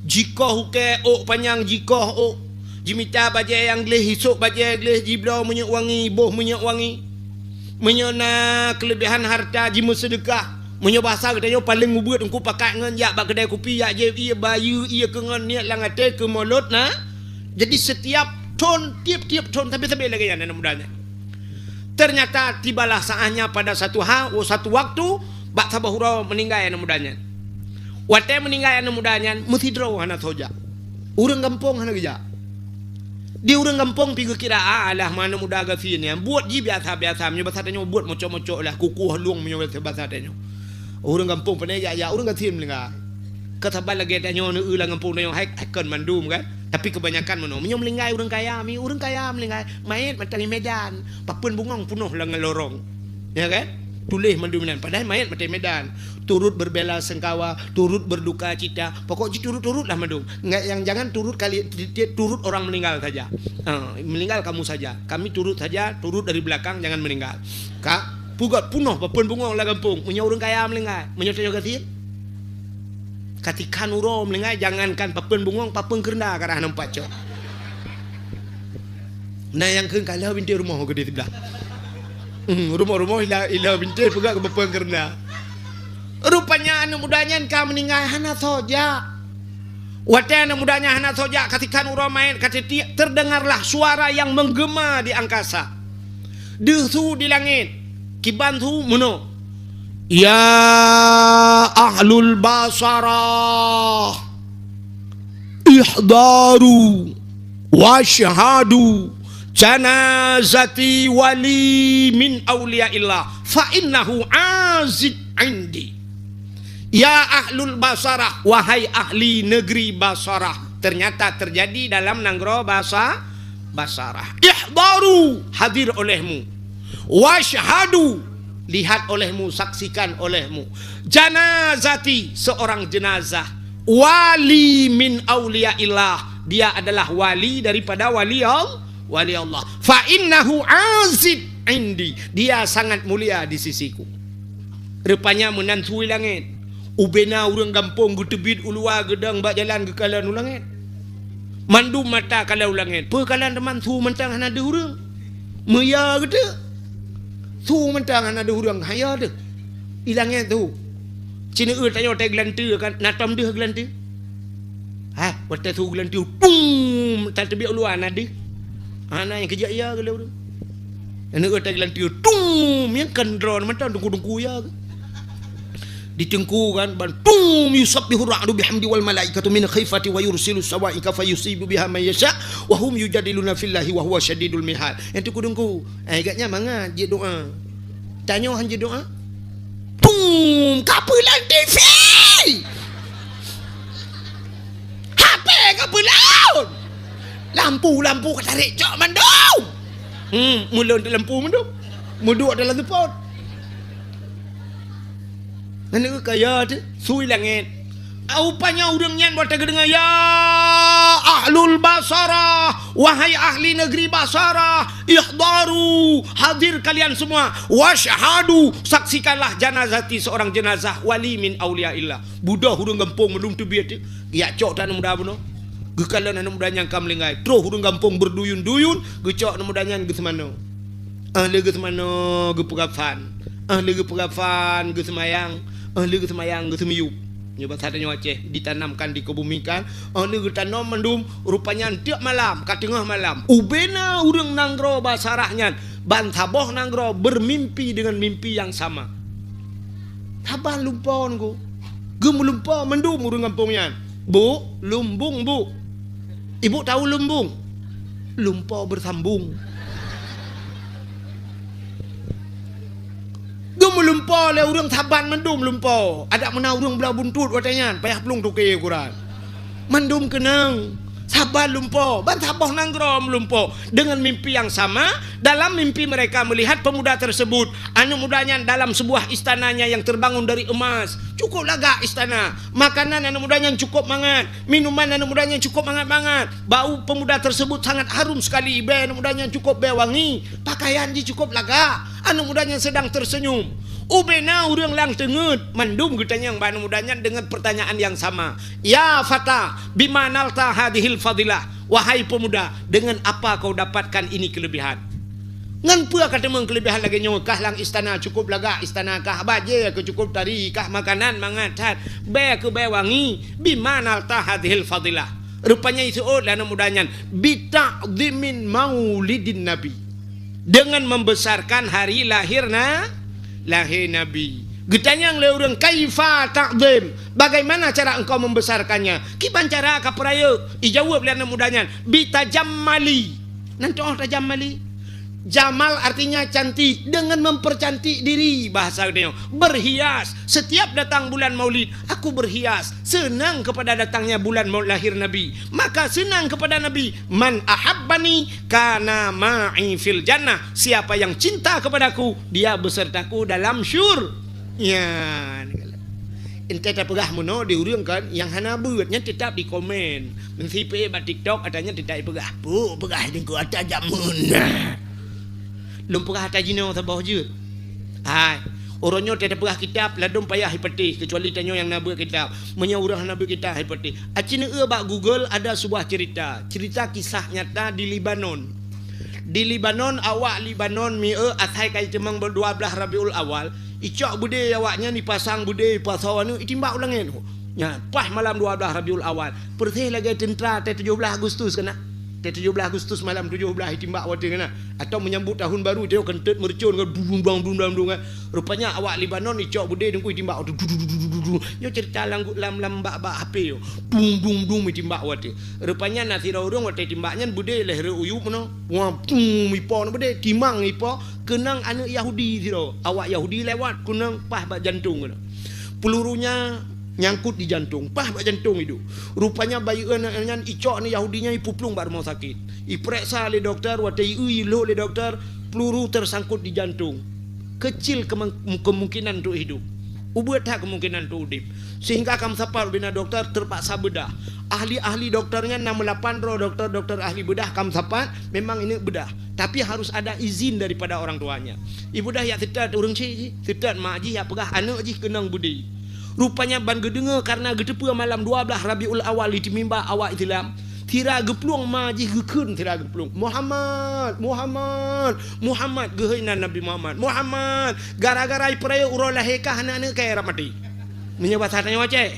Jikoh ukée, ôk panyang jikoh ôk. Jimita bajée nyang gleh, isôk bajée gleh, jibloe minyeuk wangi, boh minyeuk wangi. Meunyoe na keulebihan hareuta, jimeuseudeukah. Meunyoe basa geutanyoe paleng ubeuet, Teungku, pakat ngon jak bak keudai kupi, jak jieb ié bayeue, ié keu ngon niet lam até keu Molot na. Jadi, setiap thon, tiep-tiep thon, sabe-sabe lagée nyan aneuk muda nyan. Ternyata tibalah saatnya pada satu ha-, satu waktu, bak saboh uroe meuninggai aneuk muda nyan. Watée meuninggai aneuk muda nyan, meusidroe hana soe jak. Ureuëng gampông hana geujak. Di ureuëng gampông pi geukira, "Ah, alah, aneuk muda gasien nyan, buet jih biasa-biasa, meunyoe basa tanyoe buet mocok-mocok lah, kukuh lueng meunyoe basa tanyoe." Ureuëng gampông pane jak-jak, ureuëng gasien meuninggai. Ka saban lagée tanyoe neueu lam gampông tanyoe, hai, hai kon mandum kan. Tapi kebanyakan meunoe, meunyoe meuninggai ureuëng kaya, mi ureuëng kaya meuninggai, manyét mantong di Medan, papeuen bungong peunoh lam lorong. Ya kan? Tuléh mandum inan, padahai manyét mantong di Medan. Turut berbela sungkawa, turut berduka cita, pokok jih turut-turut lah mandum. Enggak, yang jangan turut kali, ti-, ti-, turut orang meninggal saja. Ah, meninggal kamu saja. Kami turut saja, turut dari belakang, jangan meninggal. Ka, peugét peunoh papeuen bungong lam gampông, meunyoe ureuëng kaya meuninggai, meunyoe tanyoe gasien. Katikhan uroe meuninggai, jangankan papeuen bungong, papeuen keureunda ka rhah nampak cok. Na nyang kheun ka lheueh bintéh rumoh keudeh siblah. Hmm, rumoh-rumoh ila, ila bintéh peugah keu papeuen keureunda. Rupanya aneuk muda nyan ka meuninggai hana soe jak. Watée aneuk muda nyan hana soe jak, katikhan uroe manyét ka titiek, terdengarlah suara yang menggema di angkasa. Deuh su di langét, kiban su meunoe, "Ya ahlul Basarah, ihdaru wasyhadu janazati wali min auliyaillah, fa innahu azid indi." Ya ahlul Basarah, wahai ahli negeri Basarah. Ternyata terjadi dalam nanggroe Basa-, Basarah. Ihdaru, hadir olehmu. Wasyhadu, lihat olehmu, saksikan olehmu. Janazati, seorang jenazah. Wali min auliyaillah, dia adalah wali daripada wali Al-, wali Allah. Fa innahu azid indi, dia sangat mulia di sisiku. Rupanya meunan su di langét. Ubena ureuëng gampông geuteubiet u luwa geudong bak jalan geukalon u langét. Mandum mata kalon u langét. Peue kalon teuma su mantong hana deuh ureuëng. Meuya geuteuk. Su mantong hana deuh ureuëng, hana deuh. Di langét su. Ci neueu tanyoe watée geulanteue kan, na tom deuh geulanteue. Ha, watée su geulanteue, tum, tateubiet u luwa na deuh. Hana nyang keujak ya geuh lé ureuëng. Aneuk geutanyoe geulanteue, tum, nyang kan droe mantong teungku-teungku ya geuh. Di teungku kan, ban, tum, yusabbihu ra'du bihamdi wal malaikatu min khifati wa yursilu sawa'iqa fayusibu biha man yasha, wa hum yujadiluna fillahi wa huwa syadidul mihal. Nyang teungku-teungku, eh, agaknya mangat jeuet doa. Tanyoe han jeuet doa. Tum, ka peulon T V. H P ka peulon. Lampu-lampu ka tarek cok mandum. Hmm, meulon lampu mandum. Meuduek dalam seupôt. Aneuk kaya tu, su di langét. Rupanya ureuëng nyan watée geudeungoe, "Ya ahlul Basarah, wahai ahli negeri Basarah, ihdaru, hadir kalian semua, wasyhadu, saksikanlah janazati, seorang jenazah wali min auliyaillah." Beudôh ureuëng gampông mandum teubiet tu, geujak cok aneuk muda bunoe. Geukalon aneuk muda nyan ka meuninggai. Troh ureuëng gampông beuduyun-duyun, geucok aneuk muda nyan geuseumanoe. Ah lheueh geuseumanoe geupeukafan. Ah lheueh geupeukafan geuseumayang. Ah lheueh geuseumayang geuseumiyueb. Nyoe basa tanyoe Aceh, ditanamkan, dikebumikan. Ah lheueh geutanom mandum, rupanya tiep malam, ka teungoh malam, ubena ureuëng nanggroe Basarah nyan, ban saboh nanggroe bermimpi dengan mimpi yang sama. Saban lumpo ngon geuh. Geumeulumpo mandum ureuëng gampông nyan. Bu, lumbung bu. Ibu tahu lumbung? Lumpo bersambung. Geumeulumpo lé ureuëng saban mandum lumpo. Adak meunan ureuëng bloe buntut watée nyan, payah plueng toke ukuran. Mandum keunong. Saban lumpoe, ban saboh nanggroe lumpoe. Dengan mimpi yang sama, dalam mimpi mereka melihat pemuda tersebut, aneuk muda nyan dalam sebuah istananya yang terbangun dari emas. Cukup lagak istana. Makanan aneuk muda nyan cukup mangat. Minuman aneuk muda nyan cukup mangat-mangat. Bau pemuda tersebut sangat harum sekali. Bèe aneuk muda nyan cukup bèe wangi. Pakaian jih cukup lagak. Aneuk muda nyan sedang tersenyum. Ubena ureueng lam teungeut, mandum geutanyong bak aneuk muda nyan dengan pertanyaan yang sama. "Ya fata, bima nalta hadhil fadilah?" Wahai pemuda, dengan apa kau dapatkan ini kelebihan? Ngon peue ka teumeung kelebihan lagèe nyoe? Kah lam istana cukup lagak istana, kah bajèe keu cukup tari, kah makanan mangat that, bèe keu bèe wangi. "Bima nalta hadhil fadilah?" Rupanya iseuôt lé aneuk muda nyan, "Bita'dhimin maulidin nabi." Dengan membesarkan hari lahir na-, lahir Nabi. Geutanyong lé ureueng, "Kaifa ta'dhim? Bagaimana cara engkau membesarkannya? Kiban cara kah peurayeuk?" Ijaweueb lé aneuk muda nyan, "Bitajammali." Nan toh tajammali? Jamal artinya cantik, dengan mempercantik diri, bahasa geutanyoe. Berhias. Setiap datang bulan Maulid, aku berhias, senang kepada datangnya bulan mau-, lahir Nabi. Maka senang kepada Nabi, "Man ahabbani kana ma'i fil jannah." Siapa yang cinta kepadaku, dia besertaku dalam syur-, ya, ente tapeugah meunoe di ureueng kan, nyang hana beuet nyan tetap dikomen. Meusipe bak TikTok, ata nyan tetap ipeugah, "Peue peugah Teungku ata jameun na." Lôn peugah ata jinoe saboh jeuet. Hai, uroe nyoe tapeugah kitab, ladôm payah ipatéh, kecuali tanyoe nyang na beuet kitab. Meunyoe ureueng hana beuet kitab, ipatéh. Aci neueu bak Google ada sebuah cerita, cerita kisah nyata di Lebanon. Di Lebanon, awak Lebanon mieu asai ka iteumeung dua blaih Rabiul Awal, icok beudé awak nyan, ipasang beudé, ipasoe aneuk, itimbak u langét. Nyan, paih malam dua blaih Rabiul Awal, persis lagèe teuntra teuh tujoh blaih Agustus keunan. Teuh tujoh blaih Agustus malam tujoh blaih itimbak watèe keunan. Atau menyambut tahun baru, teuh keuntèt meureucon kan, dudung dang, dudung dang, dudung kan. Rupanya awak Lebanon icok beudé Teungku itimbak watèe, du, du, du, du, du. Nyoe cerita lam, lam, lam bak, bak H P yo. Dung, dung, dung itimbak watèe. Rupanya na sidroe ureueng watèe timbak nyan beudé lhèe rot u yup meunoe. Wah, dung, ipo na beudé, timang ipo, keunong aneuk Yahudi sidroe. Awak Yahudi lewat, keunong paih bak jantong keunoe. Pelurunya nyangkut di jantong, paih bak jantong iduek. Rupanya bayeue aneuk nyan icok aneuk Yahudi nyan ipuplueng bak rumoh sakét. Ipeuriksa lé dokto, watèe ieu ilhok lé dokto, peluru tersangkut di jantung. Kecil kemeng-, kemungkinan untuk hidup. Ubit that kemungkinan untuk udép. Sehingga ka meusapat ubena dokto terpaksa beudah. Ahli-ahli dokto nyan na meulapan droe dokto-dokto ahli beudah ka meusapat, memang ini beudah. Tapi harus ada izin daripada orang tuanya. Ibeudah jak seutôt ureueng chik jih, seutôt mak jih jak peugah aneuk jih keunong beudé. Rupanya ban geudeungoe kareuna geuteupeue malam dua blaih Rabiul Awal di timimba awak Islam, sira geuplueng ma jih geukheun sira geuplueng, "Muhammad, Muhammad, Muhammad," geuhôi nan Nabi Muhammad, "Muhammad, gara-gara ipeurayeuk uroe lahé kah aneuk-aneuk kah rab maté." Meunyoe basa tanyoe Aceh,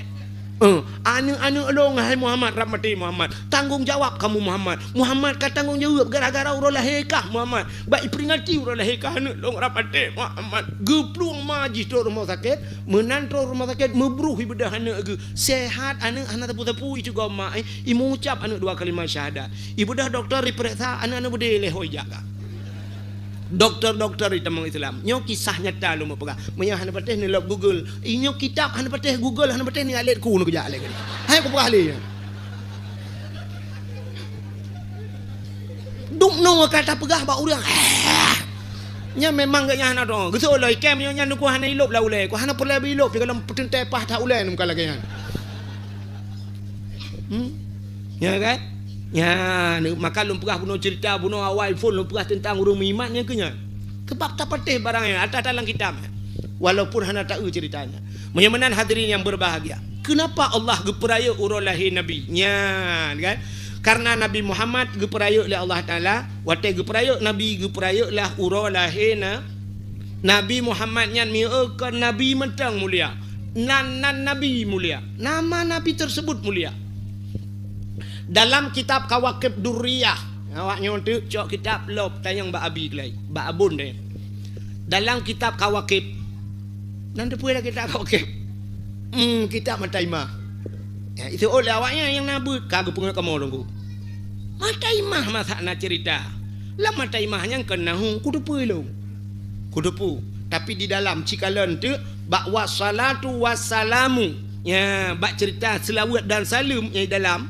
eh, "Aneuk-aneuk lôn hai Muhammad rab maté Muhammad. Tanggong jawab kamu Muhammad. Muhammad ka tanggong jawab gara-gara uroe lahé kah Muhammad. Bak iperingati uroe lahé kah aneuk lôn rab maté Muhammad." Geuplueng ma jih trok rumoh sakét, meunan trok rumoh sakét meubruh ibeudah aneuk geuh. Sehat aneuk hana sapeue-sapeue, icok gob mak, eh, imeucab aneuk dua kalimat syahadat. Ibeudah dokto ipeuriksa aneuk-aneuk beudé lé hôi jaga. Dokto-dokto di tamong Islam. Nyoe kisah nyata lôn peugah. Meunyoe hana patéh neulop Google. Inyoe kitab hana patéh Google, hana patéh ni alet ku neukujak lé. Hai kupeugah lé. Dum nyoe ka tapeugah bak ureueng. Nyan memang geuh nyan hana dong. Geuseuôt lom ikem nyoe nyan ku hana ilop lam ulèe. Ku hana peureulèe ilop, pi gohlom peuteuntèe paih that ulèe nyoe ka lagèe nyan. Hmm? Ya kan? Ya, ni, maka lôn peugah bunoe cerita, bunoe awai phôn lôn peugah teuntang ureueng meuiman nyang keu nyan. Sebab tapatéh barang nyan, ata-ata lam kitab. Walaupun hana taeu ceritanya. Meunyoe meunan hadirin yang berbahagia. Kenapa Allah geupeurayeuk uroe lahé Nabi? Nyan kan? Karena Nabi Muhammad geupeurayeuk lé Allah Taala, watèe geupeurayeuk Nabi, geupeurayeuk lah uroe lahé na-, Nabi Muhammad nyan mieu kon nabi mantong mulia. Nan, nan nabi mulia. Nama nabi tersebut mulia. Dalam kitab Kawakib Durriyah, awak nyoe teuk cok kitab lop tanyong bak Abi keulai, bak Abon deh. Dalam kitab Kawakib, nan teupeue lah kitab Kawakib? Hmm, kitab Mata Imah. Ya, itu oleh awaknya yang nabut ka geupeungeut kamoe lunggu. Mata Imah masak na cerita. Lam Mata Imah nyang keunahu kuteupeue lom. Kuteupeue. Tapi di dalam cikalon teuk bak wassalatu wassalamu. Ya, bak cerita seulaweuet dan saleuem nyang di dalam.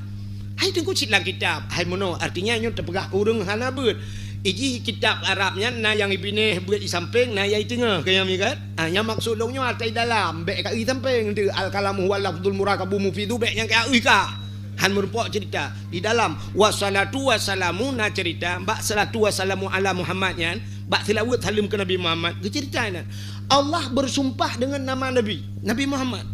Hai teungku cit lam kitab. Hai meunoe, artinya nyoe teupeugah keu ureuëng hana beuet. Ijih kitab Arab nyan na nyang ipinéh beuet i sampéng, na nyang i teungoh, keu nyang mikat. Ah, nyang maksud lôn nyoe atai dalam, bék ka i sampéng teuh. Al-kalamu huwa lafzul murakabu mufidu, bék nyang ka i ka. Han meurumpok cerita. Di dalam, wassalatu wassalamu na cerita, bak salatu wassalamu ala Muhammad nyan, bak seulaweuet saleuem keu Nabi Muhammad, geucerita nyan. Allah bersumpah dengan nama Nabi, Nabi Muhammad.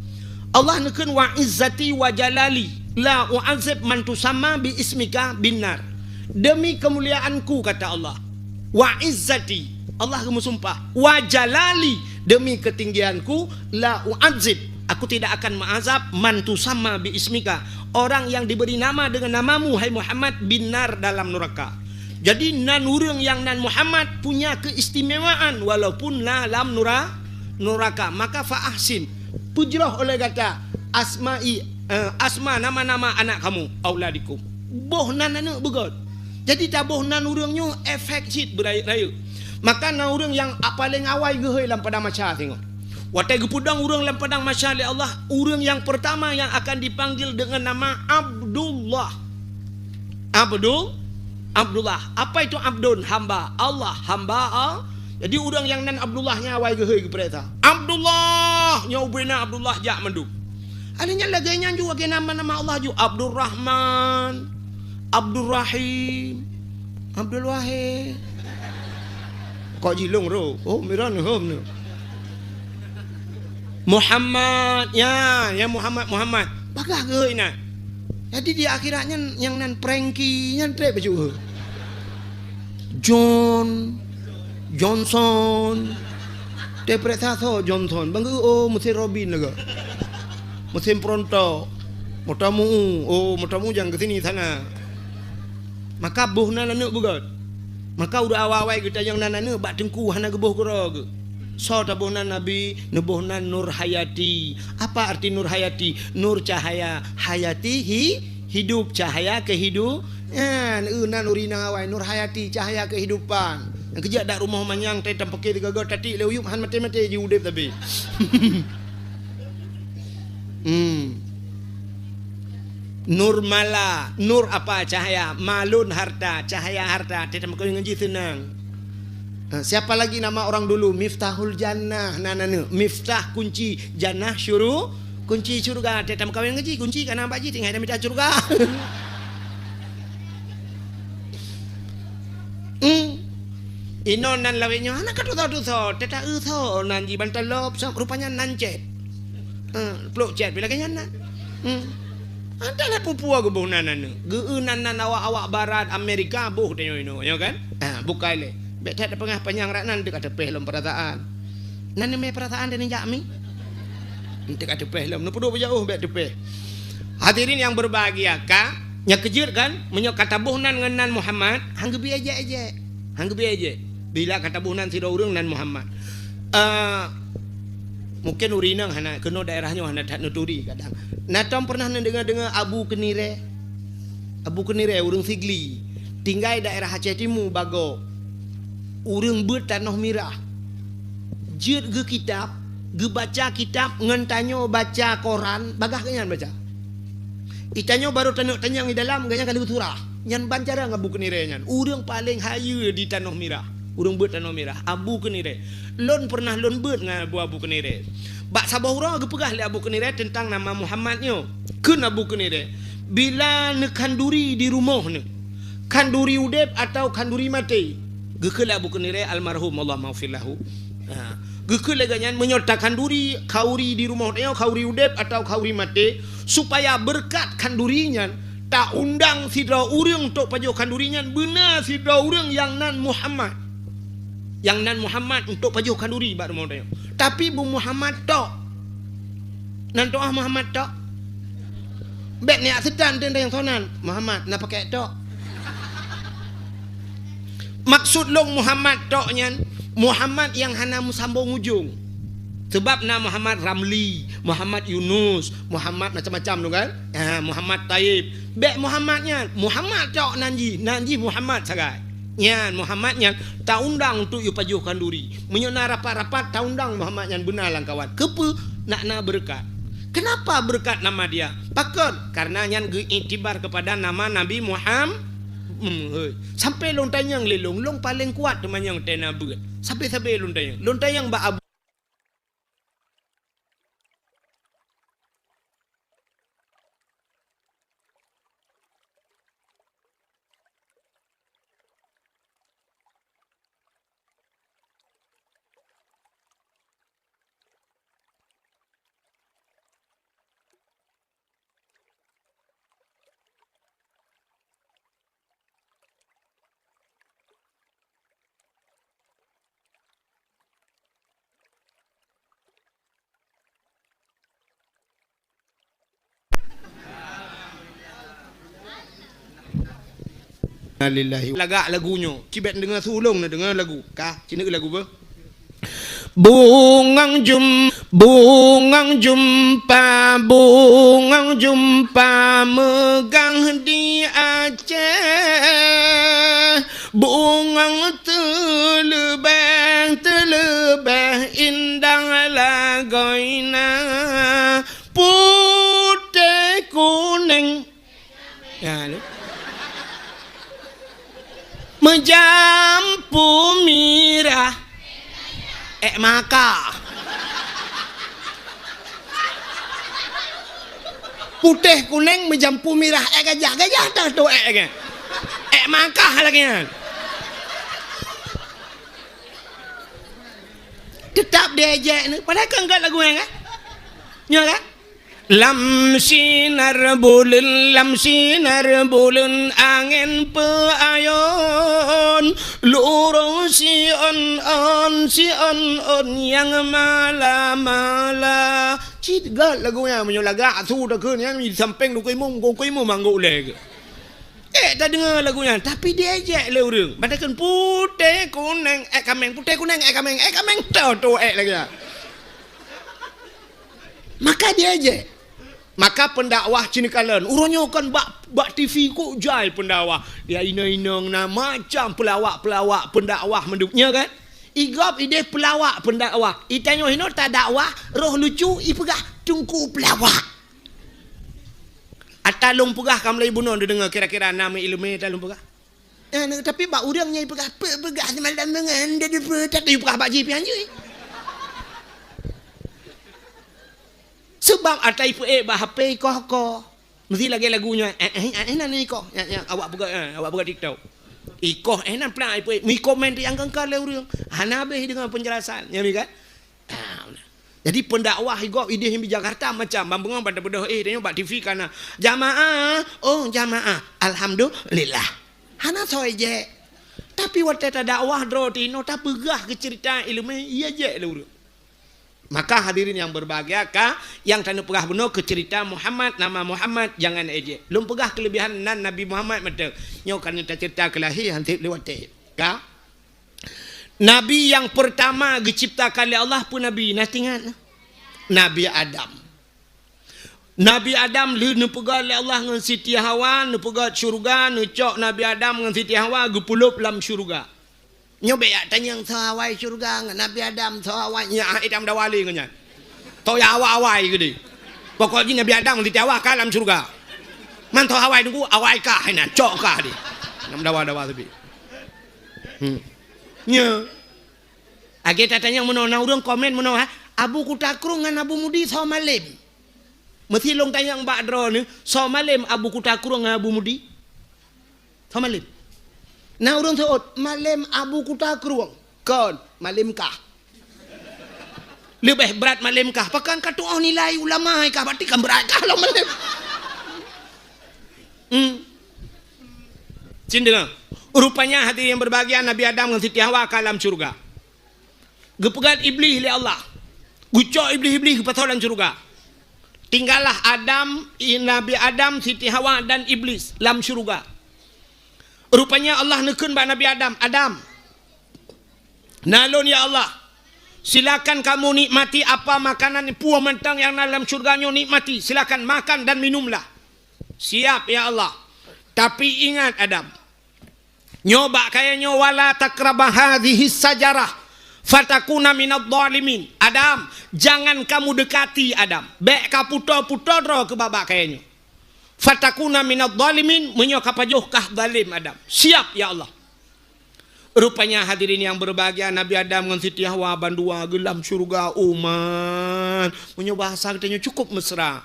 Allah neukheun, "Wa izzati wa jalali la u'adzib man tusamma bi ismika binnar." Demi kemuliaanku, kata Allah. "Wa izzati," Allah geumeusumpah, "wa jalali," demi ketinggianku, "la u'adzib," aku tidak akan mengazab, "man tusamma bi ismika," orang yang diberi nama dengan namamu, hai Muhammad, "binnar," dalam neraka. Jadi, nan ureuëng nyang nan Muhammad punya keistimewaan walaupun na lam nura-, nuraka. Maka fa ahsin, peujroh oleh gata asma'i, eh, asma nama-nama anak kamu, auladikum. Boh nan aneuëk beugöt. Jadi, taboh nan ureuëng nyoe efek cit beurayeuk-rayeuk. Maka na ureuëng nyang a-, paleng awai geuhôi lam padang mahsyar singoh. Watée geupeudong ureuëng lam padang mahsyar lé Allah, ureuëng nyang pertama yang akan dipanggil dengan nama Abdullah. Abdul, Abdullah. Apa itu abdun? Hamba. Allah, hamba. Ah. Jadi, ureuëng nyang nan Abdullah nyan awai geuhôi geupeuriksa. Abdullah! Nyoe ubé na Abdullah jak mandum. Akhirnya lagée nyan ju lagée nama-nama Allah ju. Abdurrahman, Abdurrahim, Abdul Wahid. Kok jilong ro? Oh, miran hom ni. Muhammad, ya, ya Muhammad, Muhammad. Bagah geuh inan. Jadi di akhirat nyan, nyang nan Frankie nyan treb bacut. John, Johnson. Teupeuriksa soe Johnson. Bang geuh, oh, mesin Robin lagak. Mesin perontok. Motor mu, oh, motor mu jangan ke sini sana. Maka boh nan aneuëk beugöt. Maka ureuëng awai-awai geutanyong nan aneuëk bak teungku hana geuboh keudroe geuh. Soe taboh nan Nabi, neuboh nan Nur Hayati. Apa arti Nur Hayati? Nur cahaya, hayati hi-, hidup, cahaya kehidu-, ya, nan ureuëng awai, Nur Hayati, cahaya kehidupan. Nyang keujak dak rumoh manyang, teuh tampeuke tiga go tatik lé uyueb han maté-maté ji udeb tapi. Hmm. Nur mala, nur apa? Cahaya. Malun harta, cahaya harta. Teuh tameukawen ngon jih seunang. Ha, siapa lagi nama orang dulu? Miftahul Jannah, nan aneuëk. Miftah kunci, Jannah syuru-, kunci syurga. Teuh tameukawen ngon jih, kunci ka na bak jih, tinggai tamita syurga. Hmm. Inoe nan lawét nyoe hana ka tusoe-tusoe, teuh ta-eu soe nan jih ban talop, rupanya nan cét. Eh, plôk cét pih lagée nyan nan. Hmm. Entah lah peue-peue geuboh nan aneuëk. Geu-eu nan-nan awak-awak barat Amerika boh tanyoe inoe, nyoe kan? Ah, bukai lé. Bék that peungah panyang rak nan teuka teupéh lom peurasaan. Nan neumé peurasaan dan jak mi. Teuka teupéh lom. Neupeuduek beujaoh bék teupéh. Hadirin yang berbahagia, ka nyang keujeuet kan? Meunyoe ka taboh nan ngon nan Muhammad, han geubi ejek-ejek. Han geubi ejek. Bila ka taboh nan sidroe ureuëng nan Muhammad. Eh, mungkin ureuëng inong hana, keunoe daerah nyoe hana that neuturi kadang. Na tom pernah neudeungoe-deungoe Abu Keunirée? Abu Keunirée ureuëng Sigli. Tinggai daerah Aceh Timu, Bago. Ureuëng beuet tanoh mirah. Jeuet geukitab, geubaca kitab ngon tanyoe baca Quran, bagah geuhnyan baca. Itanyoe barô taneuk tanyong i dalam, geuhnyan ka lheueh surah. Nyan ban cara ngon Abu Keunirée nyan. Ureuëng paleng hayeue di tanoh mirah. Ureuëng beuet tanoh mirah. Abu Keunirée. Lôn pernah lôn beuet ngon Abu, Abu Keunirée. Bak saboh uroe geupeugah lé Abu Keunirée teuntang nama Muhammad nyoe. Kheun Abu Keunirée, "Bila neukhanduri di rumoh neuh, khanduri udeb atawa khanduri maté?" Geukheun lé Abu Keunirée almarhum, Allahumma ghfir lahu. Ha. Geukheun lé geuhnyan, "Meunyoe takhanduri khauri di rumoh tanyoe, khauri udeb atawa khauri maté, supaya beureukat khanduri nyan, taundang sidroe ureuëng untuk pajoh khanduri nyan, beuna sidroe ureuëng nyang nan Muhammad. Nyang nan Muhammad untuk pajoh khanduri bak rumoh tanyoe. Tapi beu Muhammad tok." Nan tuah Muhammad tok. Bék neujak seutan teuntang sonan. Muhammad na pakai tok. Maksud lôn Muhammad tok nyan, Muhammad nyang hana meusambong ujong. Sebab na Muhammad Ramli, Muhammad Yunus, Muhammad macam-macam tu kan. Ha, Muhammad Taib. Bék Muhammad nyan. Muhammad tok nan jih, nan jih Muhammad sagai. Nyan, Muhammad nyan taundang untuk yue pajoh khanduri. Meunyoe na rapat-rapat, taundang Muhammad nyan beuna lam kawan. Keupeue? Nak na beureukat. Kenapa berkat nama dia? Pakon? Karena nyan geuiktibar kepada nama Nabi Muham-, hmm, hei. Sampai lôn tanyong lé lôn, lôn paleng kuat teumanyong tena beuet. Sabe-sabe lôn tanyong. Lôn tanyong bak Abu Innalillahi. Lagak lagu nyoe. Cibet deungoe su ulông na deungoe lagu. Ka, ci neuk lagu beuh. Bungong jum-, bungong jumpa, bungong jumpa meugang di Aceh. Bungong teuleubeh, teuleubeh indah lagoina. Putéh kunéng. Ya, ni. Meujampu mirah. Ék maka. Putéh kunéng meujampu mirah. Ék gajah, gajah dah tu ék, ék. Ék maka lagèe nyan. Teutap diejek ni. Padahai kan gèt lagu nyan kan? Nyo kan? Lam sinar buleuen, lam sinar buleuen angén peuayon, lurông siôn-ôn, siôn-ôn nyang mala-mala. Cit gèt lagu nyan, meunyoe lagak su takheun nyan, di sampéng Teungku Imum, Teungku Imum anggô ulèe geuh. Ék tadeungoe lagu nyan, tapi diejek lé ureueng. Padahai kan putéh kunéng ék kaméng, putéh kunéng ék kaméng, ék kaméng, toh tu ék lagèe nyan. Maka diejek. Maka pendakwah ci neukalon. Uroe nyoe kan bak, bak T V kok jai pendakwah. Ya inong-inong na macam pelawak-pelawak pendakwah mandum nyoe kan. Igob ideh pelawak pendakwah. Itanyoe hinoe tadakwah, roh lucu ipeugah teungku pelawak. Ata lôn peugah ka mulai bunoe neudeungoe kira-kira na meu ileumèe ata lôn peugah. Eh, tapi bak ureueng nyang ipeugah, "Peue peugah seumalam deungon, dia dipeugah, tapi peugah bak jih pih hanjeuet." Seubab ata ipeuék bak H P ikoh-koh. Meusti lagèe lagu nyoe, eh, eh, eh, eh, nan ikoh. Nyan, nyan, awak peugah, eh, awak peugah TikTok. Ikoh, eh, nan plan ipeuék. Meukomen tu nyang keungka lé ureueng. Hana habéh deungon penjelasan. Nyan kan? Ah, jadi pendakwah igob ideh di Jakarta macam ban beungoh ban teupeudeuh eh tanyoe bak T V kana. Jamaah, oh jamaah. Alhamdulillah. Hana soe jek. Tapi watèe tadakwah droe tinoe tapeugah keu ceurita ileumèe, iya jek lé ureueng. Maka hadirin yang berbahagia ka, nyang taneuk peugah bunoe keu ceurita Muhammad, nama Muhammad, jangan ejek. Lôn peugah keulebihan nan Nabi Muhammad mantong. Nyoe ka neuh taceurita keu lahé han sép lé watèe. Ka? Nabi nyang peurtama geuciptakan lé Allah peue nabi? Na teuingat? Nabi Adam. Nabi Adam lheueh neupeugöt lé Allah ngon Siti Hawa, neupeugöt syeuruga, neucok Nabi Adam ngon Siti Hawa geupeulop lam syeuruga. Nyoe bèk jak tanyong soe awai syeuruga ngon Nabi Adam, soe awai nyan, ah, itam dawa lé ngon nyan. Toh ya awai-awai geude. Pokok jih Nabi Adam ngon Siti Hawa ka lam syeuruga. Man soe awai teungku, awai kah inan, cok kah di. Nam dawa-dawa sabe. Hmm. Nyoe. Lagèe tatanyong meunoe, na ureueng komen meunoe, ha? Abu Kuta Krueng ngon Abu Mudi soe malém? Meusti lôn tanyong bak droeneuh, soe malém Abu Kuta Krueng ngon Abu Mudi? Soe malém? Na ureueng seuôt, malém Abu Kuta Krueng. Kon, malém kah. Leubeh brat malém kah. Pakon ka tuoh nilai ulama kah, berarti kan brat kah lom malém. Hmm. Cit deungoe. Rupanya hadirin yang berbahagia, Nabi Adam ngon Siti Hawa ka lam syeuruga. Geupeugöt Iblih lé Allah. Geucok Iblih-Iblih geupasoe lam syeuruga. Tinggallah Adam, i-, Nabi Adam, Siti Hawa dan Iblis lam syeuruga. Rupanya Allah neukheun bak Nabi Adam, "Adam, na lôn ya Allah. Silakan kamu nikmati apa makanan peue mantong nyang na lam syeuruga nyoe nikmati. Silakan makan dan minumlah." "Siap ya Allah. Tapi ingat Adam, nyoe bak kayèe nyoe, wala taqraba hadhihi syajarah, Fatakuna minadh dhalimin. Adam, jangan kamu dekati Adam. Bèk ka puto-puto droe keu babah kayèe nyoe. Fatakuna minadh dhalimin, meunyoe ka pajoh kah zalim Adam. Siap, ya Allah. Rupanya hadirin yang berbahagia, Nabi Adam ngon Siti Hawa bandua geuh lam syurga, umat. Meunyoe bahasa geutanyoe cukup mesra.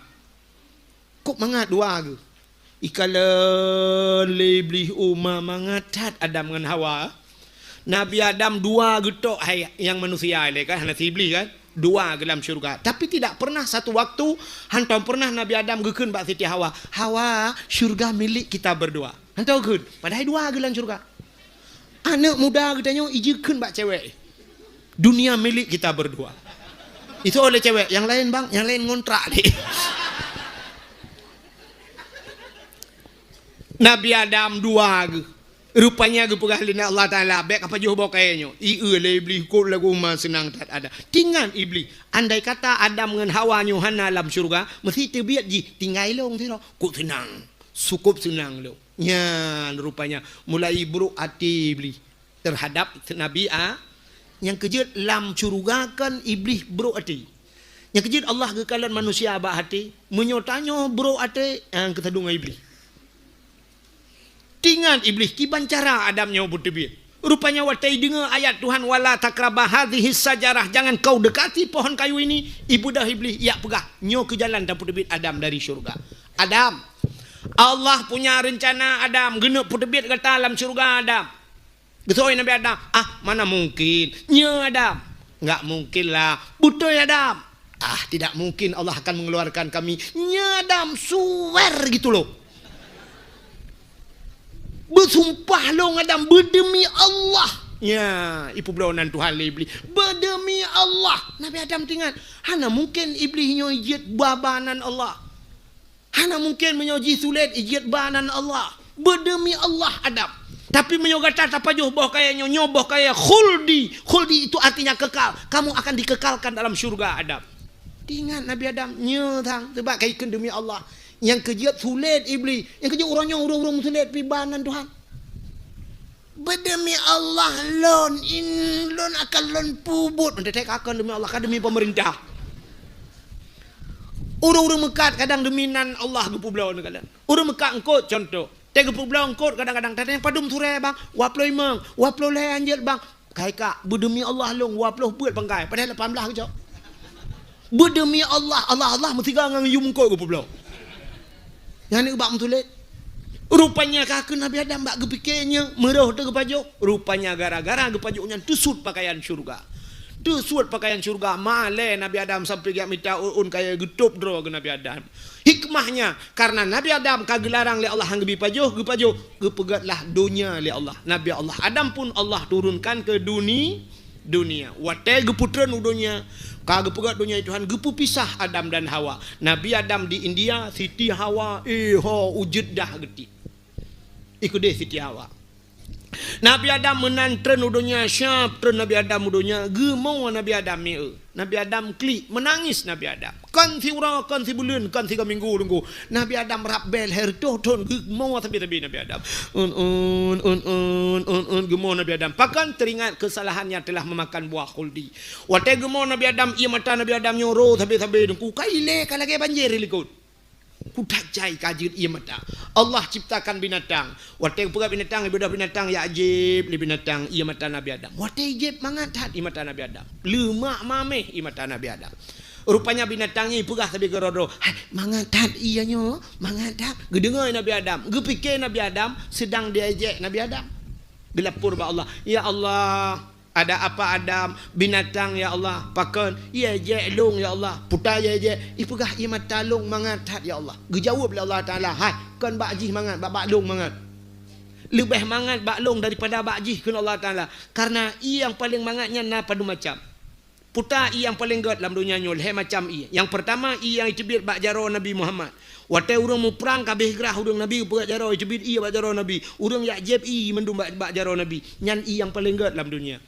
Kok mangat dua geuh? Ikalon lé Iblih uma mangat that Adam ngon Hawa. Nabi Adam dua geuh tok hai nyang manusia lé kan, hana si Iblih kan? Dua geuh lam syurga. Tapi tidak pernah satu waktu, hantom pernah Nabi Adam geukheun bak Siti Hawa, "Hawa, syurga milik kita berdua." Hantom geukheun. Padahai dua geuh lam syurga. Aneuk muda geutanyoe ijikheun bak cewek. Dunia milik kita berdua. Itu oleh cewek, yang lain bang, yang lain ngontrak deh. Nabi Adam dua geuh. Rupanya geupeugah lé Allah Taala, bèk ka pajoh boh kayèe nyoe. Ieu lé Iblih, kok lagu ma seunang that Adam. Tingat Iblih, andai kata Adam ngon Hawa nyoe hana lam syurga, meusti teubiet jih tinggai lôn sidroe. Kok seunang, sukop seunang lôn. Nyan rupanya mulai brok até Iblih terhadap Nabi A. Nyang keujeuet lam syurga kan Iblih brok até. Nyang keujeuet Allah geukalon manusia bak até. Meunyoe tanyoe brok até, nyang keutadong Iblih. Tingat Iblih kiban cara Adam nyoe beuteubiet. Rupanya watèe ideungoe ayat Tuhan, "Wala takraba hadhihi syajarah, jangan kau dekati pohon kayu ini," ibeudôh Iblih, ijak peugah, "Nyoe keuh jalan tapeuteubiet Adam dari syurga." Adam, Allah punya rencana Adam, geuneuk peuteubiet gata lam syurga Adam. Geusoi Nabi Adam, "Ah, mana mungkin? Nyoe Adam." "Enggak mungkin lah." "Beutôi Adam." "Ah, tidak mungkin Allah akan mengeluarkan kami." "Nyoe Adam, suwer gitu loh." "Beusumpah lôn Adam, beudemi Allah." Nya, ipeubloe nan Tuhan lé Iblih. "Beudemi Allah." Nabi Adam teuingat, hana mungken Iblih nyoe jeuet ba-ba nan Allah. Hana mungken meunyoe jih sulet ijeuet ba nan Allah. Beudemi Allah Adam. Tapi meunyoe gata tapajoh boh kayèe nyoe, nyoe boh kayèe khuldi. Khuldi itu artinya kekal. Kamu akan dikekalkan dalam syurga Adam. Teuingat Nabi Adam, nyoe sang, sebab ka ikheun demi Allah. Nyang keujeuet sulet Iblih. Nyang keujeuet uroe nyoe ureueng-ureueng meusulet pih ba nan Tuhan. Beudemi Allah lôn, in lôn akan lôn peubuet. Meutetek akan demi Allah, ka demi pemerintah. Ureueng-ureueng meukat kadang demi nan Allah geupeubloe neukalon. Ureueng meukat eungkôt contoh. Teuh geupeubloe eungkôt kadang-kadang, teuh nyang padum surée bang, dua ploh limong, dua ploh lhée hanjeuet bang. Kai kak, beudemi Allah lôn, dua ploh beuet bangkai, padahai lapan blah geucok. Beudemi Allah, Allah, Allah meusiga ngon yum eungkôt geupeubloe. Nyan ubak meutulet. Rupanya ka keu Nabi Adam bak geupike nyoe, meurôh teuh geupajoh. Rupanya gara-gara geupajoh nyan teusut pakaian syurga. Teusut pakaian syurga, malée Nabi Adam sampoe geujak mita ôn-ôn kayée geutôb droe keu Nabi Adam. Hikmahnya, karena Nabi Adam ka geularang lé Allah han geubi pajoh, geupajoh, geupeugét lah donya lé Allah. Nabi Allah Adam pun Allah turunkan ke duni-, dunia. Watée geupeutreun u donya, ka geupeugét donya Tuhan, geupeupisah Adam dan Hawa. Nabi Adam di India, Siti Hawa, eh, ho, u Jeddah geuti. Ih keudeh Siti Hawa. Nabi Adam meunan treun u donya, siab treun Nabi Adam u donya, geumoe Nabi Adam mieu. Nabi Adam klik, meunangis Nabi Adam. Kon siuroe, kon sibuleuen, kon sigoe minggu teungku. Nabi Adam rab bée lhée reutôh thon, geumoe sabe-sabe Nabi Adam. Un, un, un, un, un, un, geumoe Nabi Adam. Pakon? Teuingat kesalahan yang telah memakan buah khuldi. Watée geumoe Nabi Adam, ié mata Nabi Adam nyoe rô sabe-sabe teungku. Ka ilée ka lagée banjir likot. Kutat jai ka jeuet ié mata. Allah ciptakan binatang. Watée geupeugah binatang, ibeudôh binatang, ijak jieb lé binatang ié mata Nabi Adam. Watée jieb mangat that ié mata Nabi Adam. Leumak mameh ié mata Nabi Adam. Rupanya binatang nyan ipeugah sabe keudroe-droe, "Hai, mangat that ié nyoe, mangat that." Geudeungoe Nabi Adam, geupike Nabi Adam seudang diejek Nabi Adam. Geulapor bak Allah, "Ya Allah, ada apa Adam? Binatang, ya Allah. Pakon? Ié jek lôn, ya Allah. Peue ta ié jek?" Ipeugah, "Ié mata lôn mangat that, ya Allah." Geujaweueb lé Allah Taala, "Hai, kon bak jih mangat, bak, bak lôn mangat. Leubeh mangat bak lôn daripada bak jih," kheun Allah Taala. Karena ié nyang paleng mangat nyan na padum macam. Peue ta ié nyang paleng gét lam donya nyoe? Lhée macam ié. Nyang peurtama, ié nyang iteubiet bak jaroe Nabi Muhammad. Watée ureueng muprang ka abéh grah ureueng Nabi, geupeugét jaroe, iteubiet ié bak jaroe Nabi. Ureueng ijak jieb ié mandum bak, bak jaroe Nabi. Nyan ié nyang paleng gét lam donya.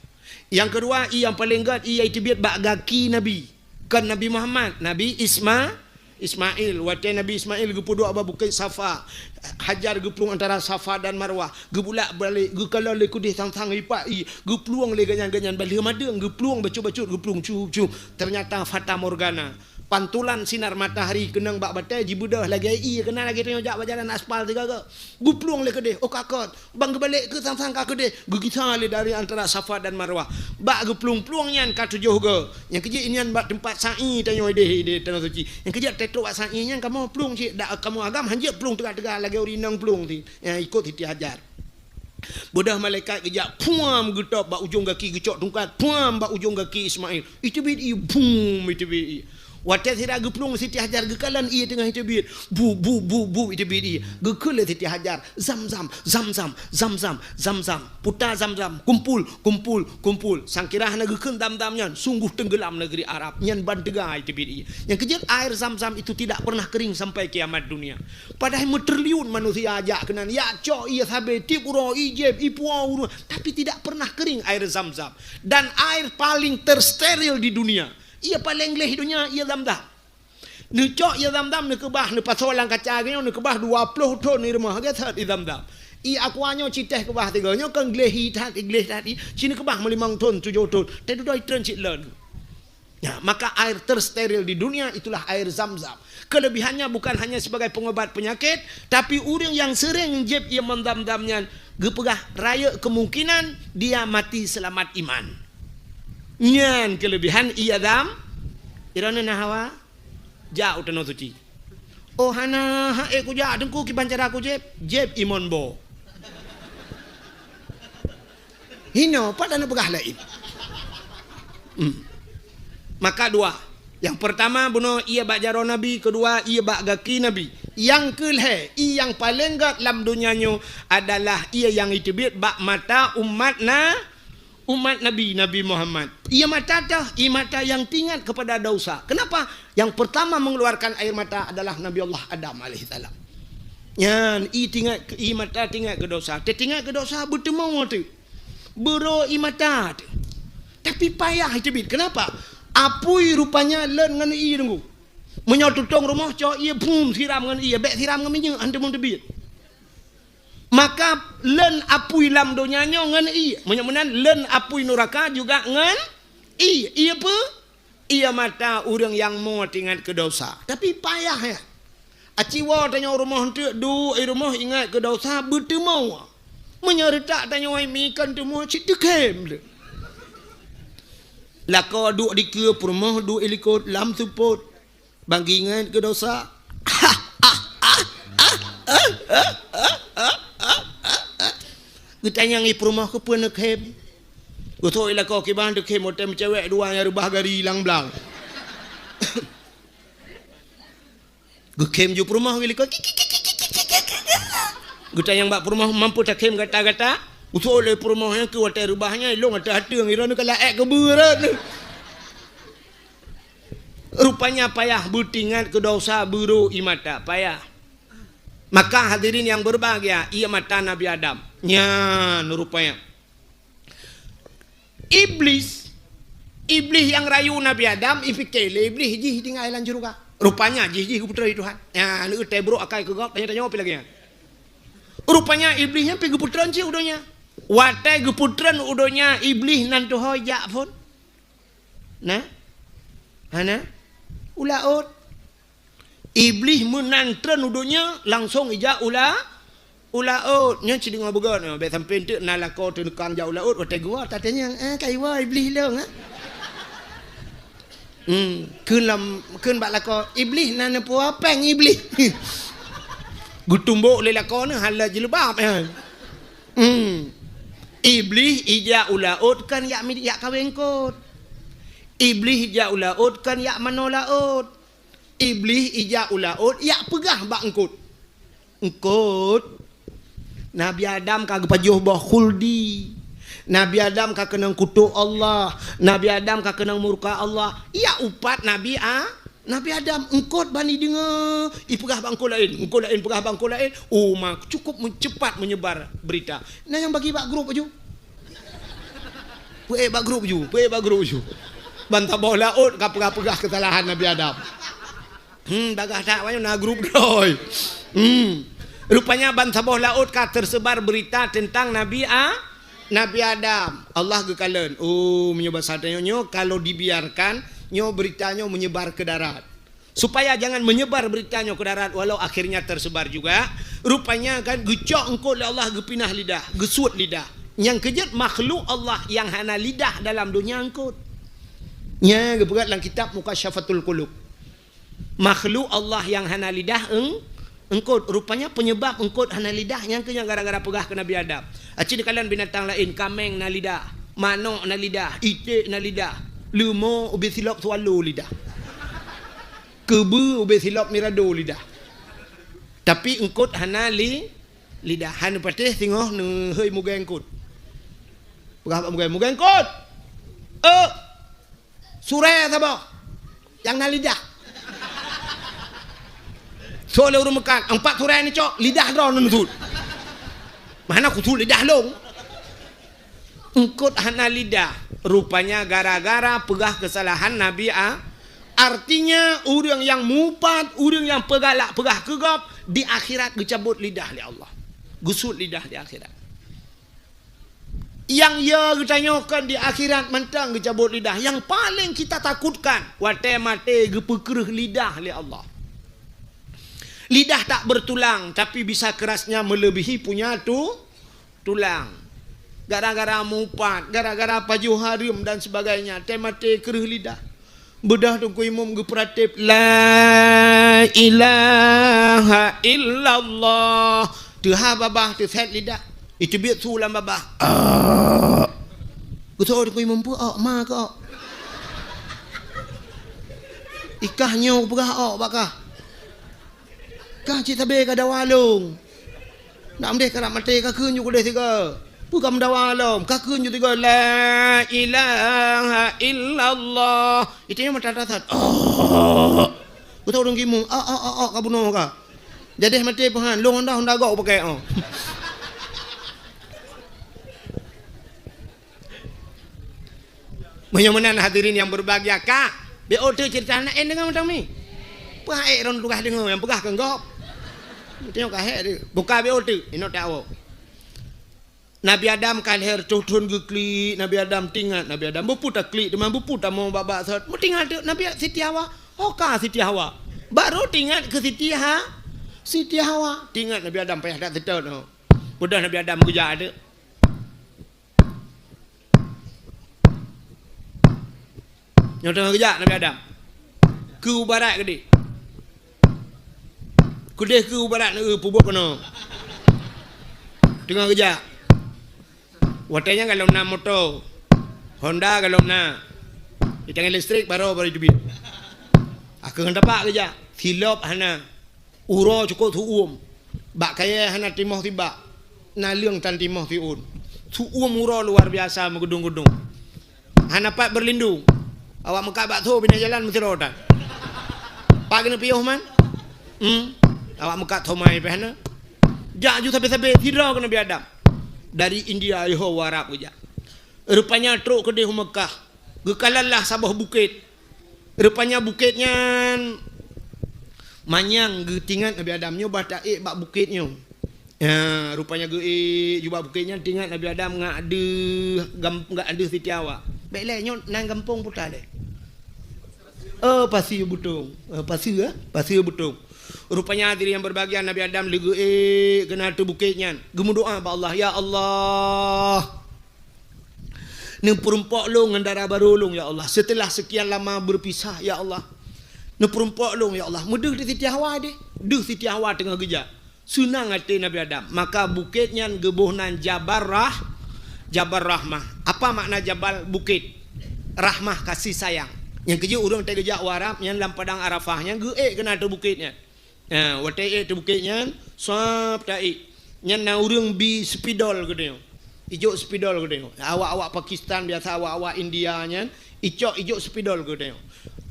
Nyang keudua, ié nyang paleng gét, ié iteubiet bak gaki Nabi. Kon Nabi Muhammad, Nabi Isma-, Ismail, watée Nabi Ismail geupeuduek bak Bukét Safa, Hajar geuplueng antara Safa dan Marwah, geubulak-balik, geukalon lé keudeh sang-sang ipak ié, geuplueng lé gobnyan-gobnyan bak lheueh madeueng, geuplueng bacut-bacut, geuplueng cup-cup. Teunyata fata morgana, pantulan sinar matahari keunong bak batée jibeudôh lagée ié, keunan lagée tanyoe jak bak jalan aspal sigoe-goe. Geuplueng lé keudeh, oh ka kot, ban geubalek keu sang-sang ka keudeh, geugisa lé dari antara Safa dan Marwah. Bak geuplueng-plueng nyan ka tujoh goe. Nyang keujeuet nyan bak teumpat sa'i tanyoe ideh, ideh Tanah Suci. Nyang keujeuet teutôk bak sa'i nyan kamoe plueng cit, dak kamoe agam hanjeuet plueng teuga-teuga lagée ureueng inong plueng ti. Nyang ikot Siti Hajar. Beudôh malaikat geujak, puam, geutôb bak ujong gaki, geucok tungkat, puam, bak ujong gaki Ismail. Iteubiet ié, bum, iteubiet ié. Watée sira geuplueng Siti Hajar geukalon ié teungoh iteubiet. Bu, bu, bu, bu, iteubiet ié. Geukheun lé Siti Hajar, "Zam-zam, zam-zam, zam-zam, zam-zam. Puta zam-zam, kumpul, kumpul, kumpul." Sangkira hana geukheun zam-zam nyan, sungguh tenggelam negeri Arab. Nyan ban teuga iteubiet ié. Nyang keujeuet air zam-zam itu tidak pernah kering sampai kiamat dunia. Padahai meutriliun manusia jak keunan, jak cok ié sabe, tieb uroe, ié jieb, ipuwoe ureuëng, tapi tidak pernah kering air zam-zam. Dan air paling tersteril di dunia. Ié paleng gleh donya, ié zam-zam. Neucok ié zam-zam, neukeubah, neupasoe lam kaca geuh nyoe, neukeubah dua ploh thon di rumoh, lagée that ié zam-zam. Ié Aqua nyoe ci teh keubah tiga nyoe, kon gleh that, gleh that, ci neukeubah meulimong thon, tujoh thon. Teududoe treun cit lon. Ya, maka air tersteril di dunia itulah air zam-zam. Kelebihannya bukan hanya sebagai pengobat penyakit, tapi ureuëng nyang sering jieb ié meunan zam-zam nyan geupeugah rayeuk kemungkinan dia mati selamat iman. Nyan kelebihan ié zam-, iroh na hawa jak u Tanoh Suci. Oh hana, ha ék kujak Teungku, kiban cara kujieb, jieb imon bo. Hino, pat hana peugah laén. Hmm. Maka dua. Yang pertama bunoe ié bak jaroe Nabi, kedua ié bak gaki Nabi. Yang keulhée, ié nyang paleng gét lam donya nyoe adalah ié nyang iteubiet bak mata umat na-, umat Nabi, Nabi Muhammad. Ié mata teuh, ié mata nyang teuingat kepada dosa. Kenapa? Yang pertama mengeluarkan air mata adalah Nabi Allah Adam alaihissalam. Nyan, ié teuingat, ié mata teuingat keu dosa. Teuingat keu dosa, beuteumoe teuh. Beurô ié mata teuh. Tapi payah iteubiet. Kenapa? Apui rupanya lon ngon ié Teungku. Meunyoe tutong rumoh cok ié, bum, siram ngon ié, bék siram ngon minyeuk, han teumon teubiet. Maka lon apui lam donya nyoe ngon ié. Meunyoe meunan, lon apui nuraka juga ngon ié. Ié peue? Ié mata ureuëng nyang mo teuingat keu dosa. Tapi payah ya. Aci woe tanyoe rumoh eunteuk, duek i rumoh ingat keu dosa, beuteumoe. Meunyoe reutak tanyoe mi kon teumoe cit teukhém lé. Lakoe duek dikeue, peurumoh duek i likot lam seupôt. Ban geuingat keu dosa. Geutanyong i peurumoh keupeue neukhém. Geutrok i lakoe kiban teukhém watée meucewek dua nyang reubah gari lam blang. Geukhém ju peurumoh geulikot. Geutanyong bak peurumoh, "Mampu takhém gata-gata?" Geutrok lé peurumoh nyan keu watée reubah nyan, ilong ateueh ateueng, iroh neukalak ék keubeue rot. Rupanya payah beuteuingat keu dosa, beurô ié mata, payah. Maka hadirin yang berbahagia, ié mata Nabi Adam. Nyan rupanya. Iblih, Iblih nyang rayu Nabi Adam, ipike lé Iblih jih tinggai lam syeuruga. Rupanya jih, jih geupeutreun Tuhan. Nyan, leueuh teubrok akai keu gob, tanyoe-tanyoe pi lagée nyan. Rupanya Iblih nyan pi geupeutreun cit u donya. Watée geupeutreun u donya, Iblih nan tuho jak phon. Nah? Hana? U laôt. Iblih meunan treun u donya, langsong ijak u la-, u laôt. Nyan sideungoe beugét, bék sampoe teuk na lakoe teuneukang jak u laôt, watée geuwoe tatanyong, "Ah, ka iwoe Iblih lôn, ah?" Hmm, kheun lam, kheun bak lakoe, "Iblih na neupuwoe péng Iblih." Geutumbok lé lakoe nyan, hana jileubab, ya. Hmm. Iblih ijak u laôt kan yak mi-, yak kawé eungkôt. Iblih ijak u laôt kan yak manoe laôt. Iblih ijak u laôt yak peugah bak eungkôt, "Eungkôt, Nabi Adam ka geupajoh boh khuldi. Nabi Adam ka keunong kutok Allah. Nabi Adam ka keunong murka Allah." Yak upat Nabi A-, Nabi Adam, eungkôt ban ideungoe, ipeugah bak eungkôt laén, eungkôt laén peugah bak eungkôt laén, oh, ma-, cukup men-, cepat menyebar berita. Na nyang bagi bak grup laju. Peuék bak grup laju, peuék bak grup laju. Ban saboh laôt ka peugah-peugah keusalahan Nabi Adam. Hmm, bagaih that awaknyoe na grup droe. Hmm. Rupanya ban saboh laôt ka tersebar berita tentang Nabi A-, Nabi Adam. Allah geukalon. Oh, meunyoe basa tanyoe nyoe, kalau dibiarkan, nyoe berita nyoe menyebar ke darat. Supaya jangan menyebar berita nyoe ke darat, walau akhirnya tersebar juga. Rupanya kan geucok eungkôt lé Allah, geupinah lidah, geusuet lidah. Nyang keujeuet makhluk Allah nyang hana lidah dalam donya eungkôt. Nya geupeugah lam kitab Mukasyafatul Qulub. Makhluk Allah nyang hana lidah eung-, eungkôt. Rupanya penyebab eungkôt hana lidah nyan keuh nyang gara-gara peugah keu Nabi Adam. Aci dikalon binatang laén, kaméng na lidah, manok na lidah, iték na lidah, leumo ubé silop swallow lidah. Keubeu ubé silop mirado lidah. Tapi eungkôt hana li-, lidah. Hana patéh singoh neuhôi mugée eungkôt. Peugah bak mugée, "Mugée eungkôt! Eh!" Surée saboh nyang na lidah. Sok lé ureuëng meukat, empat surée neucok, lidah droe neusuet. Mana kusuet lidah lôn? Eungkôt hana lidah. Rupanya gara-gara peugah keusalahan Nabi A-, artinya ureuëng nyang mupat, ureuëng nyang peugalak peugah keu gob, di akhirat geucabot lidah lé Allah. Geusuet lidah di akhirat. Nyang ya geutanyoe kon di akhirat mantong geucabot lidah. Nyang paleng kita takutkan, watée maté geupeukreuh lidah lé Allah. Lidah tak bertulang, tapi bisa kerasnya melebihi punya tu-, tulang. Gara-gara mupat, gara-gara pajoh hareuem dan sebagainya, watée maté kreuh lidah. Beudoh Teungku Imum geupeuratéb, "La ilaha illallah." Teuhah babah, teusét lidah. Iteubiet su lam babah. "Ak." Geutôh Teungku Imum, "Peue ak, ma keu ak?" "Ikah nyoe peugah ak bak kah. Kah cit sabe ka dawa lôn. Nak meudeh ka rab maté, ka kheun ju keudeh sigoe. Peue ka meudawa lom, ka kheun ju sigoe, 'La ilaha illallah.'" Itanyoe mata dasat. Oh. Beutôi ureuëng gimueng, "Ah, ah, ah, ah, ka bunoe ka. Jadeh maté peuhan, lôn honda, honda gok pakèk, oh." Meunyoe meunan hadirin yang berbahagia, ka, B O T cerita aneuk en deungon mantong mi. Peue hai ron tugaih deungon nyang peugah keu gob. Tengok ka hek dia. Buka B O T, inok tak awak. Nabi Adam ka lhèe reutôh thon geuklik, Nabi Adam teuingat, Nabi Adam beupu taklik, teuma beupu tamong bak-bak sot. Meuteuingat teuk Nabi Siti Hawa. Oh ka Siti Hawa. Baru teuingat keu Siti Ha-, Siti Hawa. Teuingat Nabi Adam payah that seutôt. Peugah Nabi Adam geujak teuk. Nyoe teungoh geujak Nabi Adam. Keu u barat keudeh. Keudeh keu u barat, eu, peubuet keunoe. Teungoh geujak. Watèe nyan golom na moto. Honda golom na. Di tangai listrik baroe, baroe iteubiet. Akeuh ngon tapak geujak. Silop hana. Uroe cukôp seu-uem. Bak kayèe hana timoh sibak. Naleueng tan timoh siôn. Seu-uem uroe luar biasa meugeudong-geudong. Hana pat beurlindong. Awak meukat bakso pinah jalan meusidroe tan. Pat keuneuk piôh man? Hmm. Awak meukat somai pih hana. Jak ju sabe-sabe sidroe keu Nabi Adam. Dari India yoh u Arab geujak. Rupanya trok keudeh u Meukah. Geukalon lah saboh bukét. Rupanya bukét nyan manyang geuteuingat Nabi Adam nyoe bah taék bak bukét nyoe. Ya, rupanya geuék ju bak bukét nyan teuingat Nabi Adam ngat deuh gam-, ngat deuh Siti Hawa. Bèk lé nyoe nan gampông puta lé. Oh, Pasir Butong. Oh, Pasir, eh? Pasir Butong. Rupanya hadirin yang berbahagia, Nabi Adam lé geuék keunan ateueh bukét nyan. Geumeudoa bak Allah, "Ya Allah, neupeurumpok lôn ngon dara barô lôn, ya Allah. Setelah sekian lama berpisah, ya Allah. Neupeurumpok lôn, ya Allah." Meudeuh di Siti Hawa deh. Deuh Siti Hawa teungoh geujak. Seunang até Nabi Adam. Maka bukét nyan geuboh nan Jabal Rah-, Jabal Rahmah. Apa makna jabal? Bukét. Rahmah, kasih sayang. Nyang keujeuet ureuëng watèe geujak u Arab, nyan lam padang Arafah, nyan geuék keunan ateueh bukét nyan. Ha, watèe ék ateueh bukét nyan, sab taék. Nyan na ureuëng bi spidol geutanyoe. Ijok spidol geutanyoe. Awak-awak Pakistan biasa, awak-awak India nyan, icok ijok spidol geutanyoe.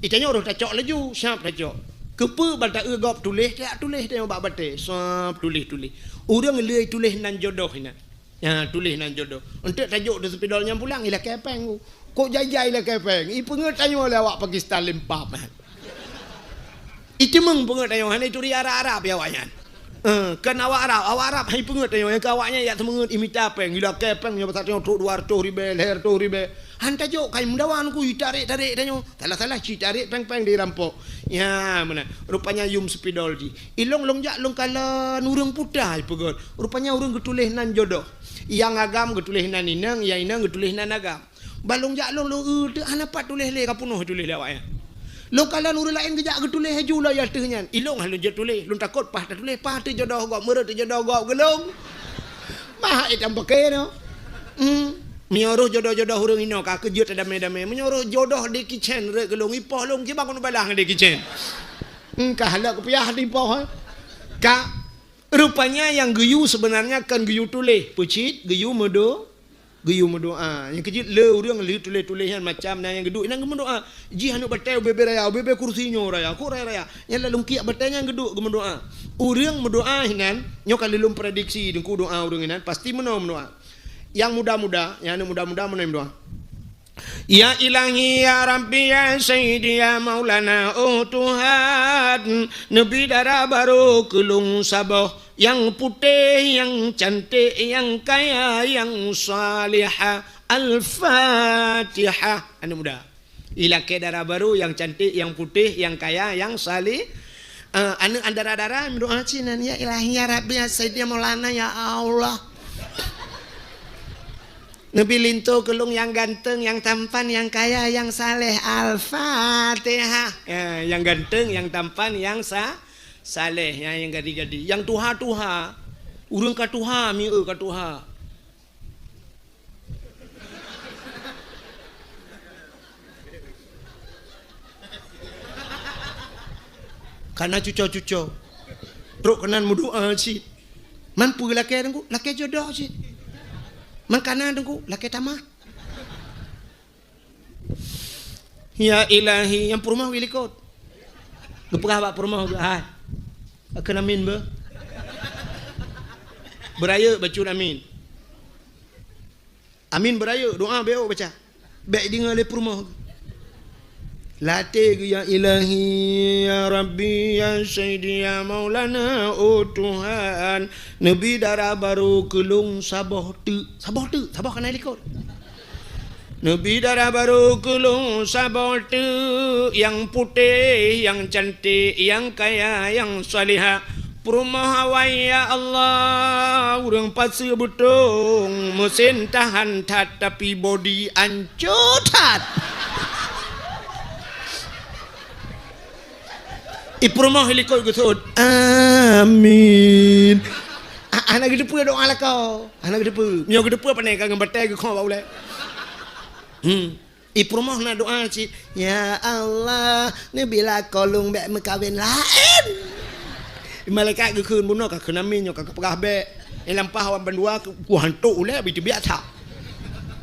Itanyoe roh tacok laju, sab tacok. Keupeue ban taeu gob tuléh, tajak tuléh tanyoe bak batèe, sab tuléh-tuléh. Ureuëng lé tuléh nan jodoh inan. Ya, tuléh nan jodoh. Eunteuk tajok di spidol nyan pulang, ilakèe péng. Kok jai-jai ilakèe péng? Ipeungeut tanyoe lé awak Pakistan limpah. Iteumeung peungeuet tanyoe, hana ituri Arab-Arab ya awaknyan. Eh, kan awak Arab, awak Arab hai peungeuet tanyoe, nyang keu awaknyan yak seumeungeut imita péng, ilakée péng nyoe pasal tanyoe trok dua ratus ribée, lhée ratus ribée. Han tajok kai meudawa nungku itarek-tarek tanyoe. Salah-salah ci tarek péng-péng dirampok. Ya, meunan. Rupanya yum spidol jih. Ilong long jak long kalon ureuëng puta ipeugöt. Rupanya ureuëng geutuléh nan jodoh. Nyang agam geutuléh nan inong, nyang inong geutuléh nan agam. Balong jak lôn, lôn, eu, teu hana pat tuléh lé, ka peunoh tuléh lé awaknyan. Lôn kalon ureuëng laén geujak geutuléh laju lom ateueh nyan. Ilong han lôn jeuet tuléh, lôn takot paih tatuléh, paih teujodoh gob, meureuet teujodoh gob geulong. Mah étam paké nyoe. Hmm. Meunyoe roh jodoh-jodoh ureuëng inoe ka keujeuet damé-damé. Meunyoe roh jodoh di kicén rot geulong, ipoh lôn kiban keuneuk balah ngon di kicén. Hmm, ka halak kupiah di poh, eh. Ka, rupanya nyang geuyue sebenarnya kan geuyue tuléh. Peucit, geuyue meudo-, geuyue meudoa. Nyang keujeuet le ureuëng le tuléh-tuléh nyan macam na nyang geuduek inan geumeudoa. Jih aneuk batée ubé-bé raya, ubé-bé kursi nyoe raya, kok raya-raya. Nyan lalong kiek batée nyan geuduek geumeudoa. Ureuëng meudoa hinan, nyoe ka lôn prediksi deungku doa ureuëng hinan, pasti meunoe meudoa. Nyang muda-muda, nyang aneuk muda-muda meunoe meudoa. Ya Ilahi, ya Rabbi, ya Sayyidi, ya Maulana, oh Tuhan, neubi dara barô keu lôn saboh, nyang putéh, nyang canték, nyang kaya, nyang salihah. Al-Fatihah. Aneuk muda. Ilakée dara barô nyang canték, nyang putéh, nyang kaya, nyang salih. Eh, aneuk dara-dara meudoa cit nan, ya Ilahi, ya Rabbi, ya Sayyidi, ya Maulana, ya Allah. Neubi linto keu lôn nyang ganteng, nyang tampan, nyang kaya, nyang saleh. Al-Fatihah. Ya, nyang ganteng, nyang tampan, nyang sa-, saleh, ya, nyang gadi-gadi. Nyang tuha-tuha. Ureuëng ka tuha, mieu ka tuha. Kana cuco-cuco. Trok keunan meudoa cit. Man peue lakée teungku? Lakée jodoh cit. Man kana teungku? Lakée tamah. Ya Ilahi, nyang peurumoh geulikot. Geupeugah bak peurumoh geuh, "Hai, kheun amin beuh." Beurayeuk bacut amin. Amin beurayeuk, doa bék baca. Bék deungoe lé peurumoh. Latée geuh, "Ya Ilahi, ya Rabbi, ya Sayyidi, ya Maulana, oh Tuhan, neubi dara barô keu lôn saboh teuk." Saboh teuk, saboh kana likot. "Neubi dara barô keu lôn saboh teuk, nyang putéh, nyang canték, nyang kaya, nyang salihah." Peurumoh awai, ya Allah, ureuëng paseue beutong, meusén tahan that, tapi bodi ancô that. I peurumoh likot geuseuôt, "Amin." Ah, hana geuteupeue doa lakoe. Hana geuteupeue. Meunyoe geuteupeue, pane ka ngon batée geukhoe bak ulée. Hmm. I peurumoh na doa cit, "Ya Allah, neubi lakoe lôn bék meukawen laén." Malaikat geukheun, "Bunoe ka kheun amin, nyoe ka geupeugah bék." Nyang lampah wan bandua, ku hantok ulée, bi teubiet that.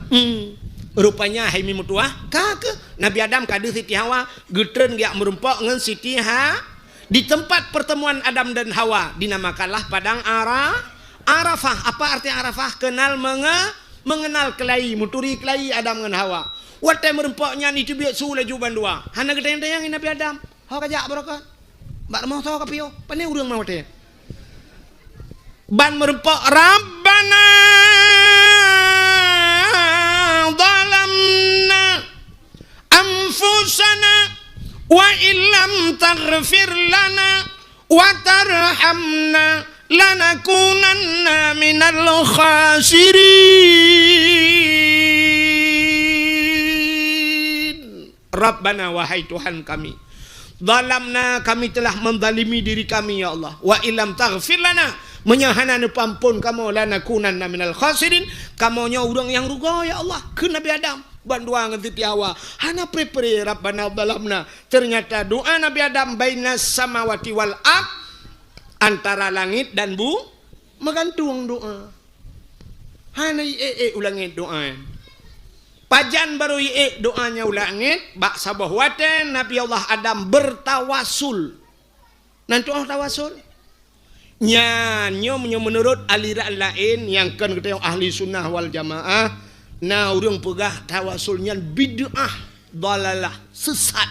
Hmm. Rupanya hai mi meutuah, ka keuh Nabi Adam ka deuh Siti Hawa, geutreun geujak meurumpok ngon Siti Ha-, di tempat pertemuan Adam dan Hawa, dinamakanlah Padang Ara-, Arafah. Apa arti Arafah? Kenal menge-, mengenal kelahi, meuturi kelahi Adam ngon Hawa. Watée meurumpok nyan, iteubiet su laju bandua. Hana geutanyong-tanyong Nabi Adam. Ho ka jak barokon? Bak rumoh soe ka piôh? Pane ureuëng ma watée? Ban meurumpok, "Rabbana zalamna anfusana wa illam taghfir lana wa tarhamna lanakunanna minal khasirin." Rabbana, wahai Tuhan kami, zalamna, kami telah menzalimi diri kami, ya Allah. Wa illam taghfir lana, meunyoe hana neupeuamphon kamoe, lanakunanna minal khasirin, kamoe nyoe ureuëng nyang rugoe, ya Allah. Kheun Nabi Adam, bandua ngon Siti Hawa, hana pre-pre, Rabbana zalamna. Ternyata doa Nabi Adam bainas samawati wal ard, antara langit dan bu-, meugantung doa. Hana iék-ék u langét doa nyan. Pajan barô iék doa nyan u langét, bak saboh watée Nabi Allah Adam bertawasul. Nan tuoh tawasul? Nyan nyoe meunyoe meunurot aliran laén nyang kon geutanyoe ahli sunnah wal jamaah, na ureuëng peugah tawasul nyan bid'ah, dalalah, sesat.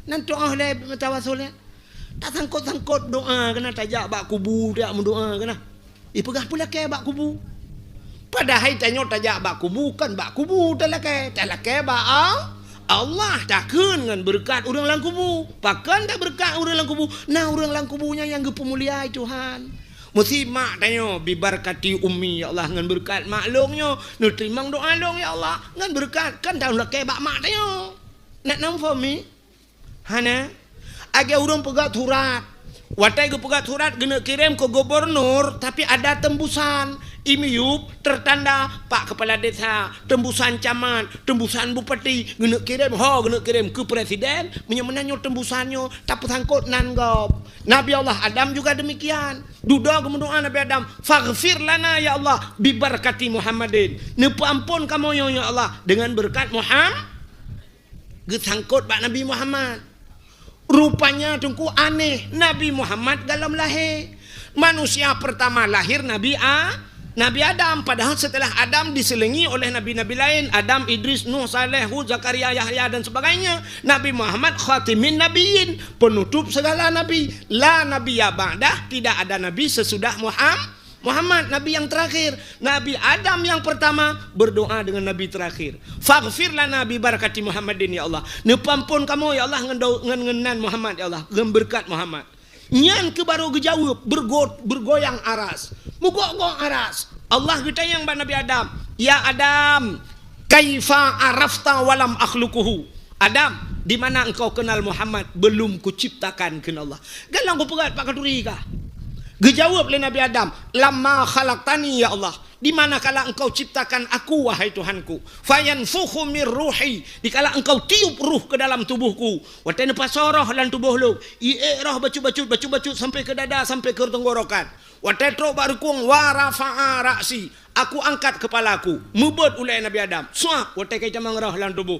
Nan tuoh lé tawasul nyan? Tasangkot-sangkot doa keunan, tajak bak kubu, tajak meudoa keunan. Ipeugah peulakée bak kubu. Padahai tanyoe tajak bak kubu, kon bak kubu talakée, talakée bak Al-, Allah, takheun ngon beureukat ureuëng lam kubu. Pakon tabeureukat ureuëng lam kubu? Na ureuëng lam kubu nyan nyang geupeumulia Tuhan. Meusimak tanyoe, "Bibarkati ummi, ya Allah, ngon beureukat mak lôn nyoe, neuteurimong doa lôn, ya Allah, ngon beureukat," kan talakée bak mak tanyoe. Nak nam fomi? Hana. Lagée ureuëng peugét surat. Watée geupeugét surat geuneuk kirém keu gubernur, tapi ada tembusan. I miyueb tertanda Pak Kepala Desa, tembusan camat, tembusan bupati, geuneuk kirém, ho geuneuk kirém keu presiden, meunyoe meunan nyoe tembusan nyoe tapeusangkot nan gob. Nabi Allah Adam juga demikian. Dudoe geumeudoa Nabi Adam, "Faghfir lana ya Allah, bibarkati Muhammadin." Neupeuamphon kamoe nyoe ya Allah, dengan beureukat Muham-, geusangkot bak Nabi Muhammad. Rupanya teungku aneh, Nabi Muhammad golom lahé. Manusia pertama lahir Nabi A-, Nabi Adam, padahal setelah Adam diselingi oleh nabi-nabi laén, Adam, Idris, Nuh, Saleh, Hud, Zakaria, Yahya dan sebagainya. Nabi Muhammad khatimin nabiyyin, penutup segala nabi. La nabiyya ba'dah, tidak ada nabi sesudah Muham-, Muhammad, nabi yang terakhir. Nabi Adam yang pertama berdoa dengan nabi terakhir. "Faghfir lana bi barakati Muhammadin, ya Allah." Neupeuamphon kamoe, ya Allah, ngon dau-, ngon, ngon nan Muhammad, ya Allah, ngon beureukat Muhammad. Nyan keuh baru geujaweueb, beureugot-, beureugoyang aras. Meugok-gok aras. Allah geutanyong bak Nabi Adam, "Ya Adam, kaifa arafta wa lam akhluquhu?" "Adam, di mana engkau kenal Muhammad belum kuciptakan?" kheun Allah. Galak geupeugah bak khanuri kah? Geujaweueb lé Nabi Adam, "Lamma khalaqtani, ya Allah, di mana kala engkau ciptakan aku, wahai Tuhanku. Fayanfukhu mir ruhi, dikala engkau tiup ruh ke dalam tubuhku." Watée neupasoe roh lam tuboh lôn, iék roh bacut-bacut, bacut-bacut sampai ke dada, sampai ke tenggorokan. Watée trok bak reukong, wa rafa'a ra'si, aku angkat kepalaku, meubeuet ulée Nabi Adam. Suap, watée ka itamong roh lam tuboh.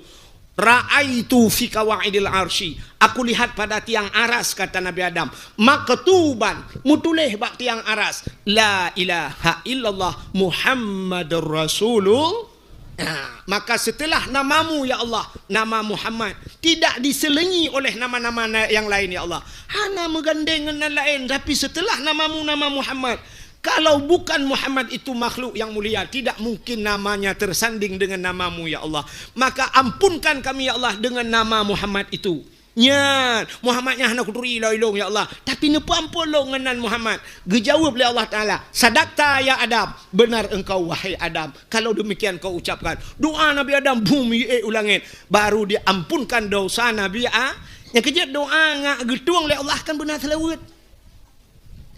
Ra'aitu fi qawaidil arsy, aku lihat pada tiang aras, kata Nabi Adam, maktuban, meutuléh bak tiang aras, la ilaha illallah Muhammadur Rasulullah. Nah, maka setelah namamu, ya Allah, nama Muhammad, tidak diselingi oleh nama-nama na-, yang lain, ya Allah. Hana meugandeng ngon nan laén, tapi setelah namamu, nama Muhammad, kalau bukan Muhammad itu makhluk yang mulia, tidak mungkin namanya tersanding dengan namamu, ya Allah. Maka ampunkan kami, ya Allah, dengan nama Muhammad itu. Nyan, Muhammad nyan hana kuturi lôn, ya Allah. Tapi neupeuamphon lôn ngon nan Muhammad. Geujaweueb lé Allah Taala, "Sadaqta ya Adam, benar engkau wahai Adam. Kalau demikian kau ucapkan." Doa Nabi Adam, bum, iék u langét. Baru diampunkan dosa Nabi A-, nyang keujeuet doa ngak geutueng lé Allah kan beuna seulaweuet.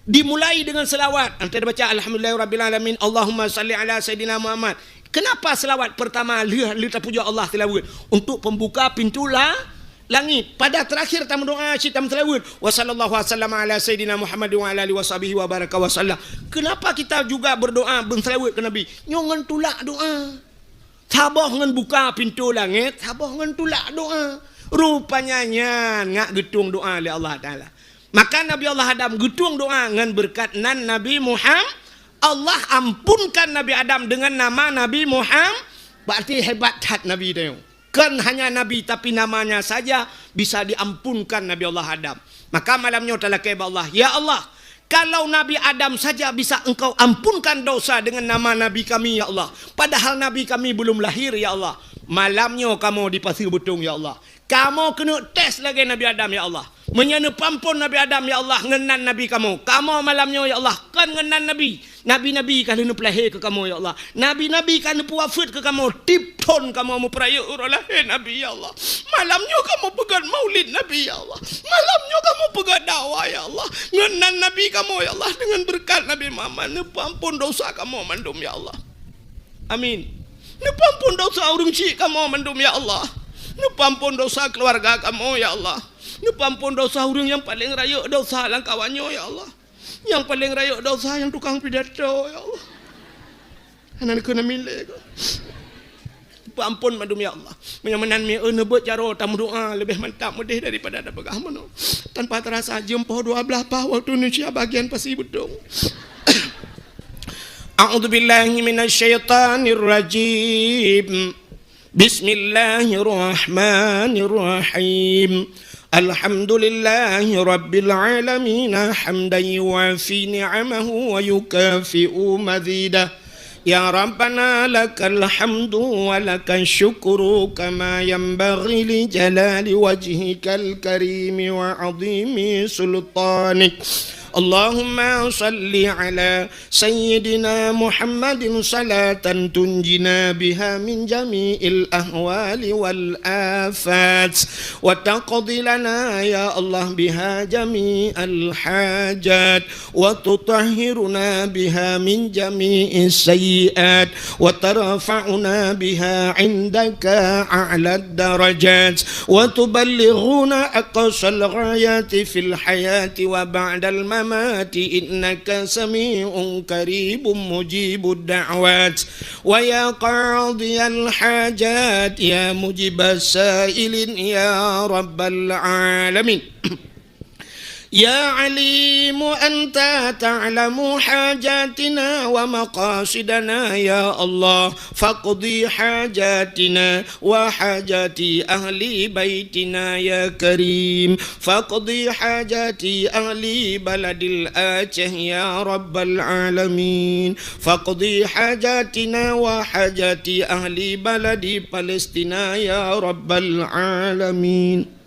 Dimulai dengan selawat. Anta baca, "Alhamdulillahirabbil alamin, Allahumma salli ala Sayyidina Muhammad." Kenapa selawat pertama lheueh, lheueh tapujoe Allah selawat? Untuk pembuka pintu la-, langit. Pada terakhir tameudoa cit tameuselawat, "Wa sallallahu wasallam ala Sayyidina Muhammad wa ala alihi wa sahbihi wa baraka wa sallam." Kenapa kita juga berdoa, berselawat ke Nabi? Nyoe ngon tulak doa. Saboh ngon buka pintu langét, saboh ngon tulak doa. Rupanya nyan ngak geutueng doa lé Allah Taala. Maka Nabi Allah Adam geutueng doa ngon beureukat nan Nabi Muham-, Allah ampunkan Nabi Adam dengan nama Nabi Muham-, berarti hebat that Nabi tanyoe. Kon hanya Nabi, tapi namanya saja bisa diampunkan Nabi Allah Adam. Maka malam nyoe talakée bak Allah, "Ya Allah, kalau Nabi Adam saja bisa Engkau ampunkan dosa dengan nama Nabi kami, ya Allah, padahal Nabi kami belum lahir, ya Allah, malam nyoe kamoe di Pasir Beutong, ya Allah, kamoe keuneuk tes lagée Nabi Adam, ya Allah. Meunyoe neupeuamphon Nabi Adam, ya Allah, ngon nan Nabi kamoe, kamoe malam nyoe, ya Allah, kon ngon nan Nabi. Nabi-nabi ka lheueh neupeulahé keu kamoe, ya Allah. Nabi-nabi ka neupeuwafeuet keu kamoe, tiep thon kamoe meupeurayeuk uroe lahé Nabi, ya Allah. Malam nyoe kamoe peugét maulid Nabi, ya Allah. Malam nyoe kamoe peugét dakwah, ya Allah. Ngon nan Nabi kamoe, ya Allah, deungon beureukat Nabi Muhammad, neupeuamphon dosa kamoe mandum, ya Allah. Amin. Neupeuamphon dosa ureuëng chik kamoe mandum, ya Allah. Neupeuamphon dosa keuluwarga kamoe, ya Allah. Neupeuamphon dosa ureuëng nyang paleng rayeuk dosa lam kawan nyoe, ya Allah. Nyang paleng rayeuk dosa nyang tukang pidato, ya Allah. Hana neukheun amin lé kah. Peuamphon mandum, ya Allah. Meunyoe meunan mieu neubeuet jaroe tameudoa leubeh mantap meudeh daripada tapeugah meunoe. Tanpa terasa jeuem poh dua blaih paih waktu Indonesia bagian Pasir Beutong. A'udzubillahi minasyaitonirrajim. Bismillahirrahmanirrahim. الحمد لله رب العالمين، حمدا يوافي نعمه ويكافئ مزيده. يا ربنا لك الحمد ولك الشكر، كما ينبغي لجلال وجهك الكريم وعظيم سلطانك. اللهم صل على سيدنا محمد صلاة تنجينا بها من جميع الأهوال والآفات، وتقضي لنا يا الله بها جميع الحاجات، وتطهرنا بها من جميع السيئات، وترفعنا بها عندك أعلى الدرجات، وتبلغنا أقصى الغايات في الحياة وبعد الممات، إنك سميع قريب مجيب الدعوات. ويا قاضي الحاجات، يا مجيب السائلين، يا رب العالمين. يا عليم أنت تعلم حاجاتنا ومقاصدنا يا الله، فاقض حاجاتنا وحاجات أهل بيتنا يا كريم، فاقض حاجات أهل بلد الآچه يا رب العالمين، فاقض حاجاتنا وحاجات أهل بلد فلسطين يا رب العالمين.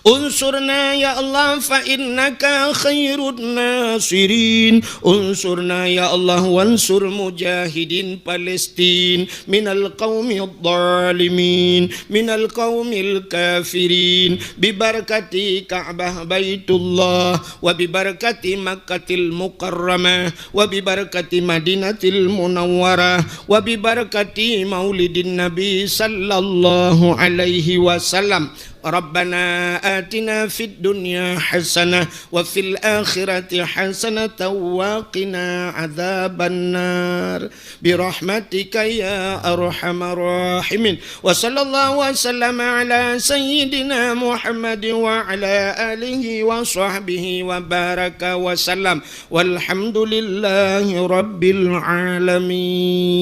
انصرنا يا الله فإنك خير الناصرين. انصرنا يا الله وانصر مجاهدين فلسطين من القوم الظالمين، من القوم الكافرين، ببركة كعبة بيت الله، وببركة مكة المكرمة، وببركة مدينة المنورة، وببركة مولد النبي صلى الله عليه وسلم. ربنا آتنا في الدنيا حسنة وفي الآخرة حسنة وقنا عذاب النار برحمتك يا أرحم الراحمين. وصلى الله وسلم على سيدنا محمد وعلى آله وصحبه وبارك وسلم. والحمد لله رب العالمين.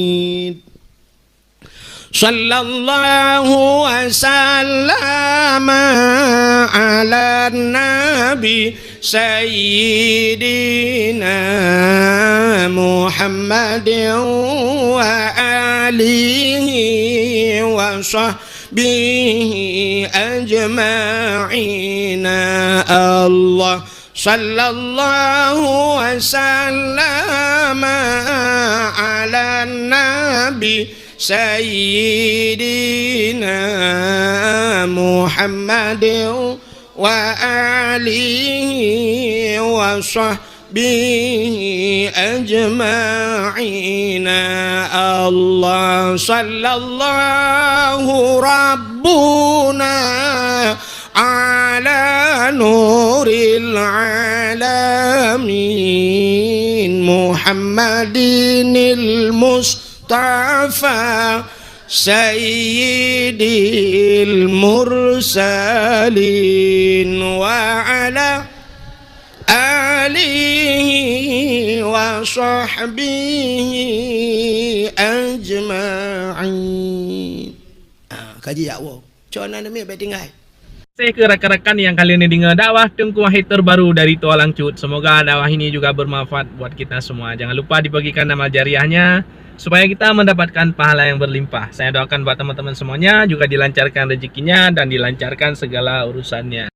صلى الله وسلم على النبي سيدنا محمد وآله وصحبه أجمعين. الله صلى الله وسلم على النبي سيدنا محمد وآله وصحبه أجمعين. الله صلى الله ربنا على نور العالمين محمد المصطفى سيد المرسلين وعلى آله وصحبه أجمعين. Ah, kaji ya Allah. Cok na nami baik tinggai. Saya ke rakan-rakan yang kalian dengar dakwah Teungku Wahid terbaru dari Tualang Cut. Semoga dakwah ini juga bermanfaat buat kita semua. Jangan lupa dibagikan amal jariahnya supaya kita mendapatkan pahala yang berlimpah. Saya doakan buat teman-teman semuanya juga dilancarkan rezekinya dan dilancarkan segala urusannya.